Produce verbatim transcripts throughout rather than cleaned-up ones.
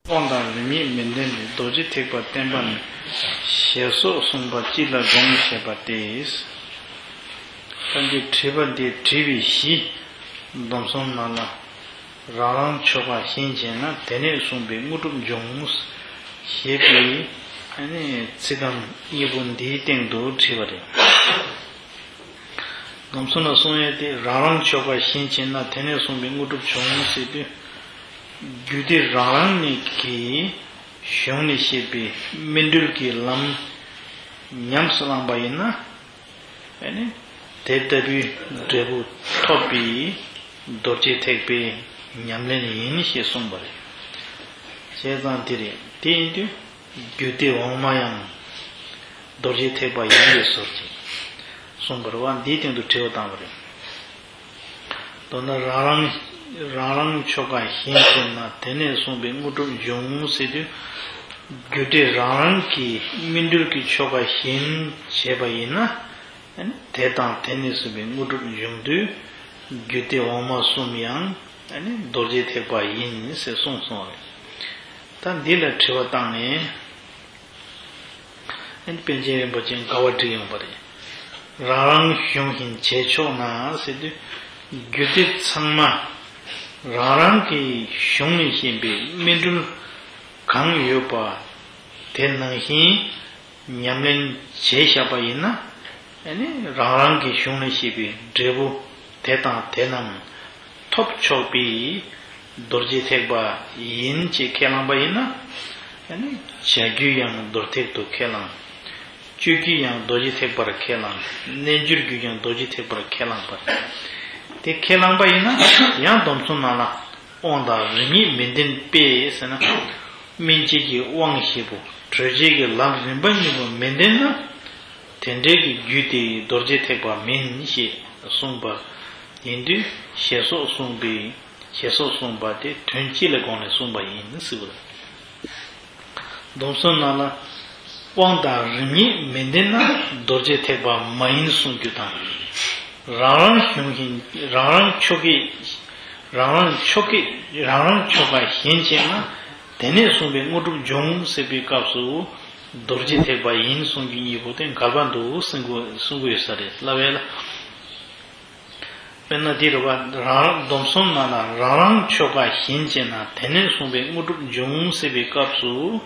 དབང་དང་རིམ་གཉིས་མི་ལྡན་པའི་རྡོ་རྗེ་ཐེག་པ་བསྟན་པ་ནི་ཞེས་སོགས་གསུངས་པ་སྤྱི་ལ་དགོངས་ཞེས་པ་སྟེ། ད་འདི་དྲི་བ་འདི་དྲི་བའི་གཞི། སྡོམ་གསུམ་ནང་ལ་རང་རང་ཆོ་ག་བཞིན་བྱས་ན་དེ་ནས་གསུངས་པའི་དངོས་གྲུབ་འབྱུང་ཞེས་པའི་ཚིག་རྐང་གཉིས་པོ་འདིའི་སྟེང་དུ་དྲིས་པ་རེད། སྡོམ་གསུམ་ལ་གསུང་ཡས་དེ་རང་རང་ཆོ་ག་བཞིན་བྱས་ན་དེ་ནས་གསུངས་པའི་དངོས་གྲུབ་འབྱུང་ཟེར་དུས། རྒྱུད་སྡེ་རང་རང་ནས་ཀྱི་གཞུང་ནས་བཤད་པའི་སྨིན་གྲོལ་གྱི་ལམ་ཉམས་སུ་བླངས་པ་ཡིན་ན། ཨ་ནི་དེ་ལྟ་བུའི་འབྲས་བུ་ཐོབ་པའི་རྡོ་རྗེ་ཐེག་པའི་ཉམས་ལེན་ཡིན་ཞེས་གསུངས་པ་རེད། བྱས་ཙང་དེ་རེད། དེ་ཡིན་དུས་རྒྱུད་སྡེ་འོག་མ་ཡང་རྡོ་རྗེ་ཐེག་པ་ཡིན་པའི་ཟུར་གྱིས་གསུངས་པ་རེད་བ། འདིའི་སྟེང་དུ་དྲི་བ་བཏང་བ་རེད། མདོར་ན་རང་རང་རང་རང་ཆོ་ག་བཞིན་བྱས་ན་དེ་ནས་གསུངས་པའི་དངོས་གྲུབ་འབྱུང་ཟེར་དུས། རྒྱུད་སྡེ་རང་རང་གི་སྨིན་གྲོལ་གྱི་ཆོ་ག་བཞིན་བྱས་པ་ཡིན་ན། དེ་དང་དེ་ནས་གསུངས་པའི་དངོས་གྲུབ་འབྱུང་དུས། རྒྱུད་སྡེ་འོག་མ་གསུམ་ཡང་རྡོ་རྗེ་ཐེག་པ་ཡིན་ཟེར་གསུངས་སོང་བ་རེད། ད་འདི་ལ་དྲི་བ་བཏང་ནས། ཨ་ནི་པཎ་ཆེན་རིན་པོ་ཆེས་དགའ་བ་བསྒྲིགས་ཡོང་པ་རེད། རང་རང་གཞུང་བཞིན་བྱས་ཆོག་ན་ཟེར་དུས། རྒྱུད་སྡེ་ཚང་མ་རང་རང་གི་གཞུང་ནས་བཤད་པའི་སྨིན་གྲོལ་གང་ཡོད་པ་དེ་ནང་བཞིན་ཉམས་ལེན་བྱས་བཞག་པ་ཡིན་ན། ཨ་ནི་རང་རང་གི་གཞུང་ནས་བཤད་པའི་འབྲས་བུ་དེ་དང་དེ་རྣམས་ཐོབ་ཆོག་པའི་རྡོ་རྗེ་ཐེག་པ་ཡིན་ཅེས་ཁས་བླངས་པ་ཡིན་ན། ཨ་ནི་བྱ་རྒྱུད་ཡང་རྡོར་ཐེག་ཏུ་ཁས་བླངས། སྤྱོད་རྒྱུད་ཡང་རྡོ་རྗེ་ཐེག་པར་ཁས་བླངས། རྣལ་འབྱོར་རྒྱུད་ཀྱང་རྡོ་རྗེ་ཐེག་པར་ཁས་བླངས་པ་རེད། དེ་ཁས་བླངས་པ་ཡིན་ན་ཡང་སྡོམ་གསུམ་ནང་ལ་དབང་དང་རིམ་གཉིས་མི་ལྡན་པས་ཟེར་ན། སྨིན་བྱེད་ཀྱི་དབང་བཞི་པོ་གྲོལ་བྱེད་ཀྱི་ལམ་རིམ་པ་གཉིས་པོ་མི་ལྡན་ན། དེ་འདྲའི་གི་རྒྱུད་དེ་རྡོ་རྗེ་ཐེག་པ་མིན་ཞེས་གསུངས་པ་ཡིན་དུས། ཞེས་སོགས་གསུངས་པའི་ཞེས་སོགས་གསུངས་པ་དེ་དོན་སྤྱི་ལ་དགོངས་ནས་གསུངས་པ་ཡིན་ཟེར་བ་རེད། སྡོམ་གསུམ་ནང་ལ་དབང་དང་རིམ་གཉིས་མི་ལྡན་ན་རྡོ་རྗེ་ཐེག་པ་མ་ཡིན་གསུང་རྒྱུ་དང་། རང་རང་གཞུང་བཞིན་རང་རང་ཆོ་གས་རང་རང་ཆོ་གས་རང་རང་ཆོ་ག་བཞིན་བྱས་ན་དེ་ནས་གསུངས་པའི་དངོས་གྲུབ་འབྱུང་ཟེར་བའི་སྐབས་སུ་རྡོ་རྗེ་ཐེག་པ་ཡིན་གསུང་རྒྱུ་གཉིས་པོ་དེ་འགལ་བ་འདུག་གསུང་གི་གསུང་གི་ཡོད་ས་རེད་ལབ་པས་ལ། དཔེར་ན་འདི་རུ་བ་རང་རང་སྡོམ་གསུམ་ནང་ལ་རང་རང་ཆོ་ག་བཞིན་བྱས་ན་དེ་ནས་གསུངས་པའི་དངོས་གྲུབ་འབྱུང་ཟེར་བའི་སྐབས་སུ།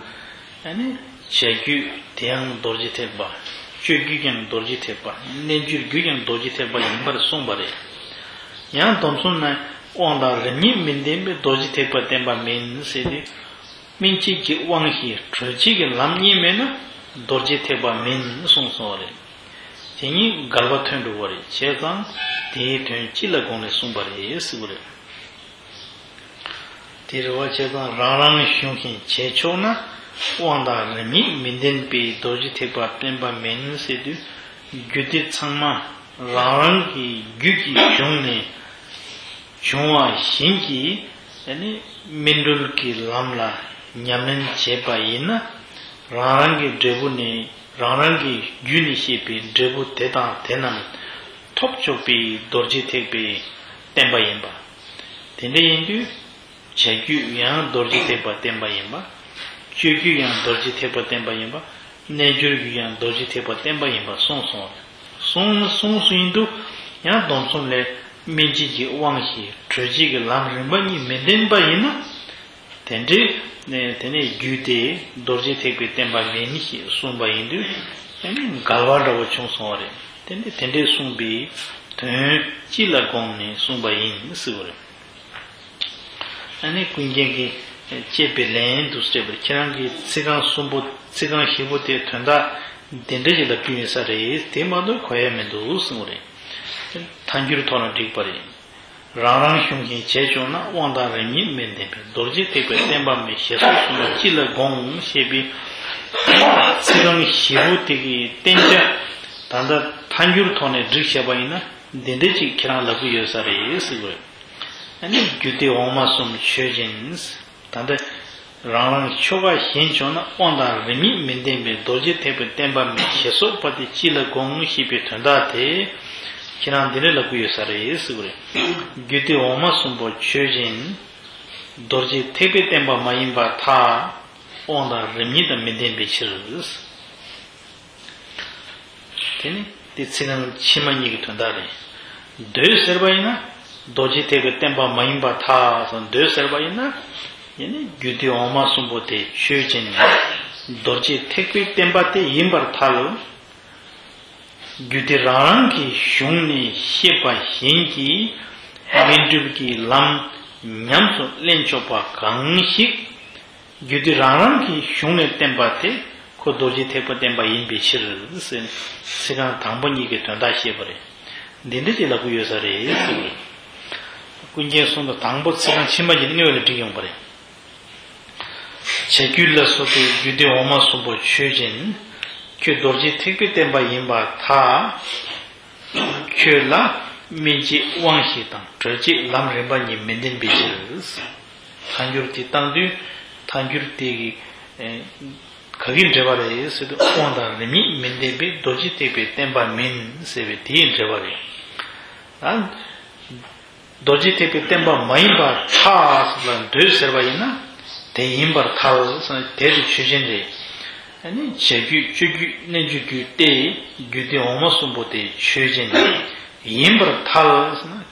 ཨ་ནི་བྱ་རྒྱུད་དེ་ཡང་རྡོ་རྗེ་ཐེག་པ། སྤྱོད་རྒྱུད་ཀྱང་རྡོ་རྗེ་ཐེག་པ། རྣལ་འབྱོར་རྒྱུད་ཀྱང་རྡོ་རྗེ་ཐེག་པ་ཡིན་པར་གསུངས་པ་རེད། ཡང་སྡོམ་གསུམ་ན་དབང་དང་རིམ་གཉིས་མི་ལྡན་པའི་རྡོ་རྗེ་ཐེག་པ་བསྟན་པ་མིན་ཟེར་ཏེ། སྨིན་བྱེད་ཀྱི་དབང་བཞི་གྲོལ་བྱེད་ཀྱི་ལམ་གཉིས་མེད་ན་རྡོ་རྗེ་ཐེག་པ་མིན་གསུངས་སོང་བ་རེད། དེ་གཉིས་འགལ་བ་ཐོན་འགྲོ་བ་རེད། བྱས་ཙང་དེའི་དོན་སྤྱི་ལ་དགོངས་ནས་གསུངས་པ་རེད་ཟེར་བ་རེད། དེ་རེད་བ། བྱས་ཙང་རང་རང་གཞུང་བཞིན་བྱས་ཆོག་ན་དབང་དང་རིམ་གཉིས་མི་ལྡན་པའི་རྡོ་རྗེ་ཐེག་པ་བསྟན་པ་མིན་ཟེར་དུས། རྒྱུད་སྡེ་ཚང་མ་རང་རང་གི་རྒྱུད་ཀྱི་གཞུང་ནས་བྱུང་བ་བཞིན་གྱི་ཨ་ནི་སྨིན་གྲོལ་གྱི་ལམ་ལ་ཉམས་ལེན་བྱས་པ་ཡིན་ན། རང་རང་གི་འབྲས་བུ་ནི་རང་རང་གི་རྒྱུད་ནས་བཤད་པའི་འབྲས་བུ་དེ་དང་དེ་རྣམས་ཐོབ་ཆོག་པའི་རྡོ་རྗེ་ཐེག་པའི་བསྟན་པ་ཡིན་པ། དེ་འདྲ་ཡིན་དུས། བྱ་རྒྱུད་ཡང་རྡོ་རྗེ་ཐེག་པ་བསྟན་པ་ཡིན་པ། སྤྱོད་རྒྱུད་ཡང་རྡོ་རྗེ་ཐེག་པ་བསྟན་པ་ཡིན་པ། རྣལ་འབྱོར་རྒྱུད་ཡང་རྡོ་རྗེ་ཐེག་པ་བསྟན་པ་ཡིན་པ་གསུངས་སོང་། གསུངས་གསུངས་སུ་ཡིན་དུས། ཡང་སྡོམ་གསུམ་ལས་སྨིན་བྱེད་ཀྱི་དབང་བཞི་གྲོལ་བྱེད་ཀྱི་ལམ་རིམ་པ་གཉིས་མི་ལྡན་པ་ཡིན་ན། དེ་འདྲའི་ནས་དེ་ནས་རྒྱུད་དེ་རྡོ་རྗེ་ཐེག་པའི་བསྟན་པ་མིན་ཞེས་གསུངས་པ་ཡིན་དུས། དེ་ནི་འགལ་བ་འདྲ་བོ་བྱུང་སོང་བ་རེད། དེ་ནི་དེ་འདྲའི་གསུངས་པའི་དོན་སྤྱི་ལ་དགོངས་ནས་གསུངས་པ་ཡིན་ཟེར་བ་རེད། ཨ་ནི་ཀུན་མཁྱེན་གྱིས་དཔྱད་པའི་ལན་དུ་སྤྲད་པར། ཁྱེད་རང་གིས་ཚིག་རྐང་གསུམ་པོ་ཚིག་རྐང་བཞི་པོ་དེའི་དོན་དག་འདི་འདྲ་ཞིག་ལབ་རྒྱུ་ཡིན་ས་རེད། དེ་མ་གཏོགས་གོ་ཡ་མི་འདུག་གསུངས་པ་རེད། ཐལ་འགྱུར་ཐོག་ལ་བསྒྲིགས་པ་རེད། རང་རང་གཞུང་བཞིན་བྱས་བྱུང་ན། དབང་དང་རིམ་གཉིས་མི་ལྡན་པའི་རྡོ་རྗེ་ཐེག་པའི་བསྟན་པ་མེད་ཞེས་སོགས་གསུངས་པ་སྤྱི་ལ་དགོངས་ཞེས་པའི་ཚིག་རྐང་བཞི་པོ་དེ་གི་བསྟན་བྱ་ད་ལྟ་ཐལ་འགྱུར་ཐོག་ནས་བསྒྲིགས་བྱས་པ་ཡིན་ན། འདི་འདྲ་ཅིག་ཁྱེད་རང་ལབ་ཀྱི་ཡོད་ས་རེད་ཟེར་དགོས། ཨ་ནི་རྒྱུད་སྡེ་འོག་མ་གསུམ་ཆོས་ཅན། ད་ལྟ་རང་རང་ཆོ་ག་གཞན་བྱུང་ན། དབང་དང་རིམ་གཉིས་མི་ལྡན་པའི་རྡོ་རྗེ་ཐེག་པའི་བསྟན་པ་མེད་ཞེས་སོགས་པ་དེ་སྤྱི་ལ་དགོངས་ཞེས་པའི་དོན་དག་དེ་ཁྱེད་རང་འདི་འདྲ་ལབ་ཀྱི་ཡོད་ས་རེད་ཟེར་དགོས་རེད། རྒྱུད་སྡེ་འོག་མ་གསུམ་པོ་ཆོས་ཅན། རྡོ་རྗེ་ཐེག་པའི་བསྟན་པ་མ་ཡིན་པར་ཐལ། དབང་དང་རིམ་གཉིས་དང་མི་ལྡན་པའི་ཕྱིར། དེ་ནི་དེ་ཚིག་རྐང་ཕྱི་མ་གཉིས་ཀྱི་དོན་དག་རེད། མདོས་ཟེར་བ་ཡིན་ན་རྡོ་རྗེ་ཐེག་པའི་བསྟན་པ་མ་ཡིན་པར་ཐལ། མདོས་ཟེར་བ་ཡིན་ན་ཡིན་ནི་རྒྱུད་སྡེ་འོག་མ་གསུམ་པོ་དེ་ཆོས་ཅན། རྡོ་རྗེ་ཐེག་པའི་བསྟན་པ་དེ་ཡིན་པར་ཐལ། རྒྱུད་སྡེ་རང་རང་གི་གཞུང་ནས་བཤད་པ་བཞིན་གྱི་སྨིན་གྲོལ་གྱི་ལམ་ཉམས་སུ་ལེན་ཆོག་པ་གང་ཞིག་རྒྱུད་སྡེ་རང་རང་གི་གཞུང་ནས་བསྟན་པ་དེ་ཁོ་རྡོ་རྗེ་ཐེག་པ་བསྟན་པ་ཡིན་པའི་ཕྱིར་ཟེར། ཚིག་རྐང་དང་པོ་གཉིས་ཀྱི་དོན་དག་བཤད་པ་རེད། འདི་འདྲ་ཅིག་ལབ་ཀྱི་ཡོད་ས་རེད་ཟེར་བ་རེད། ཀུན་མཁྱེན་གསུང་དང་དང་པོ་ཚིག་རྐང་ཕྱི་མ་གཉིས་ནི་དངོས་ལ་འགྲིག་ཡོང་པ་རེད། བྱ་རྒྱུད་ལ་སོགས་པའི་རྒྱུད་སྡེ་འོག་མ་གསུམ་པོ་ཆོས་ཅན། ཁྱོད་རྡོ་རྗེ་ཐེག་པའི་བསྟན་པ་ཡིན་པར་ཐལ། ཁྱོད་ལ་སྨིན་བྱེད་དབང་བཞི་དང་གྲོལ་བྱེད་ལམ་རིམ་པ་གཉིས་མི་ལྡན་པའི་ཕྱིར། ཐལ་འགྱུར་དེ་བཏང་དུས་ཐལ་འགྱུར་དེ་གི་ག་གི་འགྲེལ་པ་རེད་ཟེར་དུས་དབང་དང་རིམ་གཉིས་མི་ལྡན་པའི་རྡོ་རྗེ་ཐེག་པའི་བསྟན་པ་མིན་ཟེར་བའི་དེའི་འགྲེལ་པ་རེད། རྡོ་རྗེ་ཐེག་པའི་བསྟན་པ་མ་ཡིན་པར་ཐལ་ལ་མདོས་ཟེར་བ་ཡིན་ན་དེ་ཡིན་པར་ཐལ། དེ་དེ་ཆོས་ཅན་རེད། ཨ་ནི་བྱ་རྒྱུད་སྤྱོད་རྒྱུད་རྣལ་འབྱོར་རྒྱུད་དེ་རྒྱུད་སྡེ་འོག་མ་གསུམ་པོ་དེ་ཆོས་ཅན་ཡིན་པར་ཐལ།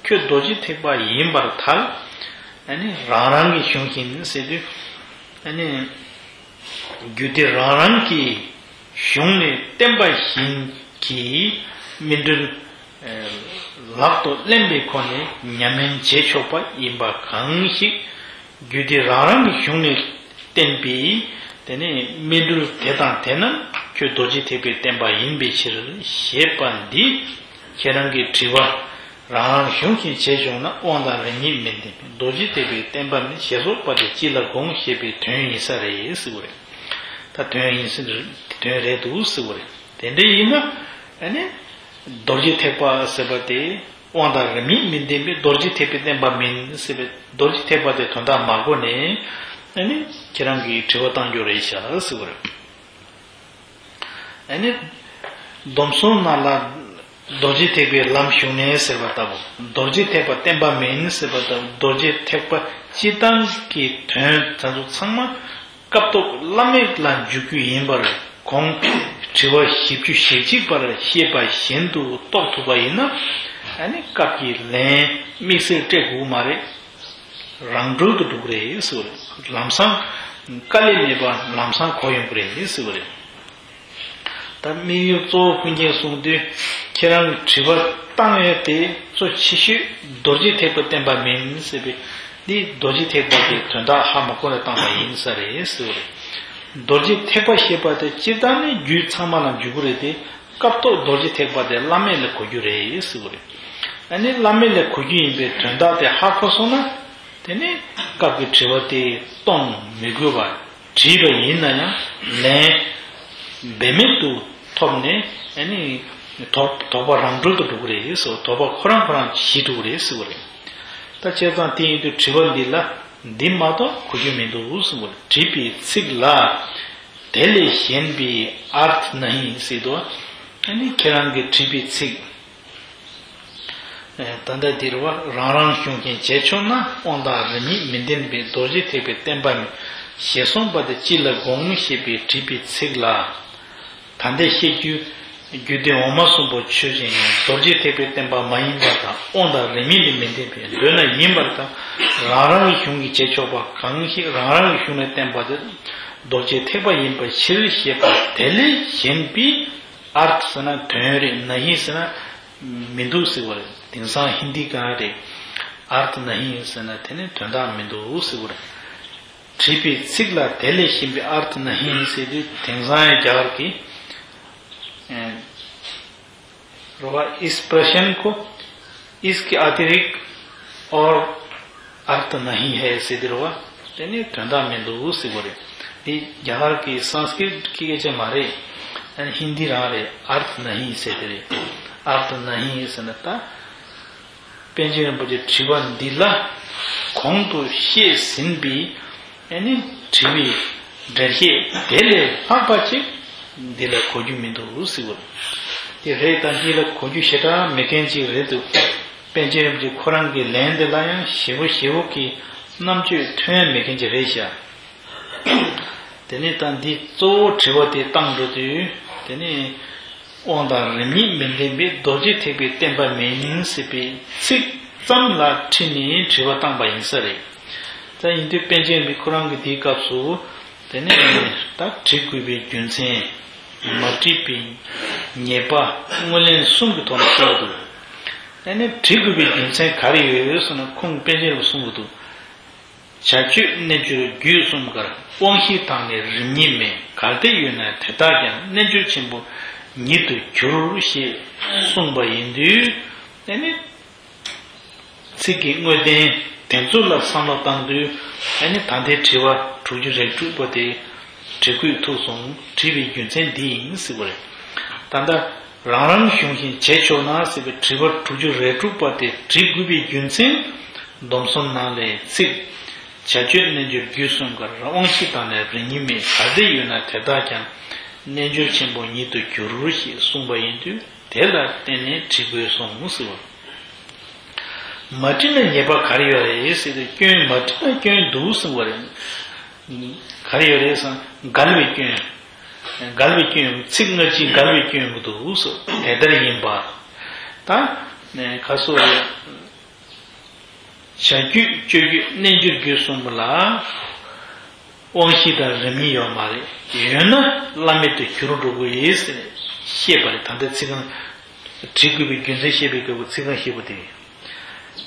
ཁྱོད་རྡོ་རྗེ་ཐེག་པ་ཡིན་པར་ཐལ། ཨ་ནི་རང་རང་གི་གཞུང་བཞིན་ཟེར་དུས་ཨ་ནི། རྒྱུད་སྡེ་རང་རང་གི་གཞུང་ནས་བསྟན་པ་བཞིན་གྱི་སྨིན་གྲོལ་ལག་ཏུ་ལེན་པའི་སྒོ་ནས་ཉམས་ལེན་བྱེད་ཆོག་པ་ཡིན་པ་གང་ཞིག་རྒྱུད་སྡེ་རང་རང་གི་གཞུང་ནས་བསྟན་པའི་དེ་ནས་སྨིན་གྲོལ་དེ་དང་དེ་རྣམས་ཁྱོད་རྡོ་རྗེ་ཐེག་པའི་བསྟན་པ་ཡིན་པའི་ཕྱིར་ཞེས་པ་འདི་ཁྱེད་རང་གི་དྲི་བ། རང་རང་གཞུང་བཞིན་བྱས་བྱུང་ན་དབང་དང་རིམ་གཉིས་མི་ལྡན་པས་རྡོ་རྗེ་ཐེག་པའི་བསྟན་པ་མིན་ཞེས་སོགས་པ་དེ་སྤྱི་ལ་དགོངས་ཞེས་པའི་དོན་ཡིན་ས་རེད་ཟེར་བ་རེད། ད་དོན་ཡིན་ཟེར་དོན་རེད་འདུག་ཟེར་བ་རེད། དེ་འདྲ་ཡིན་ན་ཨ་ནི་རྡོ་རྗེ་ཐེག་པ་ཟེར་བ་དེ་དབང་དང་རིམ་གཉིས་མི་ལྡན་པས་རྡོ་རྗེ་ཐེག་པའི་བསྟན་པ་མིན་ཟེར་བའི་རྡོ་རྗེ་ཐེག་པ་དེ་དོན་དག་མ་གོ་ནས་ཨ་ནི་ཁྱེད་རང་གིས་དྲི་བ་བཏང་རྒྱུ་རེད་ཤག་ཟེར་བ་རེད། ཨ་ནི། སྡོམ་གསུམ་ནང་ལ་རྡོ་རྗེ་ཐེག་པའི་ལམ་ཞུགས་ནས་ཟེར་བ་ལྟ་བུ། རྡོ་རྗེ་ཐེག་པ་བསྟན་པ་མིན་ཟེར་བ་ལྟ་བུ། རྡོ་རྗེ་ཐེག་པ་སྤྱི་བཏང་གི་དོན་དེ་ཚོ་ཚང་མ་སྐབས་ཐོག་བླ་མེད་ལ་འཇུག་རྒྱུ་ཡིན་པར་གོང་དྲི་བ་བཞི་བཅུ་ཞེ་གཅིག་པར་བཤད་པ་བཞིན་དུ་རྟོགས་ཐུབ་པ་ཡིན་ན། ཨ་ནི་སྐབས་ཀྱི་ལན་དམིགས་བསལ་སྤྲད་དགོས་མ་རེད། རང་གྲོལ་དུ་འགྲོ་གི་རེད་ཟེར་བ་རེད། ལམ་སང་དཀའ་ལས་མེད་པར་ལམ་སང་གོ་ཡོང་གི་རེད་ཟེར་བ་རེད། ད་དམིགས་ཡུལ་གཙོ་བོ་ཀུན་མཁྱེན་གསུང་དུས་ཁྱེད་རང་གི་དྲི་བ་བཏང་ཡོད་དེ་གཙོ་ཆེ་ཤོས་རྡོ་རྗེ་ཐེག་པ་བསྟན་པ་མིན་ཟེར་བའི་འདི་རྡོ་རྗེ་ཐེག་པ་གི་དོན་དག་ཧ་མ་གོ་ནས་བཏང་བ་ཡིན་ས་རེད་ཟེར་བ་རེད། རྡོ་རྗེ་ཐེག་པ་ཞེས་པ་དེ་སྤྱིར་བཏང་ནི་རྒྱུད་ཚང་མ་ལ་འཇུག་གི་རེད་དེ། སྐབས་ཐོག་རྡོ་རྗེ་ཐེག་པ་དེ་བླ་མེད་ལ་གོ་རྒྱུ་རེད་ཟེར་བ་རེད། ཨ་ནི་བླ་མེད་ལ་གོ་རྒྱུ་ཡིན་པའི་དོན་དག་དེ་ཧ་གོ་སོང་ན། དེ་ནི་སྐབས་ཀྱི་དྲི་བ་དེ་གཏོང་མི་དགོས་པར་དྲིས་པ་ཡིན་ན་ཡང་ལན་འབད་མེད་དུ་ཐོབ་ནས་ཨ་ནི་དོགས་དོགས་པ་རང་གྲོལ་དུ་འགྲོ་གི་རེད་ཟེར། དོགས་པ་ཁོ་རང་ཁོ་རང་ཞི་འགྲོ་གི་རེད་ཟེར་བ་རེད། ད་བྱས་ཙང་དེ་ཡིན་དུས་དྲི་བ་འདི་ལ་འདི་མ་གཏོགས་གོ་རྒྱུ་མི་འདུག་ཟེར་བ་རེད། དྲིས་པའི་ཚིག་ལ། དེ་ལས་གཞན་པའི་ཨར་ཐ་ན་ཧི་ཟེར་དུས། ཨ་ནི་ཁྱེད་རང་གིས་དྲིས་པའི་ཚིག་ད་ལྟ་འདིར་བ་རང་རང་གཞུང་བཞིན་བྱས་ཆོག་ན་དབང་དང་རིམ་གཉིས་མི་ལྡན་པའི་རྡོ་རྗེ་ཐེག་པའི་བསྟན་པ་ཞེས་གསུངས་པ་དེ་སྤྱི་ལ་དགོངས་ཞེས་པའི་དྲིས་པའི་ཚིག་ལ། ད་ལྟའི་བཤད་རྒྱུ། རྒྱུད་སྡེ་འོག་མ་གསུམ་པོ་ཆོས་ཅན་ཡང་རྡོ་རྗེ་ཐེག་པའི་བསྟན་པ་མ་ཡིན་པ་དང་དབང་དང་རིམ་གཉིས་ལས་མི་འདས་པས་འདོད་ན་ཡིན་པར་ཐལ། རང་རང་གི་གཞུང་གིས་བྱེད་ཆོག་པ་གང་ཞིག་རང་རང་གི་གཞུང་ནས་བསྟན་པ་དེ་རྡོ་རྗེ་ཐེག་པ་ཡིན་པའི་ཕྱིར་ཞེས་པ་དེ་ལས་གཞན་པའི་ཨར་ཐ་ཟེར་ན་དོན་རེད། ན་ཧི་ཟེར་ན་མི་འདུག་ཟེར་བ་རེད། དེང་སང་ཧིན་དི་ག་རེད། ཨར་ཐ་ན་ཧི་ཟེར་ན་དེ་ནི་དོན་དག་མི་འདུག་ཟེར་བ་རེད། དྲིས་པའི་ཚིག་ལ་དེ་ལས་གཞན་པའི་ཨར་ཐ་ན་ཧི་ཟེར་དུས་དེང་སང་ཡང་རྒྱ་གར་གྱི་ཨ་རོ་བ་ཨིས་པྲ་ཤན་ཁོ་ཨིས་ཀེ་ཨ་ཏི་རིག་ཨོར་ཨར་ཐ་ན་ཧི་ཧེ་ཟེར་དེ་རོ་བ་དེ་ནི་དོན་དག་མི་འདུག་ཟེར་བ་རེད། འདི་རྒྱ་གར་གྱི་སཾ་སྐྲྀཏ་གི་སྐད་ཆ་མ་རེད། ཨ་ནི་ཧིན་དི་རང་རེད། ཨར་ཐ་ན་ཧི་ཟེར་དེ་རེད། ཨར་ཐ་ན་ཧི་ཟེར་ན་ད། པཎ་ཆེན་རིན་པོ་ཆེ་དྲི་བ་འདི་ལ་གོང་དུ་བཤད་ཟིན་པའི་ཨ་ནི་དྲི་བའི་འགྲེལ་བཤད་དེ་ལས་ལྷག་པ་ཅིག་འདི་ལ་གོ་རྒྱུ་མི་འདུག་ཟེར་བ་དེ་རེད། ད་འདི་ལ་གོ་རྒྱུ་ཞེ་དྲག་མེད་མཁན་ཅིག་རེད་འདུག་པཎ་ཆེན་རིན་པོ་ཆེ་ཁོ་རང་གི་ལན་དེ་ལ་ཡང་ཞེ་པོ་ཞེ་པོ་གི་ རྣམ་དཔྱོད་ཐོན་མེད་མཁན་ཅིག་རེད་ཤག་དེ་ནས་ད་འདི་གཙོ་བོ་དྲི་བ་དེ་བཏང་འགྲོ་དུས། དེ་ནས་དབང་དང་རིམ་གཉིས་མི་ལྡན་པའི་རྡོ་རྗེ་ཐེག་པའི་བསྟན་པ་མིན་ཟེར་བའི་ཚིག་ཙམ་ལ་ཁྲིད་ནས་དྲི་བ་བཏང་པ་ཡིན་ས་རེད། ད་ཡིན་དུས་པཎ་ཆེན་རིན་པོ་ཆེ་ཁོ་རང་གིས་འདིའི་སྐབས་སུ། དེ་ནས་ད་དྲི་དགོས་པའི་རྒྱུ་མཚན། མ་དྲིས་པའི་ཉེས་པ། སྔོན་ལན་གསུམ་གྱི་ཐོག་ནས་བཤད་འདུག་དེ་ནས་དྲི་དགོས་པའི་རྒྱུ་མཚན་ག་རེ་ཡོད་ཟེར་ན། ཁོང་པཎ་ཆེན་ལ་གསུང་གི་འདུག་བྱ་སྤྱོད་རྣལ་འབྱོར་རྒྱུད་གསུམ་ཀར། དབང་ཤེས་དང་ནི་རིམ་གཉིས་མེད། གལ་ཏེ་ཡོད་ན་དེ་དག་ཀྱང་། རྣལ་འབྱོར་ཆེན་པོ་ཉིད་དུ་གྱུར་ཞེས་གསུངས་པ་ཡིན་དུས། དེ་ནི་ཚིག་གི་དངོས་བསྟན་དེ་ཚོ་ལ་བསམ་བློ་བཏང་དུས། ཨ་ནི་ད་ལྟའི་དྲི་བ་དྲུག་ཅུ་རེ་དྲུག་པ་དེ་དྲི་དགོས་ཐུག་སོང་། དྲི་བའི་རྒྱུ་མཚན་འདི་ཡིན་ཟེར་བ་རེད། ད་ལྟ་རང་རང་གཞུང་བཞིན་བྱས་ཆོག་ན་ཟེར་བའི་དྲི་བ་དྲུག་ཅུ་རེ་དྲུག་པ་དེ་དྲི་དགོས་པའི་རྒྱུ་མཚན། སྡོམ་གསུམ་ནང་ལས་ཚིག་བྱ་སྤྱོད་རྣལ་འབྱོར་རྒྱུད་གསུམ་ཀར། དབང་ཤེས་དང་ནི་རིམ་གཉིས་མེད། གལ་ཏེ་ཡོད་ན་དེ་དག་ཀྱང་། རྣལ་འབྱོར་ཆེན་པོ་ཉིད་དུ་གྱུར་ཞེས་གསུངས་པ་ཡིན་དུས། དེ་ལ་བརྟེན་ནས་དྲི་དགོས་གསུངས་ཟེར་བ། མ་དྲིས་ན་ཉེས་པ་ག་རེ་ཡོད་རེད་ཟེར་དུས། སྐྱོན། མ་དྲིས་ན་སྐྱོན་འདུག་གསུངས་པ་རེད། ག་རེ་ཡོད་རེད་ཟེར་ན། འགལ་བའི་སྐྱོན། འགལ་བའི་སྐྱོན། ཚིག་སྔ་ཕྱི་འགལ་བའི་སྐྱོན་འདུག་ཟེར། དེ་ལྟར་ཡིན་པ། ད་ག་སོ་རེད། བྱ་རྒྱུད་སྤྱོད་རྒྱུད་རྣལ་འབྱོར་རྒྱུད་གསུམ་པོ་ལ་དབང་ཤེས་དང་རིམ་གཉིས་ཡོད་མ་རེད། ཡོད་ན་བླ་མེད་དུ་གྱུར་འགྲོ་གི་ཡིན་ཟེར་བཤད་པ་རེད། ད་ལྟ་ཚིག་རྐང་དྲི་དགོས་པའི་རྒྱུ་མཚན་བཤད་པའི་སྐབས་ཀྱི་ཚིག་རྐང་བཤད་པ་དེ་རེད།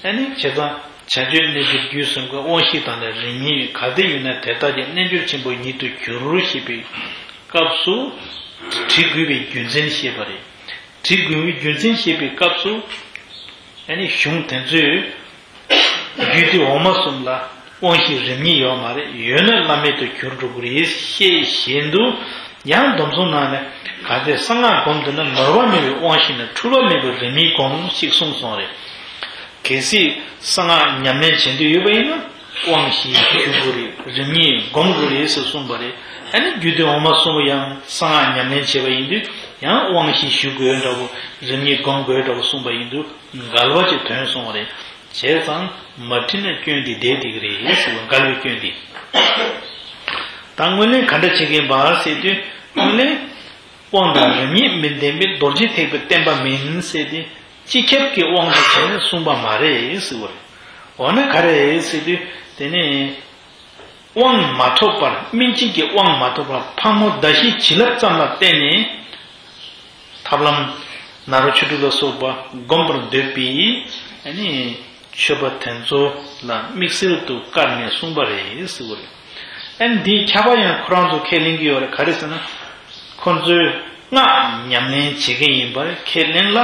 ཨ་ནི་བྱས་ཙང་བྱ་སྤྱོད་རྣལ་འབྱོར་རྒྱུད་གསུམ་ཀའི་དབང་ཤེས་དང་ནི་རིམ་གཉིས། གལ་ཏེ་ཡོད་ན་དེ་དག་ཀྱང་། རྣལ་འབྱོར་ཆེན་པོ་ཉིད་དུ་གྱུར་ཞེས་པའི་སྐབས་སུ་དྲི་དགོས་པའི་རྒྱུ་མཚན་བཤད་པ་རེད། དྲི་དགོས་པའི་རྒྱུ་མཚན་བཤད་པའི་སྐབས་སུ། ཨ་ནི་གཞུང་དེ་ཚོས་རྒྱུད་སྡེ་འོག་མ་གསུམ་ལ་དབང་ཤེས་རིམ་གཉིས་ཡོད་མ་རེད། ཡོད་ན་བླ་མེད་དུ་གྱུར་འགྲོ་གི་རེད་ཞེས་བཞིན་དུ། ཡང་སྡོམ་གསུམ་ནང་ནས། གལ་ཏེ་གསང་སྔགས་སྒོམ་འདོད་ན། ནོར་བ་མེད་པའི་དབང་ཤེས་ནི། འཁྲུལ་བ་མེད་པའི་རིམ་གཉིས་སྒོམ་ཞེས་གསུངས་སོང་རེད། གལ་སྲིད་གསང་སྔགས་ཉམས་ལེན་བྱེད་འདོད་ཡོད་པ་ཡིན་ན། དབང་ཤེས་ཞུ་དགོས་རེད། རིམ་གཉིས་སྒོམ་དགོས་རེད་ཟེར་གསུངས་པ་རེད། ཨ་ནི་རྒྱུད་སྡེ་འོག་མ་གསུམ་པོ་ཡང་གསང་སྔགས་ཉམས་ལེན་བྱེད་པ་ཡིན་དུས། ཡང་དབང་ཤེས་ཞུ་དགོས་འདྲ་བོ། རིམ་གཉིས་སྒོམ་དགོས་འདྲ་བོ་གསུངས་པ་ཡིན་དུས། འགལ་བ་ཅིག་ཐོན་སོང་བ་རེད། བྱས་ཙང་མ་དྲིས་ན་སྐྱོན་འདི་བསྡད་བསྡད་ཀྱི་རེད་ཟེར་བ། འགལ་བའི་སྐྱོན་འདི། ད་སྔོན་ལན་ག་འདྲ་བྱེད་ཀྱིན་པ་ཟེར་དུས། སྔོན་ལན་དབང་དང་རིམ་གཉིས་མི་ལྡན་པའི་རྡོ་རྗེ་ཐེག་པའི་བསྟན་པ་མིན་ཟེར་ཏེ། སྤྱི་ཁྱབ་ཀྱི་དབང་དུ་བྱས་ནས་གསུངས་པ་མ་རེད་ཟེར་བ་རེད། འོ་ན་ག་རེ་ཟེར་དུས། དེ་ནས་དབང་མ་ཐོབ་བར། སྨིན་བྱེད་ཀྱི་དབང་མ་ཐོབ་བར་ཕག་མོ་ཟླ་ཤེལ་བྱིན་རླབས་ཙམ་ལ་བརྟེན་ནས། ཐབས་ལམ་ནཱ་རོ་ཆོས་དྲུག་ལ་སོགས་པ་སྒོམ་པར་འདོད་པའི་ཨ་ནི་མཆོད་པ་དེ་ཚོ་ལ་དམིགས་བསལ་དུ་བཀར་ནས་གསུངས་པ་རེད་ཟེར་བ་རེད། ཨ་ནི་འདིའི་ཁྱབ་པ་ཡང་ཁོ་རང་ཚོ་ཁས་ལེན་གྱི་ཡོད་རེད། ག་རེ་ཟེར་ན། ཁོ་ཚོས་སྔགས་ཉམས་ལེན་བྱེད་མཁན་ཡིན་པར་ཁས་ལེན་ལ།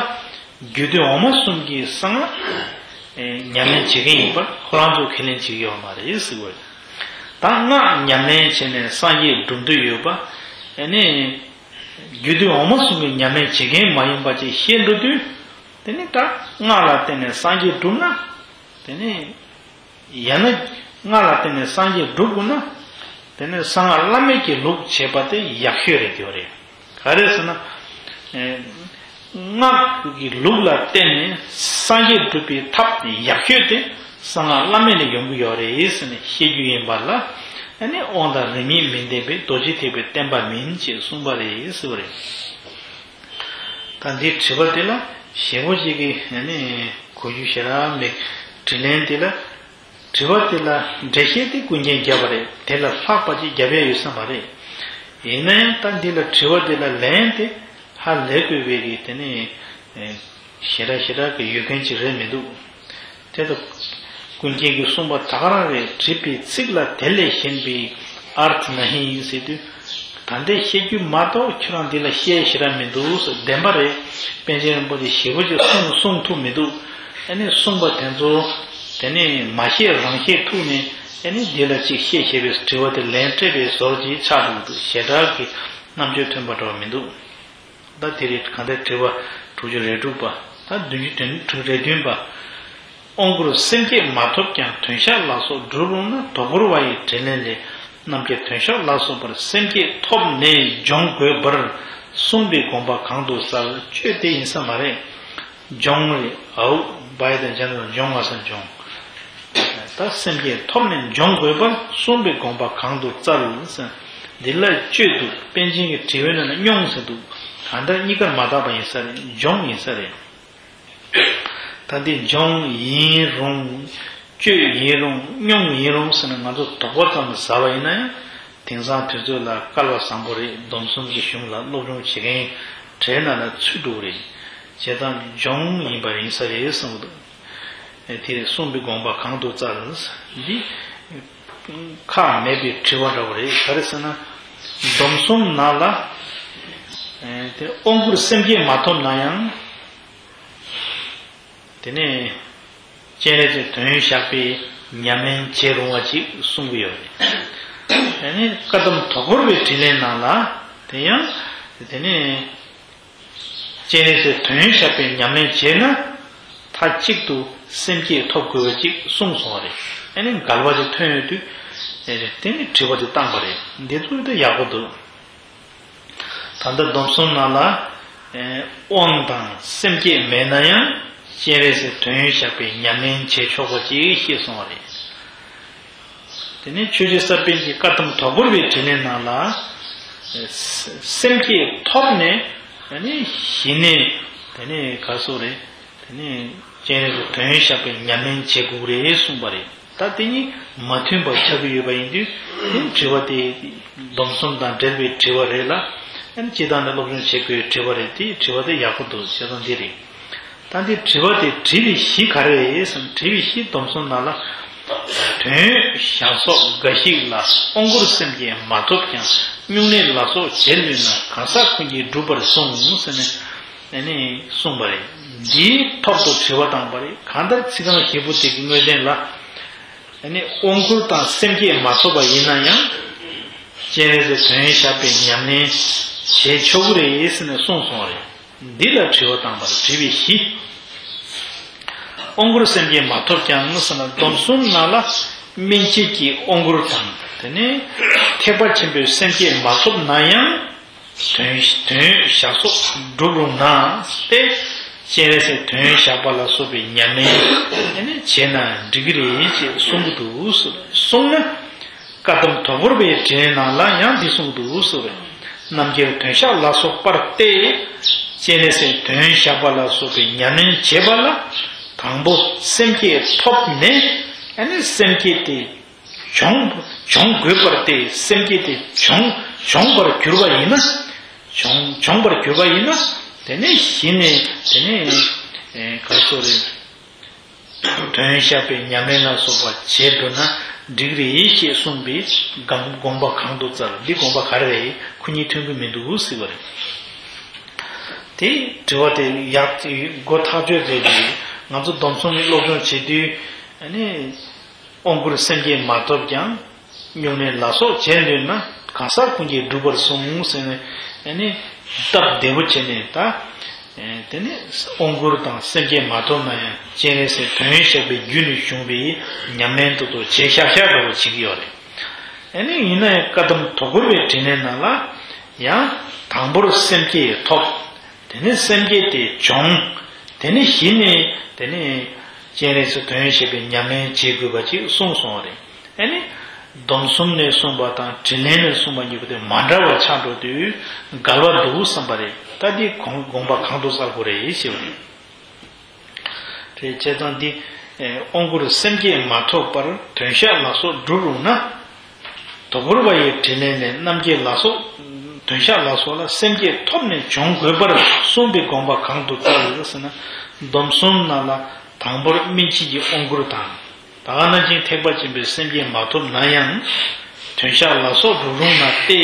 རྒྱུད་སྡེ་འོག་མ་གསུམ་གྱི་གསང་སྔགས་ཉམས་ལེན་བྱེད་མཁན་ཡིན་པར་ཁོ་རང་ཚོས་ཁས་ལེན་བྱེད་ཀྱི་ཡོད་མ་རེད་ཟེར་བ་རེད། ད་སྔགས་ཉམས་ལེན་བྱས་ནས་སངས་རྒྱས་འགྲུབ་འདོད་ཡོད་པ། ཨ་ནི་རྒྱུད་སྡེ་འོག་མ་གསུམ་གྱི་ཉམས་ལེན་བྱེད་མཁན་མ་ཡིན་པ་ཅིག་ཤེས་འགྲོ་དུས། དེ་ནི་ད་སྔགས་ལ་བརྟེན་ནས་སངས་རྒྱས་འགྲུབ་ན། དེ་ནི་ཡང་ན་སྔགས་ལ་བརྟེན་ནས་སངས་རྒྱས་འགྲུབ་དགོས་ན། དེ་ནི་གསང་སྔགས་བླ་མེད་ཀྱི་ལུགས་བྱེད་པ་དེ་ཡག་ཤོས་རེད་ཟེར་བ་རེད། ག་རེ་ཟེར་ན། ཨེ། སྔགས་ཀྱི་ལུགས་ལ་བརྟེན་ནས་སངས་རྒྱས་འགྲུབ་པའི་ཐབས་ཡག་ཤོས་དེ་གསང་སྔགས་བླ་མེད་ལ་ཡོང་གི་ཡོད་རེད་ཟེར་ནས་བཤད་རྒྱུ་ཡིན་པ་ལ། ཨ་ནི་དབང་དང་རིམ་གཉིས་མི་ལྡན་པའི་རྡོ་རྗེ་ཐེག་པའི་བསྟན་པ་མིན་ཅེས་གསུངས་པ་རེད་ཟེར་བ་རེད། ད་འདི་དྲི་བ་དེ་ལ་ཞེ་པོ་ཅིག་གི་ཨ་ནི་གོ་རྒྱུ་ཞེ་དྲག་མེད། དྲིས་ལན་དེ་ལ། དྲི་བ་དེ་ལ་འགྲེལ་བཤད་དེ་ཀུན་མཁྱེན་བརྒྱབ་པ་རེད། དེ་ལ་ལྷག་པ་ཅིག་རྒྱབ་ཡ་ཡོད་ས་མ་རེད། ཡིན་ན་ཡང་ད་འདི་ལ་དྲི་བ་དེ་ལ་ལན་དེ་ཧ་ལས་དགོས་པའི་གི་དེ་ནི་ཞེ་དྲག་ཞེ་དྲག་གི་ཡོད་མཁན་ཅིག་རེད་མི་འདུག་དེ་ལྟ་ཀུན་མཁྱེན་གྱིས་གསུངས་པ་ད་ག་རང་རེད། དྲིས་པའི་ཚིག་ལ་དེ་ལས་གཞན་པའི་ཨར་ཐི་ན་ཧིན་ཟེར་དུས། ད་ལྟའི་བཤད་རྒྱུ་མ་གཏོགས་ཁྱོད་རང་འདི་ལ་བཤད་ཞེ་དྲག་མི་འདུག་ཟེར། བདེན་པ་རེད། པཎ་ཆེན་རིན་པོ་ཆེ་ཞེ་པོ་ཅིག་གསུངས་གསུངས་ཐུབ་མི་འདུག་ཨ་ནི་གསུངས་པ་དེ་ཚོ་དེ་ནི་མ་བཤད་རང་བཤད་ཐུག་ནས། ཨ་ནི་འདི་ལ་ཅིག་བཤད་ཞེས་པའི་དྲི་བ་དེ་ལན་སྤྲད་པའི་བཟོ་ཅིག་ཆགས་འདུག་ཞེ་དྲག་གི་རྣམ་དཔྱོད་ཐོན་པ་འདྲ་བ་མི་འདུག་ད་དེ་རིང་གང་ལྟར་དྲི་བ་དྲུག་ཅུ་རེ་དྲུག་པ། ད་བདུན་ཅུ་དོན་དྲུག་རེ་བདུན་པ། དབང་བསྐུར་སེམས་བསྐྱེད་མ་ཐོབ་ཀྱང་དོན་ཤར་ལ་སོགས་སྒྲུབ་རུང་ན། དོ་ཤལ་བ་ཡི་དྲིས་ལན་ལས། རྣམ་མཁྱེན་དོན་ཤར་ལ་སོགས་པར་སེམས་བསྐྱེད་ཐོབ་ནས་སྦྱོང་དགོས་པར་གསུངས་པའི་དགོངས་པ་གང་དུ་གསལ། གཅོད་དེ་ཡིན་ས་མ་རེད། སྦྱོང་རེད། འའུ་བའི་དང་སྦྱར་ན་སྦྱོང་བ་ས་སྦྱོང་། ད་སེམས་བསྐྱེད་ཐོབ་ནས་འབྱོངས་དགོས་པར་གསུངས་པའི་དགོངས་པ་གང་དུ་བཙལ་ཟེར། འདི་ལ་དཔྱོད་འདུག་པཎ་ཆེན་གྱི་དྲི་བའི་ནང་ན་སྙོངས་ཟེར་འདུག་གང་ལྟར་གཉིས་ཀར་མ་དག་པ་ཡིན་ས་རེད། འབྱོངས་ཡིན་ས་རེད། ད་འདི་འབྱོངས་ཡིན་རུང་། དཔྱོད་ཡིན་རུང་། སྙོངས་ཡིན་རུང་ཟེར་ན་ང་ཚོ་དོགས་པ་ཙམ་ཟ་བ་ཡིན་ན་ཡང་། དེང་སང་དུས་ཚོད་ལ་སྐལ་བ་བཟང་པོ་རེད། སྡོམ་གསུམ་གྱི་གཞུང་ལ་སློབ་སྦྱོང་བྱེད་མཁན་གྲས་ནང་ལ་ཚུད་འགྲོ་གི་རེད། བྱས་ཙང་འབྱོངས་ཡིན་པ་ཡིན་ས་རེད་གསུངས་འདུག་ཨེ་དེ་གསུངས་པའི་དགོངས་པ་གང་དུ་བཙལ། འདི་ཁག་མེད་པའི་དྲི་བ་འདྲ་བོ་རེད། ག་རེ་ཟེར་ན། སྡོམ་གསུམ་ནང་ལ་ཨེ་དེ་དབང་བསྐུར་སེམས་བསྐྱེད་མ་ཐོབ་ན་ཡང་། དེ་ནས་སྤྱན་རས་གཟིགས་དོན་ཞགས་པའི་ཉམས་ལེན་བྱེད་རུང་བ་ཅིག་གསུང་གི་ཡོད་རེད། དེ་ནས་བཀའ་གདམས་དོལ་པོར་པའི་དྲིས་ལན་ནང་ལ་དེ་ཡང་དེ་ནས་སྤྱན་རས་གཟིགས་དོན་ཞགས་པའི་ཉམས་ལེན་བྱས་ན་མཐའ་གཅིག་ཏུ་སེམས་བསྐྱེད་ཐོབ་དགོས་པ་ཅིག་གསུངས་སོང་བ་རེད། ཨ་ནི་འགལ་བ་ཅིག་ཐོན་ཡོང་དུས་དེ་ནས་དྲི་བ་དེ་བཏང་པ་རེད། འདི་ཚོ་དེ་ཡག་པོ་འདུག་ད་ལྟ་སྡོམ་གསུམ་ནང་ལ་ཨེ་དབང་དང་སེམས་བསྐྱེད་མེད་ན་ཡང་སྤྱན་རས་གཟིགས་དོན་ཞགས་པའི་ཉམས་ལེན་བྱེད་ཆོག་པ་ཅིག་བཤད་སོང་བ་རེད། དེ་ནས་ཆོས་རྗེ་ས་པཎ་གྱི་བཀའ་གདམས་དོལ་པོར་པའི་དྲིས་ལན་ནང་ལ་ཨེ་སེམས་བསྐྱེད་ཐོབ་ནས་དེ་ནས་གཞི་ནས་དེ་ནས་ག་སོ་རེད། དེ་ནས་སྤྱན་རས་གཟིགས་དོན་ཞགས་པའི་ཉམས་ལེན་བྱེད་དགོས་རེད་གསུངས་པ་རེད། ད་དེ་གཉིས་མ་མཐུན་པ་ཆགས་ཀྱི་ཡོད་པ་ཡིན་དུས་དེ་དྲི་བ་དེ་སྡོམ་གསུམ་དང་འབྲེལ་བའི་དྲི་བ་རེད་ལ། ཨ་ནི་སྤྱིར་བཏང་ནས་སློབ་སྦྱོང་བྱེད་དགོས་པའི་དྲི་བ་རེད། དེ་དྲི་བ་དེ་ཡག་པོ་འདུག་བྱས་ཙང་འདི་རེད། ད་འདི་དྲི་བ་དེ་དྲི་བའི་གཞི་ག་རེ་རེད་ཟེར་ན། དྲི་བའི་གཞི་སྡོམ་གསུམ་ནང་ལ་དོན་ཞགས་སོགས་འགའ་ཞིག་ལ་དབང་བསྐུར་སེམས་བསྐྱེད་མ་ཐོབ་ཀྱང་སྨྱུང་གནས་ལ་སོགས་བྱེད་ནུས་ན་གང་ཟག་ཀུན་གྱིས་འགྲུབ་པར་གསུངས་ཟེར་ནས། ཨ་ནི་གསུངས་པ་རེད། འདིའི་ཐོག་ཏུ་དྲི་བ་བཏང་པ་རེད། གང་ལྟར་ཚིག་རྐང་བཞི་པོ་དེ་གི་དངོས་བསྟན་ལ། ཨ་ནི་དབང་བསྐུར་དང་སེམས་བསྐྱེད་མ་ཐོབ་པ་ཡིན་ན་ཡང་། སྤྱན་རས་གཟིགས་དོན་ཞགས་པའི་ཉམས་ལེན་བྱེད་ཆོག་གི་རེད་ཟེར་ནས་གསུངས་སོང་བ་རེད། འདི་ལ་དྲི་བ་བཏང་པ་རེད། དྲི་བའི་གཞི། དབང་བསྐུར་སེམས་བསྐྱེད་མ་ཐོབ་ཀྱང་ཟེར་ན། སྡོམ་གསུམ་ནང་ལ་སྨིན་བྱེད་ཀྱི་དབང་བསྐུར་དང་། དེ་ནས་ཐེག་པ་ཆེན་པོའི་སེམས་བསྐྱེད་མ་ཐོབ་ན་ཡང་། དོན་དོན་ཞགས་སོགས་འགྲུབ་རུང་ན་སྟེ། སྤྱན་རས་གཟིགས་དོན་ཞགས་པ་ལ་སོགས་པའི་ཉམས་ལེན་ཨ་ནི་བྱས་ན་འགྲིག་གི་རེད་ཅེས་གསུང་གི་འདུག་ཟེར། གསུངས་ན། བཀའ་གདམས་དོལ་པོར་པའི་དྲིས་ལན་ནང་ལ་ཡང་འདི་གསུང་གི་འདུག་ཟེར། རྣམ་མཁྱེན་དོན་ཞགས་ལ་སོགས་པར་བལྟས། སྤྱན་རས་གཟིགས་དོན་ཞགས་པ་ལ་སོགས་པའི་ཉམས་ལེན་བྱེད་པ་ལ། དང་པོ་སེམས་བསྐྱེད་ཐོབ་ནས་ཨ་ནི་སེམས་བསྐྱེད་དེ། སྦྱོང་སྦྱོང་དགོས་པར་ཏེ། སེམས་བསྐྱེད་དེ་སྦྱོང་སྦྱོང་བར་གྱུར་པ་ཡིན་ན། སྦྱོང་སྦྱོང་བར་གྱུར་པ་ཡིན་ན། དེ་ནས་གཞི་ནས་དེ་ནས་ཨེ་ག་སོ་རེད། དོན་ཞགས་པའི་ཉམས་ལེན་ལ་སོགས་པ་བྱེད་འགྲོ་ན་འགྲིག་རེད་ཞེས་གསུངས་པའི་དགོངས་དགོངས་པ་གང་དུ་བཙལ། འདི་དགོངས་པ་ག་རེ་རེད། ཁོ་གཉིས་མཐུན་གྱི་མི་འདུག་ཟེར་བ་རེད། དེ་དྲི་བ་དེ་ཡག་གོ་ཐག་ཆོད་རེད་དེ། ང་ཚོ་སྡོམ་གསུམ་སློབ་སྦྱོང་བྱེད་དུས་ཨ་ནི། དབང་བསྐུར་སེམས་བསྐྱེད་མ་ཐོབ་ཀྱང་། སྨྱུང་གནས་ལ་སོགས་བྱེད་འདོད་ན། གང་ཟག་ཀུན་གྱིས་འགྲུབ་པར་གསུངས་ཟེར་ནས། ཨ་ནི་སྟབས་བདེ་པོ་བྱས་ནས་ད། ཨེ་དེ་ནི་དབང་བསྐུར་དང་སེམས་བསྐྱེད་མ་ཐོབ་ན་ཡང་། སྤྱན་རས་གཟིགས་དོན་ཞགས་པའི་རྒྱུད་ནས་བྱུང་བའི་ཉམས་ལེན་དེ་ཚོ་བྱས་ཤག་ཤག་འདྲ་བོ་བྱེད་ཀྱི་ཡོད་རེད། ཨ་ནི་ཡིན་ན་ཡང་བཀའ་གདམས་དོལ་པོར་པའི་དྲིས་ལན་ནང་ལ་ཡང་། དང་པོར་སེམས་བསྐྱེད་ཐོབ། དེ་ནས་སེམས་བསྐྱེད་དེ་སྦྱོང་། དེ་ནས་གཞི་ནས་དེ་ནས་སྤྱན་རས་གཟིགས་དོན་ཞགས་པའི་ཉམས་ལེན་བྱེད་དགོས་པ་ཅིག་གསུངས་སོང་བ་རེད། ཨ་ནི་སྡོམ་གསུམ་ནས་གསུངས་པ་དང་དྲིས་ལན་ནས་གསུངས་པ་གཉིས་པོ་དེ་མ་འདྲ་བ་ཆགས་འགྲོ་དུས་འགལ་བ་འདུག་བསམ་པ་རེད། ད་འདི་དགོངས་དགོངས་པ་གང་དུ་བཙལ་དགོས་རེད་ཞེས་པ་རེད། དེ་བྱས་ཙང་འདི་དབང་བསྐུར་སེམས་བསྐྱེད་མ་ཐོབ་པར་དོན་ཞགས་ལ་སོགས་འགྲུབ་རུང་ན། དོལ་པོར་པ་ཡི་དྲིས་ལན་ནས་རྣམ་མཁྱེན་ལ་སོགས་དོན་ཞགས་ལ་སོགས་ལ་སེམས་བསྐྱེད་ཐོབ་ནས་སྦྱོང་དགོས་པར་གསུངས་པའི་དགོངས་པ་གང་དུ་བཙལ་ཟེར་ན། སྡོམ་གསུམ་ནང་ལ་དང་པོར་སྨིན་བྱེད་ཀྱི་དབང་བསྐུར་དང་། ད་ག་ནང་བཞིན་ཐེག་པ་ཆེན་པོའི་སེམས་བསྐྱེད་མ་ཐོབ་ན་ཡང་། དོན་ཞགས་ལ་སོགས་འགྲུབ་རུང་ན་སྟེ།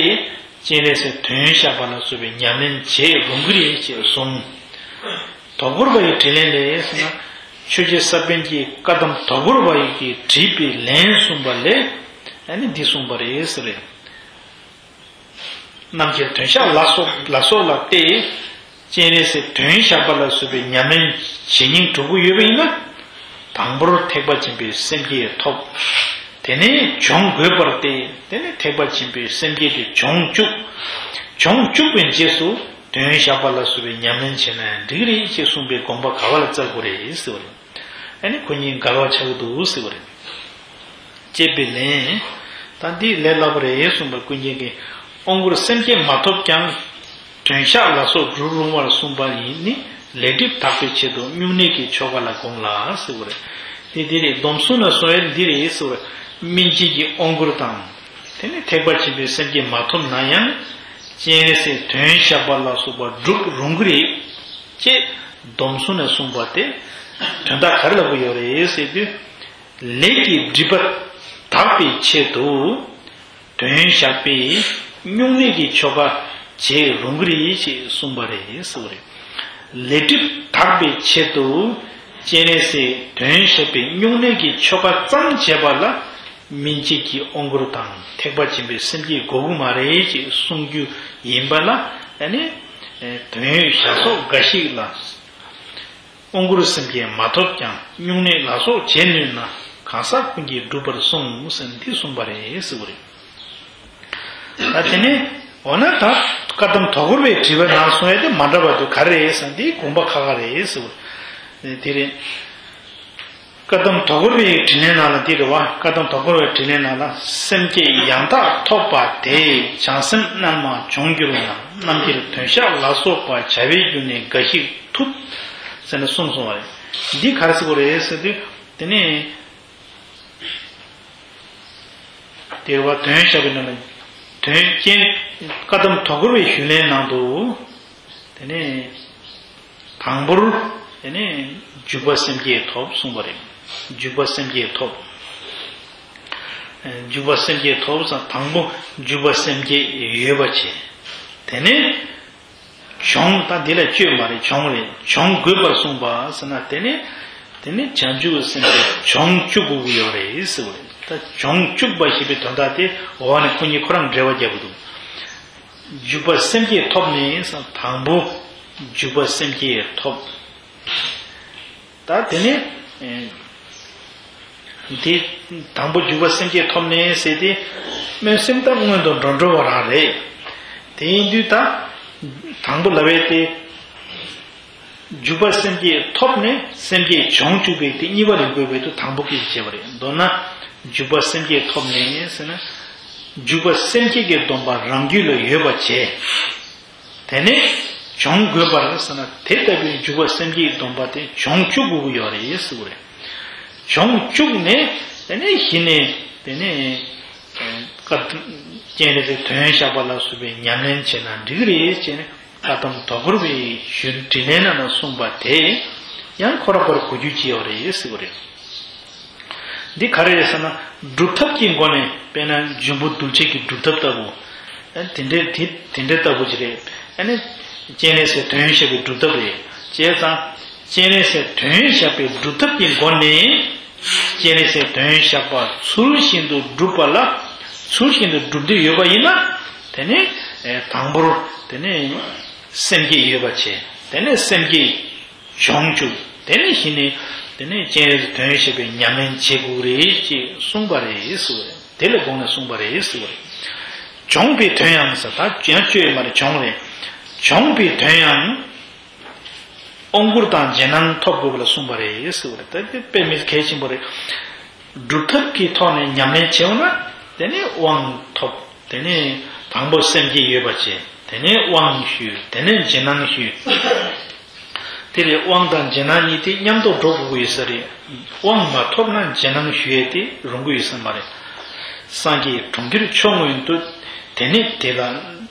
སྤྱན་རས་གཟིགས་དོན་ཞགས་པ་ལ་སོགས་པའི་ཉམས་ལེན་བྱེད་རུང་གི་རེད་ཅེས་གསུངས། དོལ་པོར་པ་ཡི་དྲིས་ལན་ལས་ཟེར་ན། ཆོས་རྗེ་ས་པཎ་གྱིས་བཀའ་གདམས་དོལ་པོར་པ་ཡི་གིས་དྲིས་པའི་ལན་གསུངས་པ་ལས། ཨ་ནི་འདི་གསུངས་པ་རེད་ཟེར་རེད། རྣམ་མཁྱེན་དོན་ཞགས་ལ་སོགས་ལ་སོགས་ལ་སྟེ། སྤྱན་རས་གཟིགས་དོན་ཞགས་པ་ལ་སོགས་པའི་ཉམས་ལེན་བྱེད་སྙིང་བྲོ་གི་ཡོད་པ་ཡིན་ན། དང་པོར་ཐེག་པ་ཆེན་པོའི་སེམས་བསྐྱེད་ཐོབ། དེ་ནས་སྦྱོང་དགོས་པར་ཏེ། དེ་ནས་ཐེག་པ་ཆེན་པོའི་སེམས་བསྐྱེད་དེ་སྦྱོང་བཅུག་སྦྱོང་བཅུག་པའི་རྗེས་སུ་དོན་ཞགས་པ་ལ་སོགས་པའི་ཉམས་ལེན་བྱས་ན་འགྲིག་རེད་ཅེས་གསུངས་པའི་དགོངས་པ་ག་བ་ལ་བཙལ་དགོས་རེད་ཟེར་བ་རེད། ཨ་ནི་ཁོ་གཉིས་འགལ་བ་ཆགས་ཀྱི་འདུག་ཟེར་བ་རེད། ཅེས་པའི་ལན། ད་འདི་ལས་སླ་པོ་རེད་གསུངས་པ་ཀུན་མཁྱེན་གྱིས། དབང་བསྐུར་སེམས་བསྐྱེད་མ་ཐོབ་ཀྱང་། དོན་ཞགས་ལ་སོགས་སྒྲུབ་རུང་བར་གསུངས་པ་ཡིན་ནི། ལས་སྒྲིབ་དག་པའི་ཆེད་དུ་སྨྱུང་གནས་ཀྱི་ཆོ་ག་ལ་དགོངས་ལ་ཟེར་བ་རེད། དེ་འདི་རེད། སྡོམ་གསུམ་ལ་གསུངས་ཡས་འདི་རེད་ཟེར་བ་རེད། སྨིན་བྱེད་ཀྱི་དབང་བསྐུར་དང་། དེ་ནས་ཐེག་པ་ཆེན་པོའི་སེམས་བསྐྱེད་མ་ཐོབ་ན་ཡང་། སྤྱན་རས་གཟིགས་དོན་ཞགས་པ་ལ་སོགས་པ་སྒྲུབ་རུང་གི་རེད། ཅེས་སྡོམ་གསུམ་ནས་གསུངས་པ་དེ་དོན་དག་ག་རེ་ལབ་ཀྱི་ཡོད་རེད་ཟེར་དུས། ལས་ཀྱི་སྒྲིབ་པ་དག་པའི་ཆེད་དུ། དོན་ཞགས་པའི་སྨྱུང་གནས་ཀྱི་ཆོ་ག་བྱེད་རུང་གི་རེད་ཅེས་གསུངས་པ་རེད་ཟེར་བ་རེད། ལས་སྒྲིབ་དག་པའི་ཆེད་དུ། སྤྱན་རས་གཟིགས་དོན་ཞགས་པའི་སྨྱུང་གནས་ཀྱི་ཆོ་ག་ཙམ་བྱས་པ་ལ། སྨིན་བྱེད་ཀྱི་དབང་བསྐུར་དང་ཐེག་པ་ཆེན་པོའི་སེམས་བསྐྱེད་དགོས་ཀྱི་མ་རེད་ཅེས་གསུང་རྒྱུ་ཡིན་པ་ལ། ཨ་ནི། དོན་ཞགས་སོགས་འགའ་ཞིག་ལ། དབང་བསྐུར་སེམས་བསྐྱེད་མ་ཐོབ་ཀྱང་། སྨྱུང་གནས་ལ་སོགས་བྱེད་ནུས་ན། གང་ཟག་ཀུན་གྱིས་འགྲུབ་པར་གསུངས་ཟེར་འདི་གསུངས་པ་རེད་ཟེར་བ་རེད། ད་དེ་ནས་འོ་ན་ད་བཀའ་གདམས་དོལ་པོར་པའི་དྲི་བའི་ནང་གསུངས་ཡས་དེ་མ་འདྲ་བ་དུ་ག་རེ་རེད་ཟེར་འདི་དགོངས་པ་ཁག་ཁག་རེད་ཟེར་བ་དེ་རེད། བཀའ་གདམས་དོལ་པོར་པའི་དྲི་ལན་ནང་ལ་འདི་རེད་བ། བཀའ་གདམས་དོལ་པོར་པའི་དྲི་ལན་ནང་ལ། སེམས་བསྐྱེད་ཡང་དག་ཐོབ་པ་དེས། བྱང་སེམས་རྣལ་མ་འབྱོངས་འགྱུར་ན། རྣམ་འགྱུར་དོན་ཞགས་ལ་སོགས་པ། བྱ་བའི་རྒྱུ་ནི་འགའ་ཞིག་ཐུབ། ཟེར་ནས་གསུངས་སོང་བ་རེད། འདི་ག་རེ་ཟེར་དགོས་རེད་ཟེར་དུས། དེ་ནས་དེ་རེད་བ། དོན་ཞགས་པའི་ནང་ལ། དོན་རྐྱེན། བཀའ་གདམས་དོལ་པོར་པའི་ཞུས་ལན་ནང་དུ། དེ་ནས་དང་པོར། དེ་ནས་འཇུག་པ་སེམས་བསྐྱེད་ཐོབ་གསུངས་པ་རེད། འཇུག་པ་སེམས་བསྐྱེད་ཐོབ། འཇུག་པ་སེམས་བསྐྱེད་ཐོབ་ཙང་དང་པོ་འཇུག་པ་སེམས་བསྐྱེད་ཡོད་པ་བྱས། དེ་ནས་སྦྱོང་། ད་འདི་ལ་སྤྱོད་མ་རེད། སྦྱོང་རེད། སྦྱོང་དགོས་པར་གསུངས་པ་ཟེར་ན། དེ་ནས་དེ་ནས་བྱང་ཆུབ་སེམས་དཔའི་སྦྱོང་བཅུག་དགོས་ཀྱི་ཡོད་རེད་ཟེར་བ་རེད། ད་སྦྱོང་བཅུག་པ་ཞེས་པའི་དོན་དག་དེ་འོག་ནས་ཁོ་གཉིས་ཁོ་རང་འབྲེལ་བ་རྒྱབ་ཀྱི་འདུག་འཇུག་པ་སེམས་བསྐྱེད་ཐོབ་ནས་ཟེར། དང་པོ་འཇུག་པ་སེམས་བསྐྱེད་ཐོབ། ད་དེ་ནས་ཨེ་འདི་དང་པོ་འཇུག་པ་སེམས་བསྐྱེད་ཐོབ་ནས་ཟེར་དེ། སྨོན་སེམས་ད་སྔོན་དུ་འགྲོ་འགྲོ་བ་རང་རེད། དེ་ཡིན་དུས་ད་དང་པོ་ལབ་པ་དེ། འཇུག་པ་སེམས་བསྐྱེད་ཐོབ་ནས་སེམས་བསྐྱེད་སྦྱོང་བཅུག་པའི་དེ་གཉིས་པ་རེད། དགོས་པའི་དུ་དང་པོ་སྐད་ཆ་བྱས་པ་རེད། མདོར་ན་འཇུག་པ་སེམས་བསྐྱེད་ཐོབ་ནས་ཟེར་ན། འཇུག་པ་སེམས་བསྐྱེད་ཀྱི་སྡོམ་པ་རང་རྒྱུད་ལ་ཡོད་པ་བྱས། དེ་ནས་སྦྱོང་དགོས་པར་ཟེར་ན། དེ་ལྟ་བུའི་འཇུག་པ་སེམས་བསྐྱེད་སྡོམ་པ་དེ་སྦྱོང་བཅུག་དགོས་ཀྱི་ཡོད་རེད་ཟེར་བ་རེད། སྦྱོང་བཅུག་ནས་དེ་ནས་གཞི་ནས་དེ་ནས་བཀའ་སྤྱན་རས་གཟིགས་དོན་ཞགས་པ་ལ་སོགས་པའི་ཉམས་ལེན་བྱས་ན་འགྲིག་གི་རེད་ཅེས་ནས། བཀའ་གདམས་དོལ་པོར་པའི་ཞུས་དྲི་ལན་ནང་ན་གསུངས་པ་དེ་ཡང་ཁོ་རང་པར་གོ་རྒྱུ་ཅི་ཡོད་རེད་ཟེར་བ་རེད། འདི་ག་རེ་རེད་ཟེར་ན། སྒྲུབ་ཐབས་ཀྱི་སྒོ་ནས། དཔེར་ན་འབྱུང་པོ་འདུལ་བྱེད་ཀྱི་སྒྲུབ་ཐབས་ལྟ་བུ། དེ་འདྲའི་དེ་དེ་འདྲའི་ལྟ་བུ་ཅིག་རེད། ཨ་ནི་སྤྱན་རས་གཟིགས་དོན་ཞགས་པའི་སྒྲུབ་ཐབས་རེད། བྱས་ཙང་སྤྱན་རས་གཟིགས་དོན་ཞགས་པའི་སྒྲུབ་ཐབས་ཀྱི་སྒོ་ནས། སྤྱན་རས་གཟིགས་དོན་ཞགས་པ་ཚུལ་བཞིན་དུ་སྒྲུབ་པ་ལ། ཚུལ་བཞིན་དུ་སྒྲུབ་འདོད་ཡོད་པ་ཡིན་ན། དེ་ནི་དང་པོར་དེ་ནི་སེམས་བསྐྱེད་ཡོད་པ་བྱས། དེ་ནི་སེམས་བསྐྱེད་སྦྱོང་བཅུག་དེ་ནས་གཞི་ནས་དེ་ནས་སྤྱན་རས་གཟིགས་དོན་ཞེས་པའི་ཉམས་ལེན་བྱེད་དགོས་རེད་ཅེས་གསུངས་པ་རེད་ཟེར་བ་རེད། དེ་ལ་དགོངས་ནས་གསུངས་པ་རེད་ཟེར་བ་རེད། སྦྱོང་བའི་དོན་ཡང་ཟེར། ད་ཡང་བཅོས་ཡོད་མ་རེད། སྦྱོང་རེད། སྦྱོང་བའི་དོན་ཡང་དབང་བསྐུར་དང་རྗེས་གནང་ཐོབ་དགོས་པ་ལ་གསུངས་པ་རེད་ཟེར་བ་རེད། ད་དེ་དཔེ་མི་གལ་ཆེན་པོ་རེད། སྒྲུབ་ཐབས་ཀྱི་ཐོག་ནས་ཉམས་ལེན་བྱས་ཡོང་ན་དེ་ནས་དབང་ཐོབ། དེ་ནས་དང་པོ་སེམས་བསྐྱེད་ཡོད་པ་བྱས། དེ་ནས་དབང་ཞུས། དེ་ནས་རྗེས་གནང་ཞུས། དེ་ལས་དབང་དང་རྗེས་གནང་གཉིས་དེ་མཉམ་དུ་འགྲོ་དགོས་ཀྱི་ཡོད་ས་རེད། དབང་མ་ཐོབ་ན་རྗེས་གནང་ཞུ་ཡས་དེ་རུང་གི་ཡོད་ས་མ་རེད། སངས་རྒྱས་གྲོང་ཁྱེར་མཆོག་མངོན་དུ། དེ་ནས་དེ་ལ་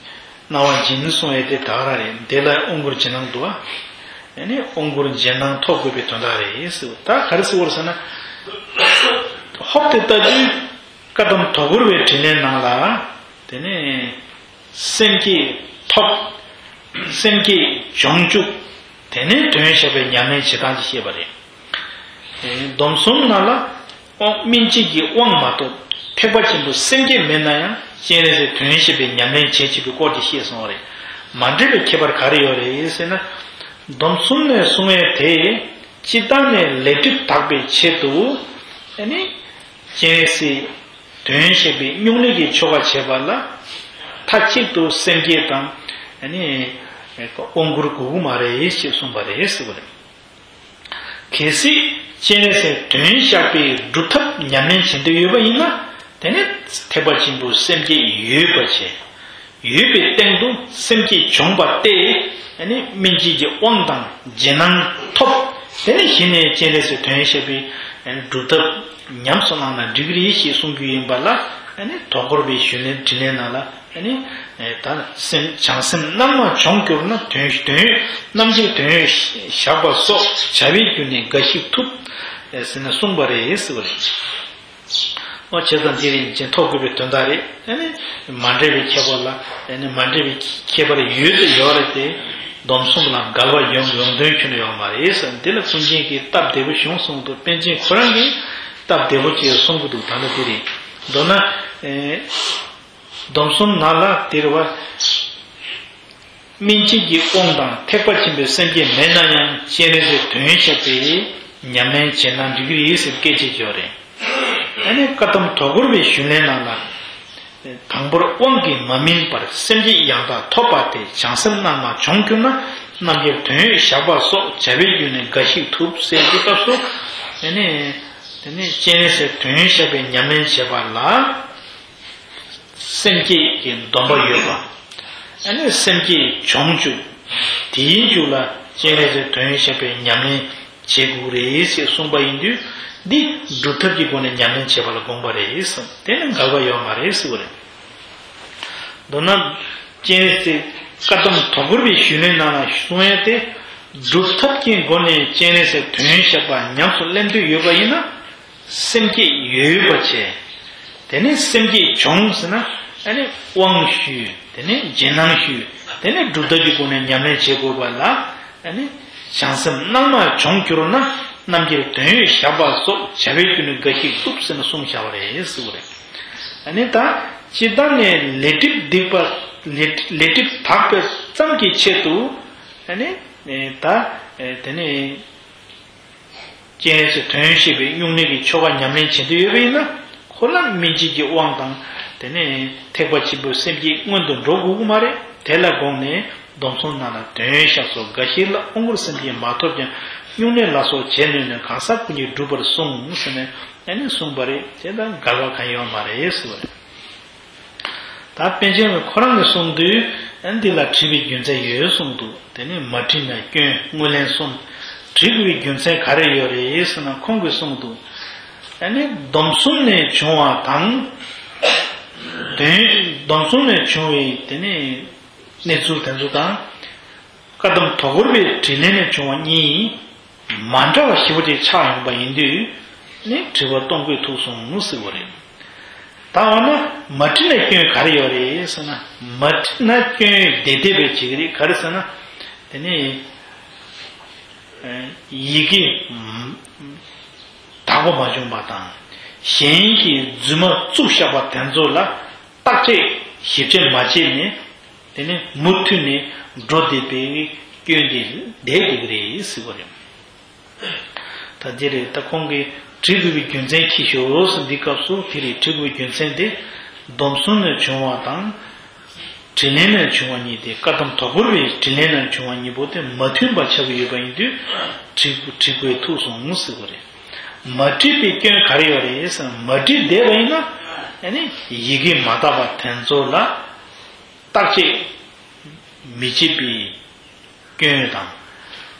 སྣང་བ་སྦྱིན་གསུང་ཡས་དེ་ད་ག་རང་རེད། དེ་ལ་དབང་བསྐུར་རྗེས་གནང་འདུག་ཨ། དེ་ནས་དབང་བསྐུར་རྗེས་གནང་ཐོབ་དགོས་པའི་དོན་དག་རེད་ཟེར། ད་ག་རེ་ཟེར་བ་རེད་ཟེར་ན། ཧོབ་དེ་ལྟ་དུས་བཀའ་གདམས་དོལ་པོར་པའི་དྲི་ལན་ནང་ལ། དེ་ནས་སེམས་བསྐྱེད་ཐོབ། སེམས་བསྐྱེད་སྦྱོང་བཅུག་དེ་ནས་དོན་ཞེས་པའི་ཉམས་ལེན་བྱེད་སྟངས་ཀྱི་བཤད་པ་རེད། སྡོམ་གསུམ་ནང་ལ་དབང་སྨིན་བྱེད་ཀྱི་དབང་མ་གཏོགས་ཐེག་པ་ཆེན་པོའི་སེམས་བསྐྱེད་མེད་ན་ཡང་སྤྱན་རས་གཟིགས་དོན་ཞེས་པའི་ཉམས་ལེན་བྱེད་བྱེད་པའི་སྐོར་དེ་བཤད་སོང་བ་རེད། མ་འདྲེས་པའི་ཁྱད་པར་ག་རེ་ཡོད་རེད་ཟེར་ན། སྡོམ་གསུམ་ནས་གསུང་བའི་དེ་སྤྱིར་བཏང་ནས་ལས་སྒྲིབ་དག་པའི་ཆེད་དུ། ཨ་ནི་སྤྱན་རས་གཟིགས་དོན་ཞེས་པའི་སྨྱུང་གནས་ཀྱི་ཆོ་ག་བྱེད་པ་ལ། མཐའ་གཅིག་ཏུ་སེམས་བསྐྱེད་དང་། ཨ་ནི་དབང་བསྐུར་དགོས་ཀྱི་མ་རེད་ཅེས་གསུངས་པ་རེད་ཟེར་བ་རེད། གལ་སྲིད་ སྤྱན་རས་གཟིགས་དོན་བཤགས་པའི་སྒྲུབ་ཐབས་ཉམས་ལེན་བྱེད་འདོད་ཡོད་པ་ཡིན་ན། དེ་ནི་ཐེག་པ་ཆེན་པོའི་སེམས་བསྐྱེད་ཡོད་པ་བྱས། ཡོད་པའི་སྟེང་དུ་སེམས་བསྐྱེད་བྱུང་བ་སྟེ། ཨ་ནི་སྨིན་བྱེད་ཀྱི་དབང་དང་རྗེས་གནང་ཐོབ། དེ་ནི་གཞི་ནས་སྤྱན་རས་གཟིགས་དོན་བཤགས་པའི་སྒྲུབ་ཐབས་ཉམས་སུ་བླངས་ན་འགྲིག་གི་རེད་ཞེས་གསུང་རྒྱུ་ཡིན་པ་ལ། ཨ་ནི་དོ་ཁུར་བའི་ཞུས་ལན་དྲིས་ལན་ནང་ལ། ཨ་ནི་ད་སེམས་བྱང་སེམས་རྣལ་མ་བྱུང་གྱུར་ན། དོན་དོན་རྣམ་འབྱེད་དོན་བཤགས་པ་སོགས་བྱ་བའི་རྒྱུ་ནི་འགའ་ཞིག་ཐུབ་ཟེར་ནས་གསུངས་པ་རེད་ཟེར་བ་རེད། ཨོ་བྱས་ཙང་འདི་རིན་ཆེན་ཐོབ་དགོས་པའི་དོན་དག་རེད། ཨ་ནི་མ་འདྲེས་པའི་ཁྱད་པར་ལ། ཨ་ནི་མ་འདྲེས་པའི་ཁྱད་པར་ཡོད་དེ་ཡོད་རེད་དེ། སྡོམ་གསུམ་ལ་འགལ་བ་ཡོང་ཡོང་དོན་ཁྱོན་ནས་ཡོད་མ་རེད་ཟེར། འདི་ལ་ཀུན་མཁྱེན་གྱིས་སྟབས་བདེ་པོ་བྱུང་གསུངས་འདུག་པཎ་ཆེན་ཁོ་རང་གིས་སྟབས་བདེ་པོ་ཅིག་གསུང་གི་འདུག་ད་ནི་འདི་རེད། མདོར་ན། ཨེ། སྡོམ་གསུམ་ནང་ལ་དེ་རེད་བ། སྨིན་བྱེད་ཀྱི་དབང་དང་ཐེག་པ་ཆེན་པོའི་སེམས་བསྐྱེད་མེད་ན་ཡང་སྤྱན་རས་གཟིགས་དོན་བཤགས་པའི་ཉམས་ལེན་བྱས་ན་འགྲིག་གི་རེད་ཟེར་སྐད་ཆ་བརྗོད་རེད། ཨ་ནི་བཀའ་གདམས་དོ་ཁུར་བའི་ཞུས་ལན་ནང་ལ། དང་པོར་དབང་གིས་མ་སྨིན་པར་སེམས་བསྐྱེད་ཡང་དག་ཐོབ་པ་དེ་བྱང་སེམས་རྣལ་མ་བྱུང་གྱུར་ན། རྣམ་རྒྱལ་དོན་བཤགས་པ་སོགས་བྱ་བའི་རྒྱུ་ནི་འགའ་ཞིག་ཐུབ་ཟེར་གྱི་སྐབས་སུ། དེ་ནི་དེ་ནི་སྤྱན་རས་གཟིགས་དོན་བཤགས་པའི་ཉམས་ལེན་བྱེད་པ་ལ། སེམས་བསྐྱེད་ཀྱི་སྡོམ་པ་ཡོད་པ། ཨ་ནི་སེམས་བསྐྱེད་བྱུང་བཅུག་དེའི་མཇུག་ལ་སྤྱན་རས་གཟིགས་དོན་བཤགས་པའི་ཉམས་ལེན་བྱེད་དགོས་རེད་ཅེས་གསུངས་པ་ཡིན་དུས། འདི་སྒྲུབ་ཐབས་ཀྱི་སྒོ་ནས་ཉམས་ལེན་བྱེད་པ་ལ་དགོངས་པ་རེད་གསུངས། དེ་ནི་འགལ་བ་ཡོད་མ་རེད་ཟེར་བ་རེད། མདོར་ན། སྤྱན་རས་གཟིགས་བཀའ་གདམས་དོ་ཁུར་བའི་ཞུས་ལན་ནང་ལ་གསུང་ཡ་དེ། སྒྲུབ་ཐབས་ཀྱི་སྒོ་ནས་སྤྱན་རས་གཟིགས་དོན་བཤགས་པ་ཉམས་སུ་ལེན་འདོད་ཡོད་པ་ཡིན་ན། སེམས་བསྐྱེད་ཡོད་པ་བྱས། དེ་ནས་སེམས་བསྐྱེད་བྱུང་ཟེར་ན། ཨ་ནི་དབང་ཞུས། དེ་ནས་རྗེས་གནང་ཞུས། དེ་ནས་སྒྲུབ་ཐབས་ཀྱི་སྒོ་ནས་ཉམས་ལེན་བྱེད་དགོས་པ་ལ། ཨ་ནི་བྱང་སེམས་རྣལ་མ་བྱུང་གྱུར་ན། རྣམ་རྒྱལ་དོན་བཤགས་པ་སོགས་བྱ་བའི་རྒྱུ་ནི་འགའ་ཞིག་ཐུབ་ཟེར་ནས་གསུངས་བཞག་པ་རེད་ཟེར་བ་རེད། ཨ་ནི་ད་སྤྱིར་བཏང་ནས་ལས་སྒྲིབ་སྡིག་པ། ལས་ལས་སྒྲིབ་དག་པའི་ཙམ་གྱི་ཆེད་དུ། ཨ་ནི་ད་དེ་ནས། སྤྱན་རས་གཟིགས་དོན་བཤགས་པའི་སྨྱུང་གནས་ཀྱི་ཆོ་ག་ཉམས་ལེན་བྱེད་འདོད་ཡོད་པ་ཡིན་ན། ཁོ་ལ་སྨིན་བྱེད་ཀྱི་དབང་དང་། དེ་ནས་ཐེག་པ་ཆེན་པོའི་སེམས་བསྐྱེད་སྔོན་དུ་འགྲོ་དགོས་ཀྱི་མ་རེད། དེ་ལ་དགོངས་ནས་སྡོམ་གསུམ་ནང་ལ་དོན་བཤགས་སོགས་འགའ་ཞིག་ལ་དབང་བསྐུར་སེམས་བསྐྱེད་མ་ཐོབ་ཀྱང་། སྨྱུང་གནས་ལ་སོགས་བྱེད་ནུས་ན་གང་ཟག་ཀུན་གྱིས་འགྲུབ་པར་གསུངས་ཟེར་ནས་ཨ་ནི་གསུངས་པ་རེད། དེ་དང་འགལ་བ་གང་ཡོད་མ་རེད་ཟེར་བ་རེད། ད་པཎ་ཆེན་ཁོ་རང་གིས་གསུངས་དུས། ཨ་ནི་འདི་ལ་དྲི་བའི་རྒྱུ་མཚན་ཡོད་གསུངས་འདུག་དེ་ནི་མ་དྲིས་ན་སྐྱོན། དངོས་ལན་གསུམ། དྲི་དགོས་པའི་རྒྱུ་མཚན་ག་རེ་ཡོད་རེད་ཟེར་ན། ཁོང་གིས་གསུངས་འདུག་ཨ་ནི་སྡོམ་གསུམ་ནས་བྱུང་བ་དང་། དོན་སྡོམ་གསུམ་ནས་བྱུང་བའི་དེ་ནི་གནས་ཚུལ་དེ་ཚོ་དང་། བཀའ་གདམས་དོ་ཁུར་བའི་དྲིས་ལན་ནས་བྱུང་བ་གཉིས། མ་འདྲ་བ་ཞེ་པོ་ཅིག་ཆགས་ཡོང་པ་ཡིན་དུས་ནི་དྲི་བ་གཏོང་དགོས་ཐུག་སོང་ཟེར་བ་རེད། ད་འོ་ན་མ་དྲིས་ན་སྐྱོན་ག་རེ་ཡོད་རེད་ཟེར་ན། མ་དྲིས་ན་སྐྱོན་དེ་དེ་བས་ཅིག་རེད། ག་རེ་ཟེར་ན། དེ་ནི་ཡི་གེ་དག་པོ་མ་བྱུང་བ་དང་། གཞན་གྱིས་རྫུན་མ་བཙུགས་བཞག་པ་དེ་ཚོ་ལ་བརྟག་དཔྱད་ཞིབ་ཆ་མ་བྱས་ནས། དེ་ནས་མུ་མཐུད་ནས་འགྲོ་བསྡད་པའི་སྐྱོན་དེ་བསྡད་བསྡད་ཀྱི་རེད་ཟེར་བ་རེད། ད་དེ་རེད། ད་ཁོང་གིས་དྲི་དགོས་པའི་རྒྱུ་མཚན་ཁྱི་ཤོག་ཟེར་འདི་སྐབས་སུ། དེ་རེད། དྲི་དགོས་པའི་རྒྱུ་མཚན་དེ། སྡོམ་གསུམ་ནས་བྱུང་བ་དང་། དྲིས་ལན་ནས་བྱུང་བ་གཉིས་དེ། བཀའ་གདམས་དོ་ཁུར་བའི་དྲིས་ལན་ནས་བྱུང་བ་གཉིས་པོ་དེ་མ་མཐུན་པ་ཆགས་ཀྱི་ཡོད་པ་ཡིན་དུས། དྲི་དྲི་དགོས་ཐུག་སོང་ཟེར་བ་རེད། མ་དྲིས་པའི་སྐྱོན་ག་རེ་ཡོད་རེད་ཟེར་ན། མ་དྲིས་བསྡད་པ་ཡིན་ན། ཨ་ནི་ཡི་གེ་མ་དག་པ་དེ་ཚོ་ལ་བརྟག་དཔྱད་མི་བྱེད་པའི་སྐྱོན་དང་།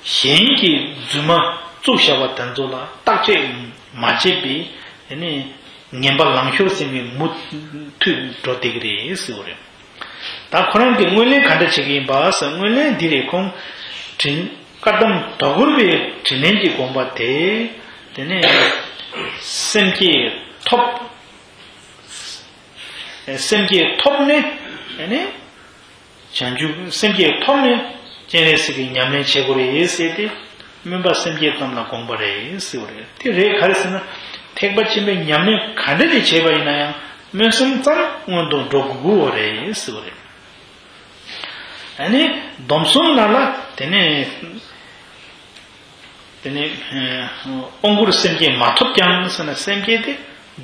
གཞན་གྱིས་རྫུན་མ་བཙུགས་བཞག་པ་དེ་ཚོ་ལ་བརྟག་དཔྱད་མ་བྱས་པའི། དེ་ནས་ངན་པ་ལང་ཤོར་ཟེར་བའི་མུ་མཐུད་འགྲོ་བསྡད་ཀྱི་རེད་ཟེར་བ་རེད། ད་ཁོ་རང་གིས་དངོས་ལན་ག་འདྲ་བྱེད་ཀྱི་ཡིན་པ་ཟེར། དངོས་ལན་འདི་རེད། ཁོང་དྲིན་བཀའ་གདམས་དོ་ཁུར་བའི་དྲིས་ལན་གྱི་དགོངས་པ་དེ། དེ་ནས་སེམས་བསྐྱེད་ཐོབ། སེམས་བསྐྱེད་ཐོབ་ནས། དེ་ནས་བྱང་ཆུབ་སེམས་བསྐྱེད་ཐོབ་ནས་སྤྱན་རས་གཟིགས་ཀྱི་ཉམས་ལེན་བྱེད་དགོས་རེད་ཟེར་ཏེ། སྨོན་པ་སེམས་བསྐྱེད་ཙམ་ལ་དགོངས་པ་རེད་ཟེར་བ་རེད། དེ་རེད། ག་རེ་ཟེར་ན། ཐེག་པ་ཆེན་པོའི་ཉམས་ལེན་ག་འདྲ་ཞིག་བྱས་པ་ཡིན་ན་ཡང་སྨོན་སེམས་ཙམ་སྔོན་དུ་འགྲོ་དགོས་ཀྱི་རེད་ཟེར་བ་རེད། ཨ་ནི་སྡོམ་གསུམ་ནང་ལ་དེ་ནས། དེ་ནས་དབང་བསྐུར་སེམས་བསྐྱེད་མ་ཐོབ་ཀྱང་ཟེར་ན། སེམས་བསྐྱེད་དེ་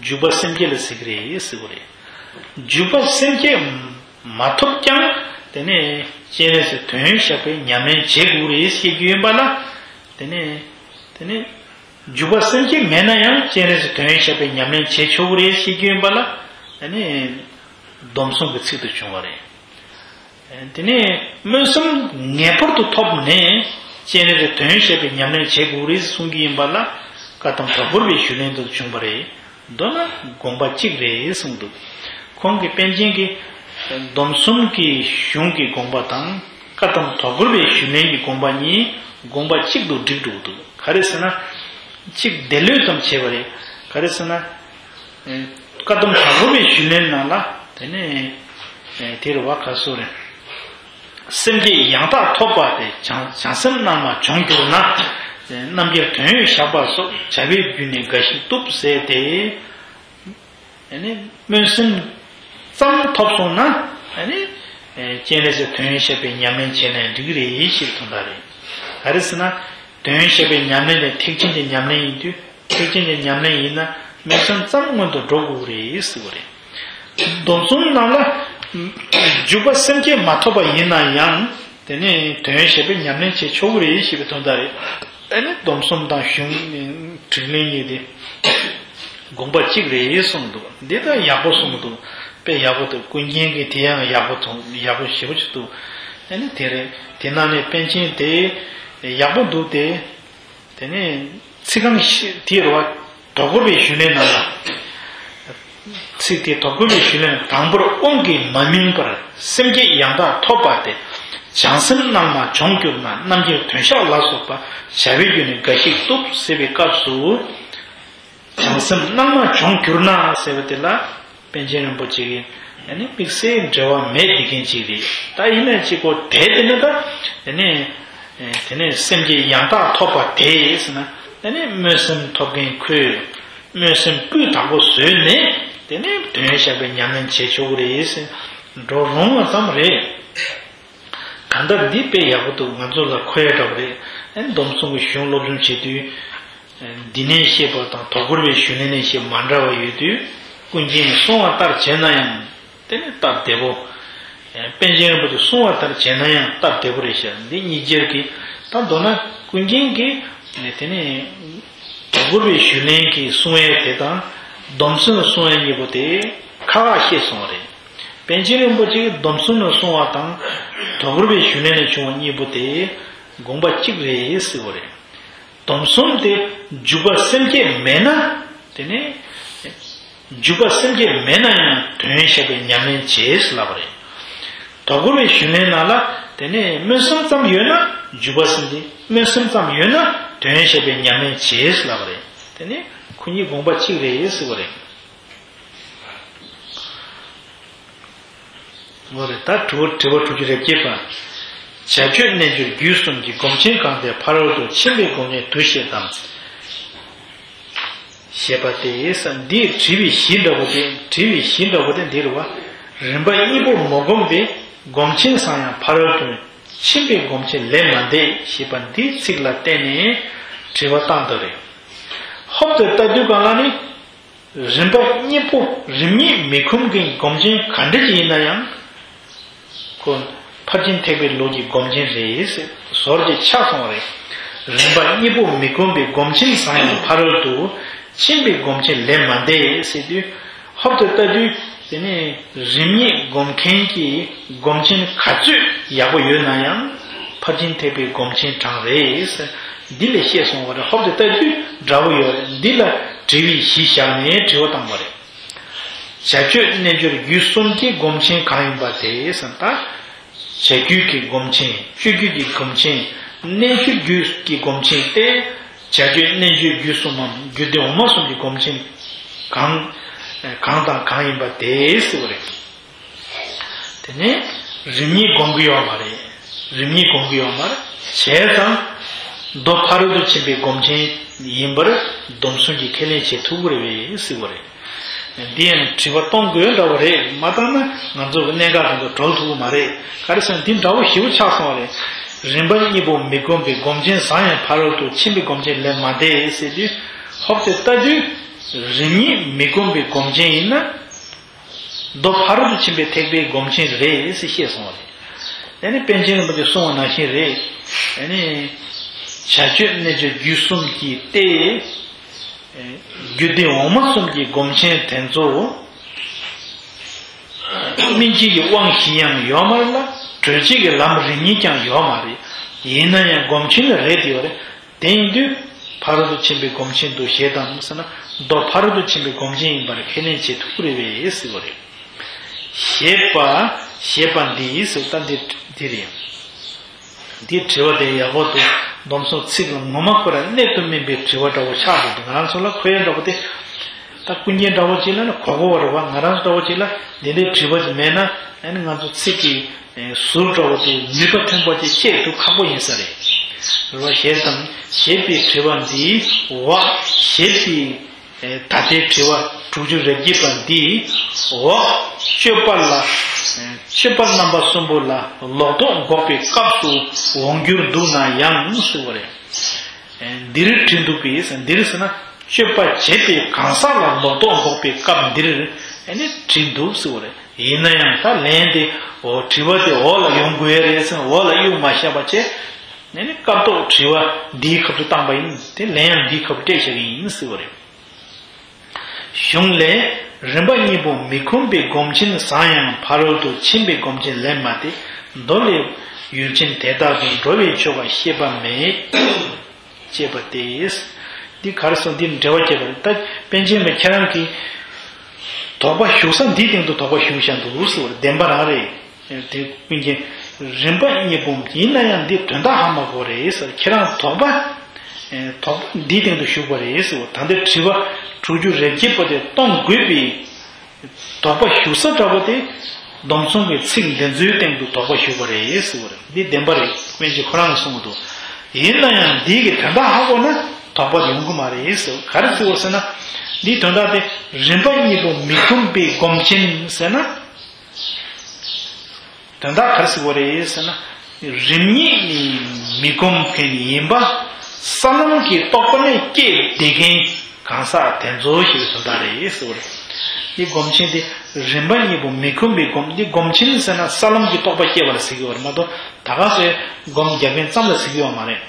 འཇུག་པ་སེམས་བསྐྱེད་ལ་ཟེར་གྱི་རེད་ཟེར་བ་རེད། འཇུག་པ་སེམས་བསྐྱེད་མ་ཐོབ་ཀྱང་། དེ་ནས་སྤྱན་རས་གཟིགས་དོན་བཤགས་པའི་ཉམས་ལེན་བྱེད་དགོས་རེད་ཟེར་གྱི་ཡོད་པ་ལ། དེ་ནས་དེ་ནས་ འཇུག་པ་སེམས་བསྐྱེད་མེད་ན་ཡང་སྤྱན་རས་གཟིགས་དོན་ཡོད་ཤེས་པའི་ཉམས་ལེན་བྱེད་ཆོག་གི་རེད་ཞེས་བརྗོད་ཡིན་པ་ལ། ཨ་ནི། སྡོམ་གསུམ་གྱི་ཚིག་ཏུ་བྱུང་བ་རེད། དེ་ནས་སྨོན་སེམས་ངེས་པར་དུ་ཐོབ་ནས་སྤྱན་རས་གཟིགས་དོན་ཡོད་ཤེས་པའི་ཉམས་ལེན་བྱེད་དགོས་རེད་གསུང་གི་ཡིན་པ་ལ། བཀའ་གདམས་དོལ་པོར་པའི་ཞུས་ལན་དུ་བྱུང་བ་རེད། མདོར་ན་དགོངས་པ་གཅིག་རེད་གསུངས་འདུག་ཁོང་གིས་པཎ་ཆེན་གྱི་སྡོམ་གསུམ་གྱི་གཞུང་གི་དགོངས་པ་དང་བཀའ་གདམས་དོལ་པོར་པའི་ཞུས་ལན་གྱི་དགོངས་པ་གཉིས་དགོངས་པ་གཅིག་ཏུ་འགྲིག་འགྲོ་གི་འདུག་ག་རེ་ཟེར་ན། གཅིག་འདི་ལོས་ཙམ་བྱས་པ་རེད། ག་རེ་ཟེར་ན། བཀའ་གདམས་དོལ་པོར་པའི་ཞུས་ལན་ནང་ལ་དེ་ནས་དེ་རུ་བ་ག་སོ་རེད། སེམས་བསྐྱེད་ཡང་དག་ཐོབ་པ་དེ་བྱང་བྱང་སེམས་རྣལ་མ་བྱུང་གྱུར་ན། རྣམ་རྒྱལ་དོན་ཡོད་ཞགས་པ་སོགས་བྱ་བའི་རྒྱུ་ནི་འགའ་ཞིག་བཏུབ་ཟེར་ཏེ། ཨ་ནི་སྨོན་སེམས་ཙམ་ཐོབ་སོང་ན། ཨ་ནི་སྤྱན་རས་གཟིགས་དོན་ཡོད་ཤེས་པའི་ཉམས་ལེན་བྱས་ནས་འགྲིག་གི་རེད་ཞེས་དོན་དག་རེད། ག་རེ་ཟེར་ན། དོན་ཡོད་ཤེས་པའི་ཉམས་ལེན་དེ་ཐེག་ཆེན་གྱི་ཉམས་ལེན་ཡིན་དུས། ཐེག་ཆེན་གྱི་ཉམས་ལེན་ཡིན་ན་སྨོན་སེམས་ཙམ་སྔོན་དུ་འགྲོ་དགོས་རེད་ཟེར་བ་རེད། སྡོམ་གསུམ་ནང་ལ་འཇུག་པ་སེམས་བསྐྱེད་མ་ཐོབ་པ་ཡིན་ན་ཡང་དེ་ནས་དོན་ཡོད་ཤེས་པའི་ཉམས་ལེན་བྱེད་ཆོག་གི་རེད་ཞེས་པའི་དོན་དག་རེད། ཨ་ནི་སྡོམ་གསུམ་དང་གཞུང་དྲིས་ལན་གཉིས་དེ་དགོངས་པ་གཅིག་རེད་གསུངས་འདུག་འདི་ལྟར་ཡག་པོ་གསུངས་འདུག་དཔེ་ཡག་པོ་འདུག་ཀུན་མཁྱེན་གྱིས་དེ་ཡང་ཡག་པོ་མཐོང་། ཡག་པོ་ཞེ་པོ་ཅིག་འདུག་ཨ་ནི་དེ་རེད། དེ་ནང་ནས་པཎ་ཆེན་དེ་ཡག་པོ་འདུག་སྟེ། དེ་ནས་ཚིག་རྐང་བཞི་དེ་རུ་བ་དོལ་པོར་པའི་ཞུས་ལན་ནང་ལ། ཚིག་དེ་དོལ་པོར་པའི་ཞུས་ལན། དང་པོར་དབང་གིས་མ་སྨིན་པར་སེམས་བསྐྱེད་ཡང་དག་ཐོབ་པ་དེ་བྱང་སེམས་རྣལ་མ་བྱུང་གྱུར་ན། རྣམ་རྒྱལ་དོན་ཞགས་ལ་སོགས་པ་བྱ་བའི་རྒྱུ་ནི་འགའ་ཞིག་བཏུབ་ཟེར་བའི་སྐབས་སུ། བྱང་སེམས་རྣལ་མ་བྱུང་གྱུར་ན་ཟེར་བ་དེ་ལ། པཎ་ཆེན་རིན་པོ་ཆེ་གིས་ཨ་ནི་དམིགས་བསལ་འབྲེལ་བ་མེད་བསྡད་མཁན་ཅིག་རེད། ད་ཡིན་ན་ཅིག་གོ་དེ་དེ་ནི་ད་དེ་ནས་དེ་ནས་སེམས་བསྐྱེད་ཡང་དག་ཐོབ་པ་དེ་ཟེར་ན། དེ་ནས་སྨོན་སེམས་ཐོབ་མཁན་ཁོས་སྨོན་སེམས་སྤུས་དག་པོ་བཟོས་ནས་དེ་ནས་དོན་ཡོད་ཤེས་པའི་ཉམས་ལེན་བྱེད་ཆོག་གི་རེད་ཟེར་འགྲོ་རུང་བ་ཙམ་རེད། གང་ལྟར་འདི་དཔེ་ཡག་པོ་འདུག་ང་ཚོ་ལ་མཁོ་ཡ་འདྲ་བོ་རེད། ཨ་ནི་སྡོམ་གསུམ་གྱི་གཞུང་སློབ་སྦྱོང་བྱེད་དུས། འདི་ནས་བཤད་པ་དང་དོལ་པོར་པའི་ཞུས་ལན་ནས་བཤད་མ་འདྲ་བ་ཡོད་དུས། ཀུན་མཁྱེན་གསུང་བ་ལྟར་བྱས་ན་ཡང་དེ་ནི་སྟབས་བདེ་པོ། པཎ་ཆེན་རིན་པོ་ཆེ་གསུང་བ་ལྟར་བྱས་ན་ཡང་སྟབས་བདེ་པོ་རེད་ཤག་འདི་གཉིས་སྦྱར་གྱི། ད་མདོར་ན་ཀུན་མཁྱེན་གྱིས་དེ་ནི་དོལ་པོར་པའི་ཞུས་ལན་གྱི་གསུང་ཡས་དེ་དང་སྡོམ་གསུམ་གསུང་ཡས་གཉིས་པོ་དེ་ཁ་ཁ་བཤད་སོང་བ་རེད། པཎ་ཆེན་རིན་པོ་ཆེ་གིས་སྡོམ་གསུམ་ནས་གསུང་བ་དང་དོལ་པོར་པའི་ཞུས་ལན་ནས་བྱུང་བ་གཉིས་པོ་དེ་དགོངས་པ་གཅིག་རེད་ཟེར་བ་རེད། སྡོམ་གསུམ་དེ་འཇུག་པ་སེམས་བསྐྱེད་མེད་ན། དེ་ནས་འཇུག་པ་སེམས་བསྐྱེད་མེད་ན་ཡང་དོན་ཡོད་ཤེས་པའི་ཉམས་ལེན་བྱེད་ཟེར་ལབ་པ་རེད། དོལ་པོར་པའི་ཞུས་ལན་ནང་ལ་དེ་ནས་སྨོན་སེམས་ཙམ་ཡོད་ན་འཇུག་པ་སེམས་བསྐྱེད། སྨོན་སེམས་ཙམ་ཡོད་ན་དོན་ཡོད་ཤེས་པའི་ཉམས་ལེན་བྱེད་ཟེར་ལབ་པ་རེད། དེ་ནས་ཁོ་གཉིས་དགོངས་པ་གཅིག་རེད་ཟེར་བ་རེད། འོ་རེད། ད་དྲི་བ་དྲི་བ་དྲུག་ཅུ་རེ་བརྒྱད་པ། བྱ་སྤྱོད་རྣལ་འབྱོར་རྒྱུད་གསུམ་གྱི་སྒོམ་ཆེན་གང་དེ་ཕ་རོལ་ཏུ་ཕྱིན་པའི་སྒོམ་ཆེན་དུ་བཤད་དམ། ཞེས་པ་སྟེ། འདིའི་དྲི་བའི་གཞི་འདྲ་བོ་དེ། དྲི་བའི་གཞི་འདྲ་བོ་དེ་འདི་རུ་བ། རིམ་པ་གཉིས་པོ་མ་བསྒོམས་པའི་སྒོམ་ཆེན་ཚང་ཡང་ཕ་རོལ་ཏུ་ཕྱིན་པའི་སྒོམ་ཆེན་ལས་མ་འདས་ཞེས་པ་འདིའི་ཚིག་ལ་བརྟེན་ནས་དྲི་བ་བཏང་དོ་རེད། ཧོབ་ཏེ་ལྟ་དུས་གང་ལ་ནི། རིམ་པ་གཉིས་པོ་རིམ་གཉིས་མི་ཁོམ་གྱི་སྒོམ་ཆེན་ག་འདྲ་ཅིག་ཡིན་ན་ཡང་། ཁོ་ཕར་ཕྱིན་ཐེག་པའི་ལུགས་ཀྱི་སྒོམ་ཆེན་རེད་ཟེར་ཟོར་གྱིས་ཆགས་སོང་བ་རེད། རིམ་པ་གཉིས་པོ་མི་ཁོམ་པའི་སྒོམ་ཆེན་ཚང་ཡང་ཕ་རོལ་ཏུ་ཕྱིན་པའི་སྒོམ་ཆེན་ལས་མ་འདས་ཟེར་དུས། ཧོབ་ཏེ་ལྟ་དུས་དེ་ནས་རིམ་གཉིས་སྒོམ་མཁན་གྱི་སྒོམ་ཆེན་ག་ཚོད་ཡག་པོ་ཡོད་ན་ཡང་ཕར་ཕྱིན་ཐེག་པའི་སྒོམ་ཆེན་གྲངས་རེད་ཟེར། འདི་ལས་ཤེས་སོང་བ་རེད། ཧོབ་ཏེ་ལྟ་དུས་འདྲ་བོ་ཡོད་རེད། འདི་ལ་དྲི་བའི་གཞི་བཞག་ནས་དྲི་བ་བཏང་བ་རེད། བྱ་སྤྱོད་རྣལ་འབྱོར་རྒྱུད་གསུམ་གྱི་སྒོམ་ཆེན་གང་ཡིན་པ་དེ་ཟེར་ན། ད་བྱ་རྒྱུད་ཀྱི་སྒོམ་ཆེན། སྤྱོད་རྒྱུད་ཀྱི་སྒོམ་ཆེན། རྣལ་འབྱོར་རྒྱུད་ཀྱི་སྒོམ་ཆེན་ཏེ། བྱ་སྤྱོད་རྣལ་འབྱོར་རྒྱུད་གསུམ་མམ་རྒྱུད་སྡེ་འོག་མ་གསུམ་གྱི་སྒོམ་ཆེན་གང་གང་དང་གང་ཡིན་པ་དེ་ཟེར་བ་རེད། དེ་ནས་རིམ་གཉིས་སྒོམ་གྱི་ཡོད་མ་རེད། རིམ་གཉིས་སྒོམ་གྱི་ཡོད་མ་རེད། བྱས་ཙང་མདོ་ཕ་རོལ་ཏུ་ཕྱིན་པའི་སྒོམ་ཆེན་ཡིན་པར་སྡོམ་གསུམ་གྱིས་ཁས་ལེན་བྱེད་ཐུབ་ཀྱི་རེད་པས་ཟེར་བ་རེད། འདི་ཡང་དྲི་བ་གཏོང་དགོས་འདྲ་བོ་རེད། མ་བཏང་ན་ང་ཚོ་གི་གནད་འགག་དེ་ཚོ་གྲོལ་ཐུབ་ཀྱི་མ་རེད། ག་རེ་ཟེར་ན་འདི་འདྲ་བོ་ཞེ་པོ་ཆགས་སོང་བ་རེད། རིམ་པ་གཉིས་པོ་མི་སྒོམ་པའི་སྒོམ་ཆེན་ཚང་ཡང་ཕ་རོལ་ཏུ་ཕྱིན་པའི་སྒོམ་ཆེན་ལས་མ་འདས་ཟེར་དུས། ཧོབ་ཏེ་ལྟ་དུས་རིམ་གཉིས་མི་སྒོམ་པའི་སྒོམ་ཆེན་ཡིན་ན། མདོ་ཕ་རོལ་ཏུ་ཕྱིན་པའི་ཐེག་པའི་སྒོམ་ཆེན་རེད་ཟེར་བཤད་སོང་བ་རེད། ཨ་ནི་པཎ་ཆེན་རིན་པོ་ཆེས་གསུངས་པ་ནང་བཞིན་རེད། ཨ་ནི་ བྱ་སྤྱོད་རྣལ་འབྱོར་རྒྱུད་གསུམ་གྱི་སྟེ། རྒྱུད་སྡེ་འོག་མ་གསུམ་གྱི་སྒོམ་ཆེན་དེ་ཚོ། སྨིན་བྱེད་ཀྱི་དབང་གཞན་ཡང་ཡོད་མ་རེད་ལ། གྲོལ་བྱེད་ཀྱི་ལམ་རིམ་གཉིས་ཀྱང་ཡོད་མ་རེད། ཡིན་ན་ཡང་སྒོམ་ཆེན་ནི་རེད་དེ་ཡོད་རེད། དེ་ཡིན་དུས། ཕ་རོལ་ཏུ་ཕྱིན་པའི་སྒོམ་ཆེན་དུ་ཞེས་དང་ཟེར་ན། མདོ་ཕ་རོལ་ཏུ་ཕྱིན་པའི་སྒོམ་ཆེན་ཡིན་པར་ཁས་ལེན་བྱེད་ཐུབ་ཀྱི་རེད་པས་ཟེར་བ་རེད། ཞེས་པ། ཞེས་པ་འདི་ཟེར་ད་འདི་འདི་རེད། འདི་དྲི་བ་དེ་ཡག་པོ་འདུག་སྡོམ་གསུམ་ཚིག་ལ་ངོ་མ་ཁོ་རང་གནད་དུ་སྨིན་པའི་དྲི་བ་འདྲ་བོ་ཆགས་འདུག་ང་རང་ཚོ་ལ་ཁོ་ཡ་འདྲ་བོ་དེ། ད་ཀུན་མཁྱེན་འདྲ་བོ་ཅིག་ལ་ནི་གོ་གོ་བ་རེད་བ། ང་རང་ཚོ་འདྲ་བོ་ཅིག་ལ་འདི་འདྲའི་དྲི་བ་ཅིག་མེད་ན། ཨ་ནི་ང་ཚོ་ཚིག་གི་ཟུར་འདྲ་བོ་དེ་ནུས་པ་ཐོན་པ་ཅིག་བཤད་ཐུབ་ཁག་པོ་ཡིན་ས་རེད། རེད་བ། ཞེས་དང་ཞེས་པའི་དྲི་བ་འདིའི་འོག་ཞེས་པའི། ད་ལྟའི་དྲི་བ་དྲུག་ཅུ་རེ་བརྒྱད་པ་འདིའི་འོག་སྤྱོད་པ་ལ། སྤྱོད་པ་རྣམ་པ་གསུམ་པོ་ལ་ལོག་རྟོག་འགོག་པའི་སྐབས་སུ་འོང་འགྱུར་འདུག་ན་ཡང་ཟེར་བ་རེད། འདིར་བྲིས་འདུག་པས། འདིར་ཟེར་ན་སྤྱོད་པ་བྱེད་པའི་གང་ཟག་ལ་ལོག་རྟོག་འགོག་པའི་སྐབས་འདིར་ཨ་ནི་བྲིས་འདུག་ཟེར་བ་རེད། ཡིན་ན་ཡང་ད་ལན་དེ་འོ་དྲི་བ་དེ་འོག་ལ་ཡོང་དགོས་རེད་ཟེར་འོག་ལ་གཡུག་མ་བཞག་པ་བྱས། ཨ་ནི་སྐབས་ཐོག་དྲི་བ་འདིའི་ཁ་ཐུག་བཏང་པ་ཡིན། དེ་ལན་ཡང་འདིའི་ཁ་ཐུག་སྤྲད་བཞག་གི་ཡིན་ཟེར་བ་རེད། གཞུང་ལས། རིམ་པ་གཉིས་པོ་མི་ཁོམ་པའི་སྒོམ་ཆེན་བཟང་ཡང་ཕ་རོལ་ཏུ་ཕྱིན་པའི་སྒོམ་ཆེན་ལས་མ་འདས། མདོ་ལས། ཡུལ་ཅན་དེ་དག་ཏུ་འགྲོ་བའི་ཆོ་ག་ཤེས་པ་མེད། ཅེས་པ་སྟེ། འདི་ག་རེ་ཟེར། འདི་འགྲེལ་བ་བྱས་པ་རེད། ད་པཎ་ཆེན་པ་ཁྱེད་རང་གིས་དོགས་པ་ཞུགས་ས་འདིའི་སྟེང་དུ་དོགས་པ་ཞུགས་བཞག་འདུག་ཟེར་བ་རེད། བདེན་པ་རང་རེད། དེ་ཀུན་གྱི་རིམ་པ་གཉིས་པོ་ཡིན་ན་ཡང་འདི་དོན་དག་ཧ་མ་གོ་རེད་ཟེར། ཁྱེད་རང་དོགས་པ། དོགས་པ་འདིའི་སྟེང་དུ་ཞུགས་པ་རེད་ཟེར་བ། ད་ལྟའི་དྲི་བ་དྲུག་ཅུ་རེ་བརྒྱད་པོ་དེ་སྟོང་དགོས་པའི་དོགས་པ་ཞུགས་ས་འདྲ་པོ་དེ། སྡོམ་གསུམ་གྱི་ཚིག་འདི་ཚོའི་སྟེང་དུ་དོགས་པ་ཞུགས་པ་རེད་ཟེར་བ་རེད། འདི་བདེན་པ་རེད། པཎ་ཆེན་ཁོ་རང་གིས་གསུངས་འདུག་ཡིན་ན་ཡང་འདི་གི་དོན་དག་ཧ་གོ་ན་དོགས་པ་ཡོང་གི་མ་རེད་ཟེར། ག་རེ་ཟེར་བ་ཟེར་ན། འདིའི་དོན་དག་དེ་རིམ་པ་གཉིས་པོ་མི་ཁོམ་པའི་སྒོམ་ཆེན་ཟེར་ན། དོན་དག་ག་རེ་ཟེར་བ་རེད་ཟེར་ན། རིམ་གཉིས་ནི་མི་སྒོམ་མཁན་ཡིན་པ། ས་ལམ་གྱི་རྟོག་པ་ནས་སྐྱེས་བསྡད་མཁན་གང་ཟག་དེ་ཚོ་ཞིག་གི་དོན་དག་རེད་ཟེར་བ་རེད། འདི་སྒོམ་ཆེན་དེ་རིམ་པ་གཉིས་པོ་མི་ཁོམ་པའི་སྒོམ། འདི་སྒོམ་ཆེན་ཟེར་ན་ས་ལམ་གྱི་རྟོག་པ་སྐྱེ་བ་ལ་ཟེར་གྱི་ཡོད་རེད་མ་གཏོགས། ད་ག་སེ་སྒོམ་རྒྱབ་མཁན་ཙམ་ལ་ཟེར་གྱི་ཡོད་མ་རེད།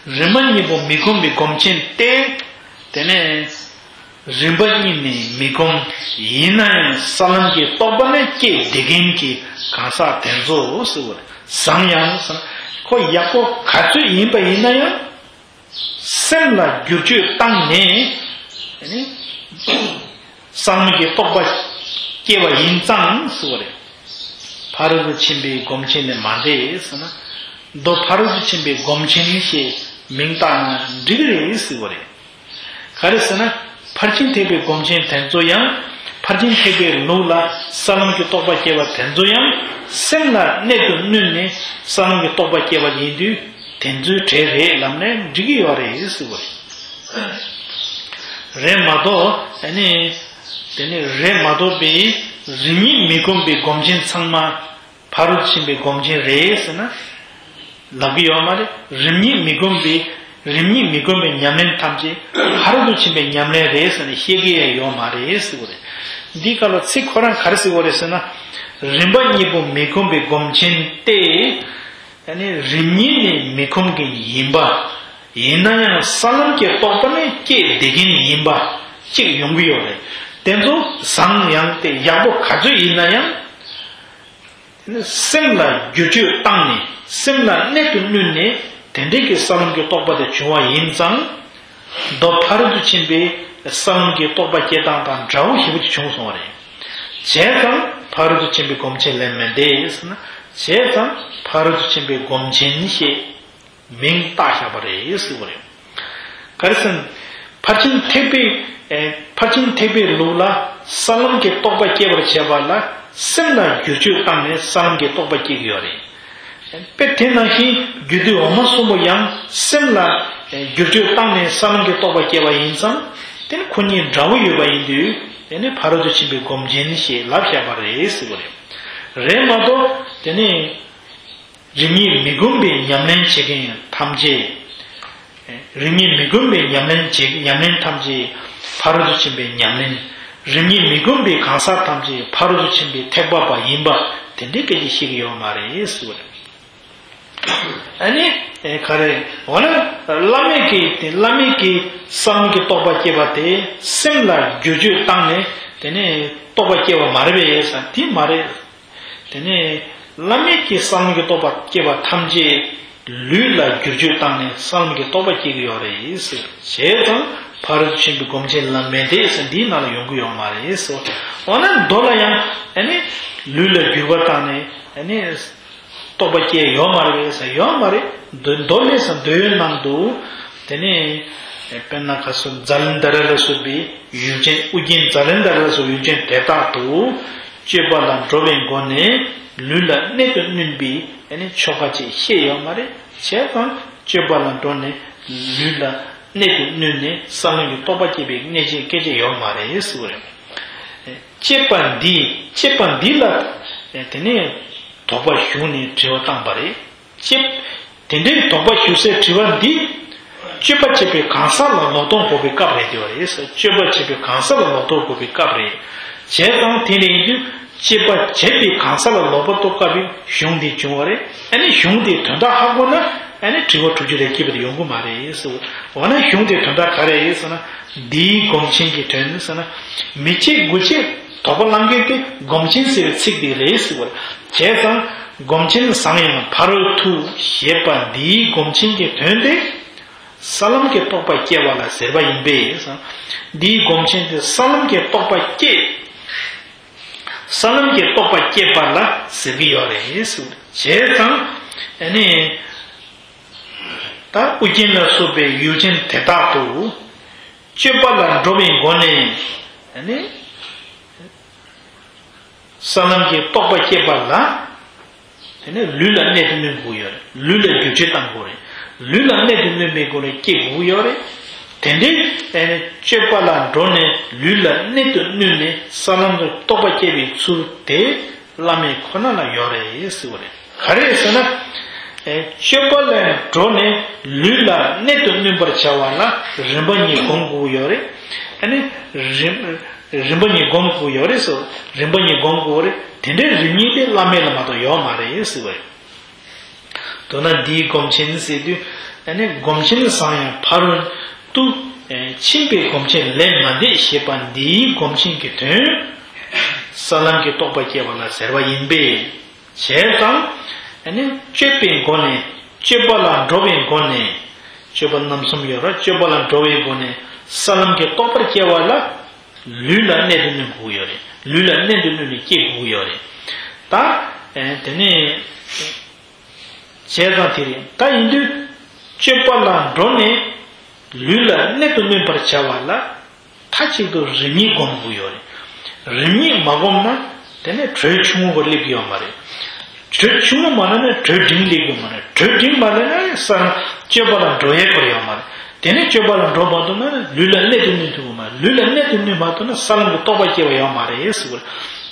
རིམ་པ་གཉིས་པོ་མི་ཁོམ་པའི་སྒོམ་ཆེན་ཏེ། དེ་ནས། རིམ་པ་གཉིས་ནི་མི་སྒོམ། ཡིན་ན་ཡང་ས་ལམ་གྱི་རྟོག་པ་ནས་སྐྱེས་བསྡད་མཁན་གྱི་གང་ཟག་དེ་ཚོ་ཟེར་བ་རེད། བཟང་ཡང་ཟེར་ན། ཁོ་ཡག་པོ་ག་ཚོད་ཡིན་པ་ཡིན་ན་ཡང་། སེམས་ལ་བསྒྱུར་བཅོས་བཏང་ནས། ཨ་ནི། ས་ལམ་གྱི་རྟོག་པ་སྐྱེ་བ་ཡིན་ཙང་ཟེར་བ་རེད། ཕ་རོལ་ཏུ་ཕྱིན་པའི་སྒོམ་ཆེན་ལས་མ་འདས་ཟེར་ན། མདོ་ཕ་རོལ་ཏུ་ཕྱིན་པའི་སྒོམ་ཆེན་ཞེས་མིང་བཏགས་ན་འགྲིག་གི་རེད་ཟེར་བ་རེད། ག་རེ་ཟེར་ན། ཕར་ཕྱིན་ཐེག་པའི་སྒོམ་ཆེན་དེ་ཚོ་ཡང་། ཕར་ཕྱིན་ཐེག་པའི་ལུགས་ལ་ས་ལམ་གྱི་རྟོག་པ་སྐྱེ་བ་དེ་ཚོ་ཡང་། སེམས་ལ་གནད་དུ་བསྣུན་ནས་ས་ལམ་གྱི་རྟོག་པ་སྐྱེ་བ་ཡིན་དུས། དེ་ཚོའི་གྲས་རེད་ལབ་ན་འགྲིག་གི་ཡོད་རེད་ཟེར་བ་རེད། རེད་མ་གཏོགས་ཨ་ནི། དེ་ནི་རེད་མ་གཏོགས་པའི་རིམ་གཉིས་མི་སྒོམ་པའི་སྒོམ་ཆེན་ཚང་མ་ཕ་རོལ་ཕྱིན་པའི་སྒོམ་ཆེན་རེད་ཟེར་ན། ལབ་ཀྱི་ཡོད་མ་རེད། རིམ་གཉིས་མི་སྒོམ་པའི་རིམ་གཉིས་མི་སྒོམ་པའི་ཉམས་ལེན་ཐམས་ཅད་ཕ་རོལ་ཏུ་ཕྱིན་པའི་ཉམས་ལེན་རེད་ཟེར་ནས་བཤད་ཀྱི་ཡང་ཡོད་མ་རེད་ཟེར་བ་རེད། འདི་སྐབས་ལ་ཚིག་ཁོ་རང་ག་རེ་ཟེར་བ་རེད་ཟེར་ན། རིམ་པ་གཉིས་པོ་མི་སྒོམ་པའི་སྒོམ་ཆེན་ཏེ། ཨ་ནི་རིམ་གཉིས་ནི་མི་ཁོམ་མཁན་ཡིན་པ། ཡིན་ན་ཡང་ས་ལམ་གྱི་རྟོག་པ་ནི་སྐྱེས་བསྡད་མཁན་ཡིན་པ་གཅིག་ཡོང་གི་ཡོད་རེད། དེ་ཚོ་བཟང་ཡང་སྟེ་ཡག་པོ་ག་ཚོད་ཡིན་ན་ཡང་། དེ་ནི་སེམས་ལ་བསྒྱུར་བཅོས་བཏང་ནས་སེམས་ལ་གནད་དུ་བསྣུན་ནས་དེ་འདྲའི་གི་ས་ལམ་གྱི་རྟོག་པ་དེ་བྱུང་བ་ཡིན་ཙང་། མདོ་ཕ་རོལ་ཏུ་ཕྱིན་པའི་ས་ལམ་གྱི་རྟོག་པ་སྐྱེ་སྟངས་དང་འདྲ་བོ་ཞེ་པོ་ཅིག་བྱུང་སོང་བ་རེད། བྱས་ཙང་ཕ་རོལ་ཏུ་ཕྱིན་པའི་སྒོམ་ཆེན་ལས་མི་འདས་ཟེར་ན། བྱས་ཙང་ཕ་རོལ་ཏུ་ཕྱིན་པའི་སྒོམ་ཆེན་ཞེས་མིང་བཏགས་བཞག་པ་རེད་ཟེར་བ་རེད། ག་རེ་ཟེར་ན། ཕར་ཕྱིན་ཐེག་པའི་ཨེ། ཕར་ཕྱིན་ཐེག་པའི་ལུགས་ལ་ས་ལམ་གྱི་རྟོག་པ་སྐྱེ་བར་བྱེད་པ་ལ་སེམས་ལ་བསྒྱུར་བཅོས་བཏང་ནས་ས་ལམ་གྱི་རྟོག་པ་སྐྱེ་གི་ཡོད་རེད། དཔེ་དེ་ནང་བཞིན་རྒྱུད་སྡེ་འོག་མ་གསུམ་པོ་ཡང་སེམས་ལ་བསྒྱུར་བཅོས་བཏང་ནས་ས་ལམ་གྱི་རྟོག་པ་སྐྱེ་བ་ཡིན་ཙང་། དེ་ནི་ཁོ་གཉིས་འདྲ་བོ་ཡོད་པ་ཡིན་དུས། དེ་ནི་ཕ་རོལ་ཏུ་ཕྱིན་པའི་སྒོམ་ཆེན་ཞེས་ལབ་བཞག་པ་རེད་ཟེར་བ་རེད། རེད་མ་གཏོགས་དེ་ནི། རིམ་གཉིས་མི་སྒོམ་པའི་ཉམས་ལེན་བྱེད་མཁན་ཐམས་ཅད། རིམ་གཉིས་མི་སྒོམ་པའི་ཉམས་ལེན་བྱེད། ཉམས་ལེན་ཐམས་ཅད་ཕ་རོལ་ཏུ་ཕྱིན་པའི་ཉམས་ལེན། རིམ་གཉིས་མི་སྒོམ་པའི་གང་ཟག་ཐམས་ཅད་ཕ་རོལ་ཏུ་ཕྱིན་པའི་ཐེག་པ་པ་ཡིན་པ་དེ་འདྲའི་སྐད་ཆ་བཤད་ཀྱི་ཡོད་མ་རེད་ཟེར་བ་རེད། ཨ་ནི་ག་རེ་འོ་ན་བླ་མེད་ཀྱི་དེ་བླ་མེད་ཀྱི་ས་ལམ་གྱི་རྟོགས་པ་སྐྱེས་པ་དེ་སེམས་ལ་བསྒྱུར་བཅོས་བཏང་ནས་དེ་ནས་རྟོགས་པ་སྐྱེ་བ་མ་རེད་པས་ཟེར་དེ་མ་རེད། དེ་ནས་བླ་མེད་ཀྱི་ས་ལམ་གྱི་རྟོགས་པ་སྐྱེས་པ་ཐམས་ཅད་ལུས་ལ་བསྒྱུར་བཅོས་བཏང་ནས་ས་ལམ་གྱི་རྟོགས་པ་སྐྱེ་གི་ཡོད་རེད་ཟེར། བྱས་ཙང་ཕ་རོལ་ཏུ་ཕྱིན་པའི་སྒོམ་ཆེན་ལམ་མེ་དེ་ཟེར་འདིའི་ནང་ལ་ཡོང་གི་ཡོད་མ་རེད་ཟེར། འོ་ན་མདོ་ལ་ཡང་ཨ་ནི་ལུས་ལ་བསྒྱུར་བ་བཏང་ནས་ཨ་ནི་རྟོགས་པ་སྐྱེ་ཡོད་མ་རེད་པས་ཟེར། ཡོད་མ་རེད། མདོ་མདོ་ལས་ཟེར་མདོའི་ནང་དུ་དེ་ནས་དཔེར་ན་ག་སོ་ཛཱ་ལན་དྷ་ར་ལ་སོགས་པའི་ཡུལ་ཅན་ཨུ་རྒྱན་ཛཱ་ལན་དྷ་ར་ལ་སོགས་ཡུལ་ཅན་དེ་དག་ཏུ་སྤྱོད་པ་ལ་འགྲོ་བའི་སྒོ་ནས་ལུས་ལ་གནད་དུ་བསྣུན་པའི་ཨ་ནི་ཆོ་ག་ཅིག་བཤད་ཡོད་མ་རེད། བྱས་ཙང་སྤྱོད་པ་ལ་འགྲོ་ནས་ལུས་ལ་གནད་དུ་བསྣུན་ནས་ས་ལམ་གྱི་རྟོགས་པ་སྐྱེ་བའི་གནད་ཅན་སྐད་ཆ་ཡོད་མ་རེད་ཟེར་བ་རེད། དཔྱད་པ་འདི་དཔྱད་པ་འདི་ལ་དེ་ནས་དོགས་པ་ཞུགས་ནས་དྲི་བ་བཏང་པ་རེད། དཔྱད་དེ་འདྲའི་དོགས་པ་ཞུགས་སའི་དྲི་བ་འདི་སྤྱོད་པ་བྱེད་པའི་གང་ཟག་ལ་ལོག་རྟོག་དགོས་པའི་སྐབས་རེད་དེ་བ་རེད། སྤྱོད་པ་བྱེད་པའི་གང་ཟག་ལ་ལོག་རྟོག་དགོས་པའི་སྐབས་རེད། བྱས་ཙང་དེ་འདྲ་ཡིན་དུས་སྤྱོད་པ་བྱེད་པའི་གང་ཟག་ལ་ལོག་པར་རྟོག་དཀའ་བའི་གཞུང་འདི་བྱུང་བ་རེད། ཨ་ནི་གཞུང་འདིའི་དོན་དག་ཧ་གོ་ན་ཨ་ནི་དྲི་བ་དྲུག་ཅུ་རེ་སྐྱེས་པ་དེ་ཡོང་གི་མ་རེད་ཟེར། འོ་ན་གཞུང་འདིའི་དོན་དག་ག་རེ་རེད་ཟེར་ན། འདིའི་སྒོམ་ཆེན་གྱི་དོན་ཟེར་ན། མི་བྱེད་དགུ་བྱེད་དོགས་པ་བསླང་མཁན་དེ་སྒོམ་ཆེན་ཟེར་བའི་ཚིག་དེ་རེད་ཟེར་བ། བྱས་ཙང་སྒོམ་ཆེན་བཟང་ཡང་ཕ་རོལ་ཏུ་ཞེས་པ་འདིའི་སྒོམ་ཆེན་གྱི་དོན་དེ་ས་ལམ་གྱི་རྟོགས་པ་སྐྱེ་བ་ལ་ཟེར་བ་ཡིན་པས། འདིའི་སྒོམ་ཆེན་དེ་ས་ལམ་གྱི་རྟོགས་པ་སྐྱེ། ས་ལམ་གྱི་རྟོགས་པ་སྐྱེ་བ་ལ་ཟེར་གྱི་ཡོད་རེད་ཟེར་བ། བྱས་ཙང་ཨ་ནི། ད་ཨུ་རྒྱན་ལ་སོགས་པའི་ཡུལ་ཅན་དེ་དག་ཏུ་སྤྱོད་པ་ལ་འགྲོ་བའི་སྒོ་ནས་ནི་ས་ལམ་གྱི་རྟོགས་པ་སྐྱེ་བ་ལ་དེ་ནས་ལུས་ལ་གནད་དུ་བསྣུན་དགོས་ཡོད་རེད། ལུས་ལ་བསྒྱུར་བཅོས་བཏང་དགོས་རེད། ལུས་ལ་གནད་དུ་བསྣུན་པའི་སྒོ་ནས་སྐྱེ་དགོས་ཡོད་རེད། དེ་འདྲའི་སྤྱོད་པ་ལ་འགྲོ་ནས་ལུས་ལ་གནད་དུ་བསྣུན་ནས་ས་ལམ་གྱི་རྟོགས་པ་སྐྱེ་བའི་ཚུལ་དེ་བླ་མེད་ཁོ་ན་ལ་ཡོད་རེད་ཟེར་བ་རེད། ག་རེ་ཟེར་ན། ཨེ་སྤྱོད་པ་ལས་འགྲོ་ནས་ལུས་ལ་གནད་དུ་བསྣུན་པར་བྱ་བ་ལ་རིམ་པ་གཉིས་སྒོམ་དགོས་ཡོད་རེད། ཨ་ནི་རིམ་རིམ་པ་གཉིས་སྒོམ་དགོས་ཡོད་རེད་ཟེར། རིམ་པ་གཉིས་སྒོམ་དགོས་རེད། དེ་འདྲའི་རིམ་གཉིས་དེ་བླ་མེད་ལ་མ་གཏོགས་ཡོད་མ་རེད་ཟེར་བ་རེད། མདོར་ན་འདིའི་སྒོམ་ཆེན་ཟེར་དུས་ཨ་ནི་སྒོམ་ཆེན་བཟང་ཡང་ཕ་རོལ་ཏུ་ཕྱིན་པའི་སྒོམ་ཆེན་ལས་མ་འདས་ཞེས་པ་འདིའི་སྒོམ་ཆེན་གྱི་དོན། ས་ལམ་གྱི་རྟོགས་པ་སྐྱེ་བ་ལ་ཟེར་བ་ཡིན་པས། བྱས་ཙང་། ཨ་ནི་སྤྱོད་པའི་སྒོ་ནས་སྤྱོད་པ་ལ་འགྲོ་བའི་སྒོ་ནས། སྤྱོད་པ་རྣམ་གསུམ་ཡོད་ར། སྤྱོད་པ་ལ་འགྲོ་བའི་སྒོ་ནས་ས་ལམ་གྱི་རྟོགས་པ་སྐྱེ་བ་ལ་ལུས་ལ་གནད་དུ་བསྣུན་དགོས་ཡོད་རེད། ལུས་ལ་གནད་དུ་བསྣུན་ནས་སྐྱེ་དགོས་ཡོད་རེད། ད་ཨ་དེ་ནས་བྱས་ཙང་དེ་རེད། ད་ཡིན་དུས་སྤྱོད་པ་ལ་འགྲོ་ནས་ལུས་ལ་གནད་དུ་བསྣུན་པར་བྱ་བ་ལ། མཐའ་གཅིག་ཏུ་རིམ་གཉིས་སྒོམ་དགོས་ཡོད་རེད། རིམ་གཉིས་མ་བསྒོམས་ན་དེ་ནས་དྲོད་ཆུང་ངུ་བར་སླེབས་ཀྱི་ཡོད་མ་རེད། དྲོད་ཆུང་ངུ་མ་སླེབས་ན་དྲོད་འབྲིང་སླེབས་ཀྱི་ཡོད་མ་རེད། དྲོད་འབྲིང་མ་སླེབས་ན་ས་སྤྱོད་པ་ལ་འགྲོ་ཡས་ཁོ་ར་ཡོད་མ་རེད། དེ་ནས་སྤྱོད་པ་ལ་འགྲོ་མ་ཐུབ་ན་ལུས་ལ་གནད་དུ་བསྣུན་ཐུབ་ཀྱི་མ་རེད། ལུས་ལ་གནད་དུ་བསྣུན་མ་ཐུབ་ན་ས་ལམ་གྱི་རྟོགས་པ་སྐྱེ་བ་ཡོད་མ་རེད་ཟེར་བ་རེད།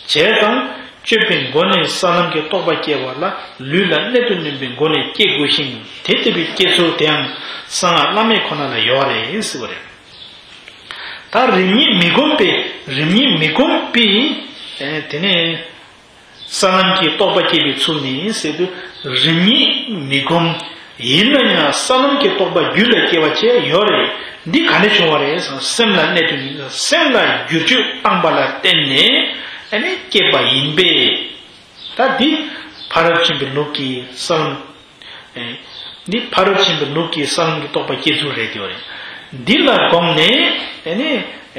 བྱས་ཙང་སྤྱོད་པའི་སྒོ་ནས་ས་ལམ་གྱི་རྟོགས་པ་སྐྱེ་བ་ལ་ལུས་ལ་གནད་དུ་བསྣུན་པའི་སྒོ་ནས་སྐྱེ་དགོས་ཤིང་། དེ་ལྟ་བུའི་སྐྱེ་ཚུལ་དེའང་གསང་སྔགས་བླ་མེད་ཁོ་ན་ལ་ཡོད་རེད་ཟེར་བ་རེད། ད་རིམ་གཉིས་མི་སྒོམ་པའི་རིམ་གཉིས་མི་སྒོམ་པའི་ཨེ་དེ་ནས་ས་ལམ་གྱི་རྟོགས་པ་སྐྱེ་བའི་ཚུལ་ནི་ཟེར་དུས། རིམ་གཉིས་མི་སྒོམ། ཡིན་ན་ཡང་ས་ལམ་གྱི་རྟོགས་པ་རྒྱུད་ལ་སྐྱེ་བ་བཅས་ཡོད་རེད། འདི་ག་ནས་བྱུང་བ་རེད་ཟེར་ན། སེམས་ལ་གནད་དུ་སེམས་ལ་བསྒྱུར་བཅོས་བཏང་པ་ལ་བརྟེན་ནས་ཨ་ནི་སྐྱེས་པ་ཡིན་པས། ད་འདི་ཕ་རོལ་ཏུ་ཕྱིན་པའི་ལུགས་ཀྱི་ས་ལམ། ཨེ། འདི་ཕ་རོལ་ཏུ་ཕྱིན་པའི་ལུགས་ཀྱི་ས་ལམ་གྱི་རྟོགས་པ་སྐྱེ་ཚུལ་རེད་དེ་བ་རེད། འདི་ལ་དགོངས་ནས་ཨེ་ནི་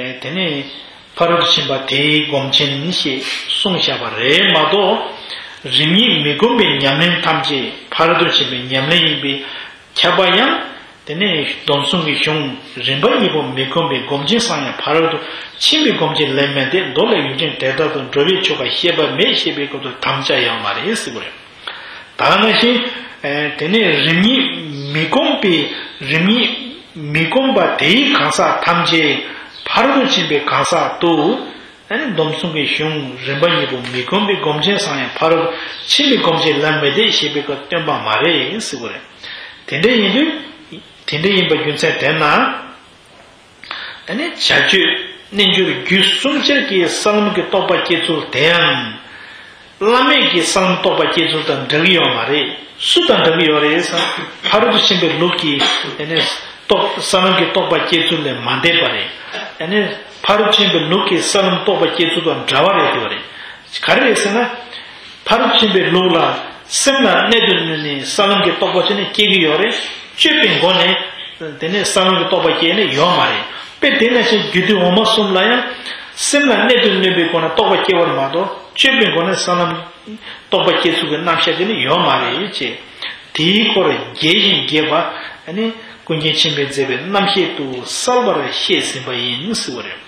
ཨེ་དེ་ནས་ཕ་རོལ་ཏུ་ཕྱིན་པ་དེའི་སྒོམ་ཆེན་ཞེས་གསུངས་བཞག་པ་རེད་མ་གཏོགས། རིམ་གཉིས་མི་སྒོམ་པའི་ཉམས་ལེན་ཐམས་ཅད་ཕ་རོལ་ཏུ་ཕྱིན་པའི་ཉམས་ལེན་ཡིན་པས་ཁྱབ་པ་ཡང་། དེ་ནས་སྡོམ་གསུམ་གྱི་གཞུང་རིམ་པ་གཉིས་པོ་མི་སྒོམ་པའི་སྒོམ་ཆེན་བཟང་ཡང་ཕ་རོལ་ཏུ་ཕྱིན་པའི་སྒོམ་ཆེན་ལས་མི་འདས། མདོ་ལས་ཡུལ་ཅན་དེ་དག་ཏུ་འགྲོ་བའི་ཆོ་ག་བཤད་པ་མེད་ཞེས་པའི་སྐབས་སུ་དམ་བཅའ་ཡོད་མ་རེད་ཟེར་བ་རེད། ད་ག་ནང་བཞིན། ཨེ། དེ་ནས་རིམ་གཉིས་མི་སྒོམ་པའི་རིམ་གཉིས་མི་སྒོམ་པ་དེའི་གང་ཟག་ཐམས་ཅད་ཕ་རོལ་ཏུ་ཕྱིན་པའི་གང་ཟག་ཏུ། ཨེ་ནི་སྡོམ་གསུམ་གྱི་གཞུང་རིམ་པ་གཉིས་པོ་མི་སྒོམ་པའི་སྒོམ་ཆེན་བཟང་ཡང་ཕ་རོལ་ཏུ་ཕྱིན་པའི་སྒོམ་ཆེན་ལས་མི་འདས་ཞེས་པའི་སྐབས་སྟོན་པ་མ་རེད་ཟེར་བ་རེད། དེ་འདྲ་ཡིན་དུས། དེ་འདྲ་ཡིན་པ་རྒྱུ་མཚན་དེ་ན། ཨ་ནི་བྱ་སྤྱོད་རྣལ་འབྱོར་རྒྱུད་གསུམ་ཆར་གྱི་ས་ལམ་གྱི་རྟོགས་པ་སྐྱེ་ཚུལ་དེའང་ བླ་མེད་ཀྱི་ས་ལམ་རྟོགས་པ་སྐྱེ་ཚུལ་དང་འདྲ་གི་ཡོད་མ་རེད། སུ་དང་འདྲ་གི་ཡོད་རེད་ཟེར་ན། ཕ་རོལ་ཏུ་ཕྱིན་པའི་ལུགས་ཀྱི་དེ་ནས་རྟོགས་ས་ལམ་གྱི་རྟོགས་པ་སྐྱེ་ཚུལ་ལས་མ་འདས་པ་རེད། དེ་ནས་ཕ་རོལ་ཏུ་ཕྱིན་པའི་ལུགས་ཀྱི་ས་ལམ་རྟོགས་པ་སྐྱེ་ཚུལ་དང་འདྲ་བ་རེད་དེ་བ་རེད། ག་རེ་རེད་ཟེར་ན། ཕ་རོལ་ཏུ་ཕྱིན་པའི་ལུགས་ལ་སེམས་ལ་གནད་དུ་བསྣུན་ནས་ས་ལམ་གྱི་རྟོགས་པ་ཅི་ནས་སྐྱེ་གི་ཡོད་རེད། སྤྱོད་པའི་སྒོ་ནས་དེ་ནས་ས་ལམ་གྱི་རྟོགས་པ་སྐྱེ་ནས་ཡོད་མ་རེད། དཔེ་དེ་ནང་བཞིན་རྒྱུད་སྡེ་འོག་མ་གསུམ་ལ་ཡང་སེམས་ལ་གནད་དུ་བསྣུན་པའི་སྒོ་ནས་རྟོགས་པ་སྐྱེ་བར་མ་གཏོགས་སྤྱོད་པའི་སྒོ་ནས་ས་ལམ་རྟོགས་པ་སྐྱེ་ཚུལ་གྱི་རྣམ་གཞག་དེ་ནི་ཡོད་མ་རེད་ཅེས། དེའི་སྐོར་རྒྱས་ཤིང་རྒྱས་པ་ནི་ཀུན་མཁྱེན་ཆེན་པོའི་མཛད་པའི་རྣམ་བཤད་དུ་གསལ་བར་བཤད་ཟིན་པ་ཡིན་ཟེར་བ་རེད།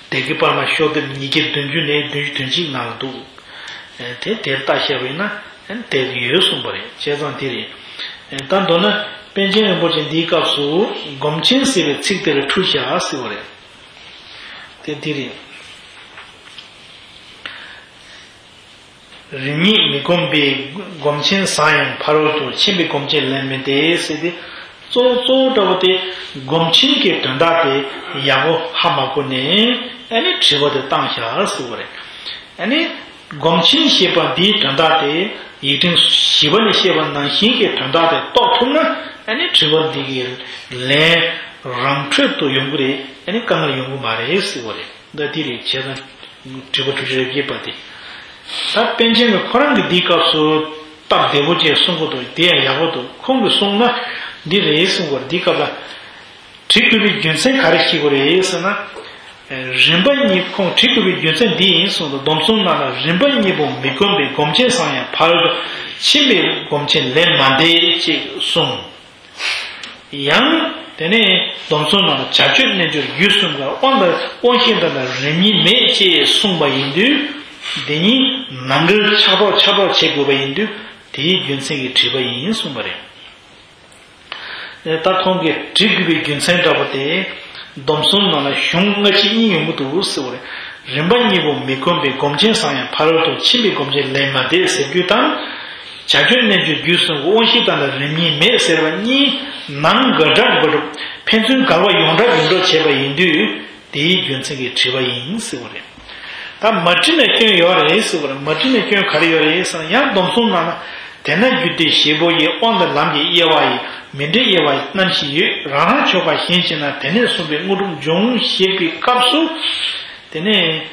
སྡེ་དགེ་པར་མ་ཤོག་ལྡེབ་ཉིས་བརྒྱ་བདུན་ཅུ་ནས་བདུན་ཅུ་དོན་གཅིག་ནང་ལ་འདུག་དེ་དེར་ལྟ་བཤད་པ་ཡིན་ན་དེ་ཡོད་གསུངས་པ་རེད། བྱས་ཙང་དེ་རེད། ད་མདོར་ན་པཎ་ཆེན་རིན་པོ་ཆེ་འདིའི་སྐབས་སུ་སྒོམ་ཆེན་ཟེར་བའི་ཚིག་དེ་ལ་འཁྲུལ་བཞག་ཟེར་བ་རེད། དེ་འདི་རེད། རིམ་གཉིས་མི་བསྒོམ་པའི་སྒོམ་ཆེན་བཟང་ཡང་ཕ་རོལ་ཏུ་ཕྱིན་པའི་སྒོམ་ཆེན་ལས་མི་འདས་ཟེར་ཏེ། གཙོ་བོ་གཙོ་བོ་འདྲ་བོ་དེ་སྒོམ་ཆེན་གྱི་དོན་དག་དེ་ཡག་པོ་ཧ་མ་གོ་ནས་ཨ་ནི་དྲི་བ་དེ་བཏང་བཞག་ཟེར་བ་རེད། ཨ་ནི་སྒོམ་ཆེན་ཞེས་པ་འདིའི་དོན་དག་དེ་ཡིག་ཕྲེང་བཞི་པ་ནས་བཤད་པ་ནང་བཞིན་གྱི་དོན་དག་དེ་རྟོགས་ཐུབ་ན་ཨ་ནི་དྲི་བ་འདི་གི་ལན་རང་འཕྲོད་དུ་ཡོང་གི་རེད། ཨ་ནི་དཀའ་ངལ་ཡོང་གི་མ་རེད་ཟེར་བ་རེད། ད་འདི་རེད། བྱས་ཙང་དྲི་བ་དྲུག་ཅུ་རེ་བརྒྱད་པ་དེ། ད་པཎ་ཆེན་གྱིས་ཁོ་རང་གི་འདིའི་སྐབས་སུ་སྟབས་བདེ་པོ་ཅིག་གསུང་གི་འདུག་དེ་ཡང་ཡག་པོ་འདུག་ཁོང་གིས་གསུངས་ན་འདི་རེད་གསུང་གི་རེད། འདིའི་སྐབས་ལ་དྲི་དགོས་པའི་རྒྱུ་མཚན་ག་རེ་ཤེས་དགོས་རེད་ཟེར་ན། རིམ་པ་གཉིས། ཁོང་དྲི་དགོས་པའི་རྒྱུ་མཚན་འདི་ཡིན་གསུངས་འདུག་སྡོམ་གསུམ་ནང་ལ་རིམ་པ་གཉིས་པོ་མི་བསྒོམ་པའི་སྒོམ་ཆེན་བཟང་ཡང་ཕ་རོལ་ཏུ་ཕྱིན་པའི་སྒོམ་ཆེན་ལས་མ་འདས་ཅེས་གསུངས། ཡང་དེ་ནས་སྡོམ་གསུམ་ནང་ལ་བྱ་སྤྱོད་རྣལ་འབྱོར་རྒྱུད་གསུམ་ཀ་དབང་དང་དབང་ཤེས་དང་དང་རིམ་གཉིས་མེད་ཅེས་གསུངས་པ་ཡིན་དུས། འདི་གཉིས་ནང་འགལ་ཆགས་གྲོགས་ཆགས་གྲོགས་བྱེད་དགོས་པ་ཡིན་དུས། དེའི་རྒྱུ་མཚན་གྱིས་དྲིས་པ་ཡིན་གསུངས་པ་རེད། ད་ཁོང་གིས་དྲི་དགོས་པའི་རྒྱུ་མཚན་འདྲ་པོ་དེ། སྡོམ་གསུམ་ནང་ལ་གཞུང་སྔ་ཕྱི་གཉིས་ཡོང་གི་འདུག་ཟེར་བ་རེད། རིམ་པ་གཉིས་པོ་མི་བསྒོམ་པའི་སྒོམ་ཆེན་བཟང་ཡང་ཕ་རོལ་ཏུ་ཕྱིན་པའི་སྒོམ་ཆེན་ལས་མ་འདས་ཟེར་རྒྱུ་དང་། བྱ་སྤྱོད་རྣལ་འབྱོར་རྒྱུད་གསུམ་གྱི་དབང་ཤེས་དང་ལ་རིམ་གཉིས་མེད་ཟེར་བ་གཉིས་ནང་འགལ་འདྲ་འགལ་འགྲུབ། ཕན་ཚུན་འགལ་བ་ཡོངས་གྲགས་ཡོངས་གྲགས་བྱས་པ་ཡིན་དུས། དེའི་རྒྱུ་མཚན་གྱིས་དྲིས་པ་ཡིན་ཟེར་བ་རེད། ད་མ་དྲིས་ན་སྐྱོན་ཡོད་རེད་ཟེར་བ་རེད། མ་དྲིས་ན་སྐྱོན་ག་རེ་ཡོད་རེད་ཟེར་ན། ཡང་སྡོམ་གསུམ་ནང་ན། དེས་ན་རྒྱུད་སྡེ་བཞི་པོ་ཡི། དབང་དང་ལམ་གྱི་དབྱེ་བ་ཡི། མི་འདྲེས་དབྱེ་བ་ཡི་རྣམ་བཞི་ཡོད། རང་རང་ཆོས་པ་གཞན་ཕྱེ་ན། དེ་ནས་གསུངས་པའི་དངོས་གྲུབ་འབྱུང་ཞེས་པའི་སྐབས་སུ། དེ་ནས།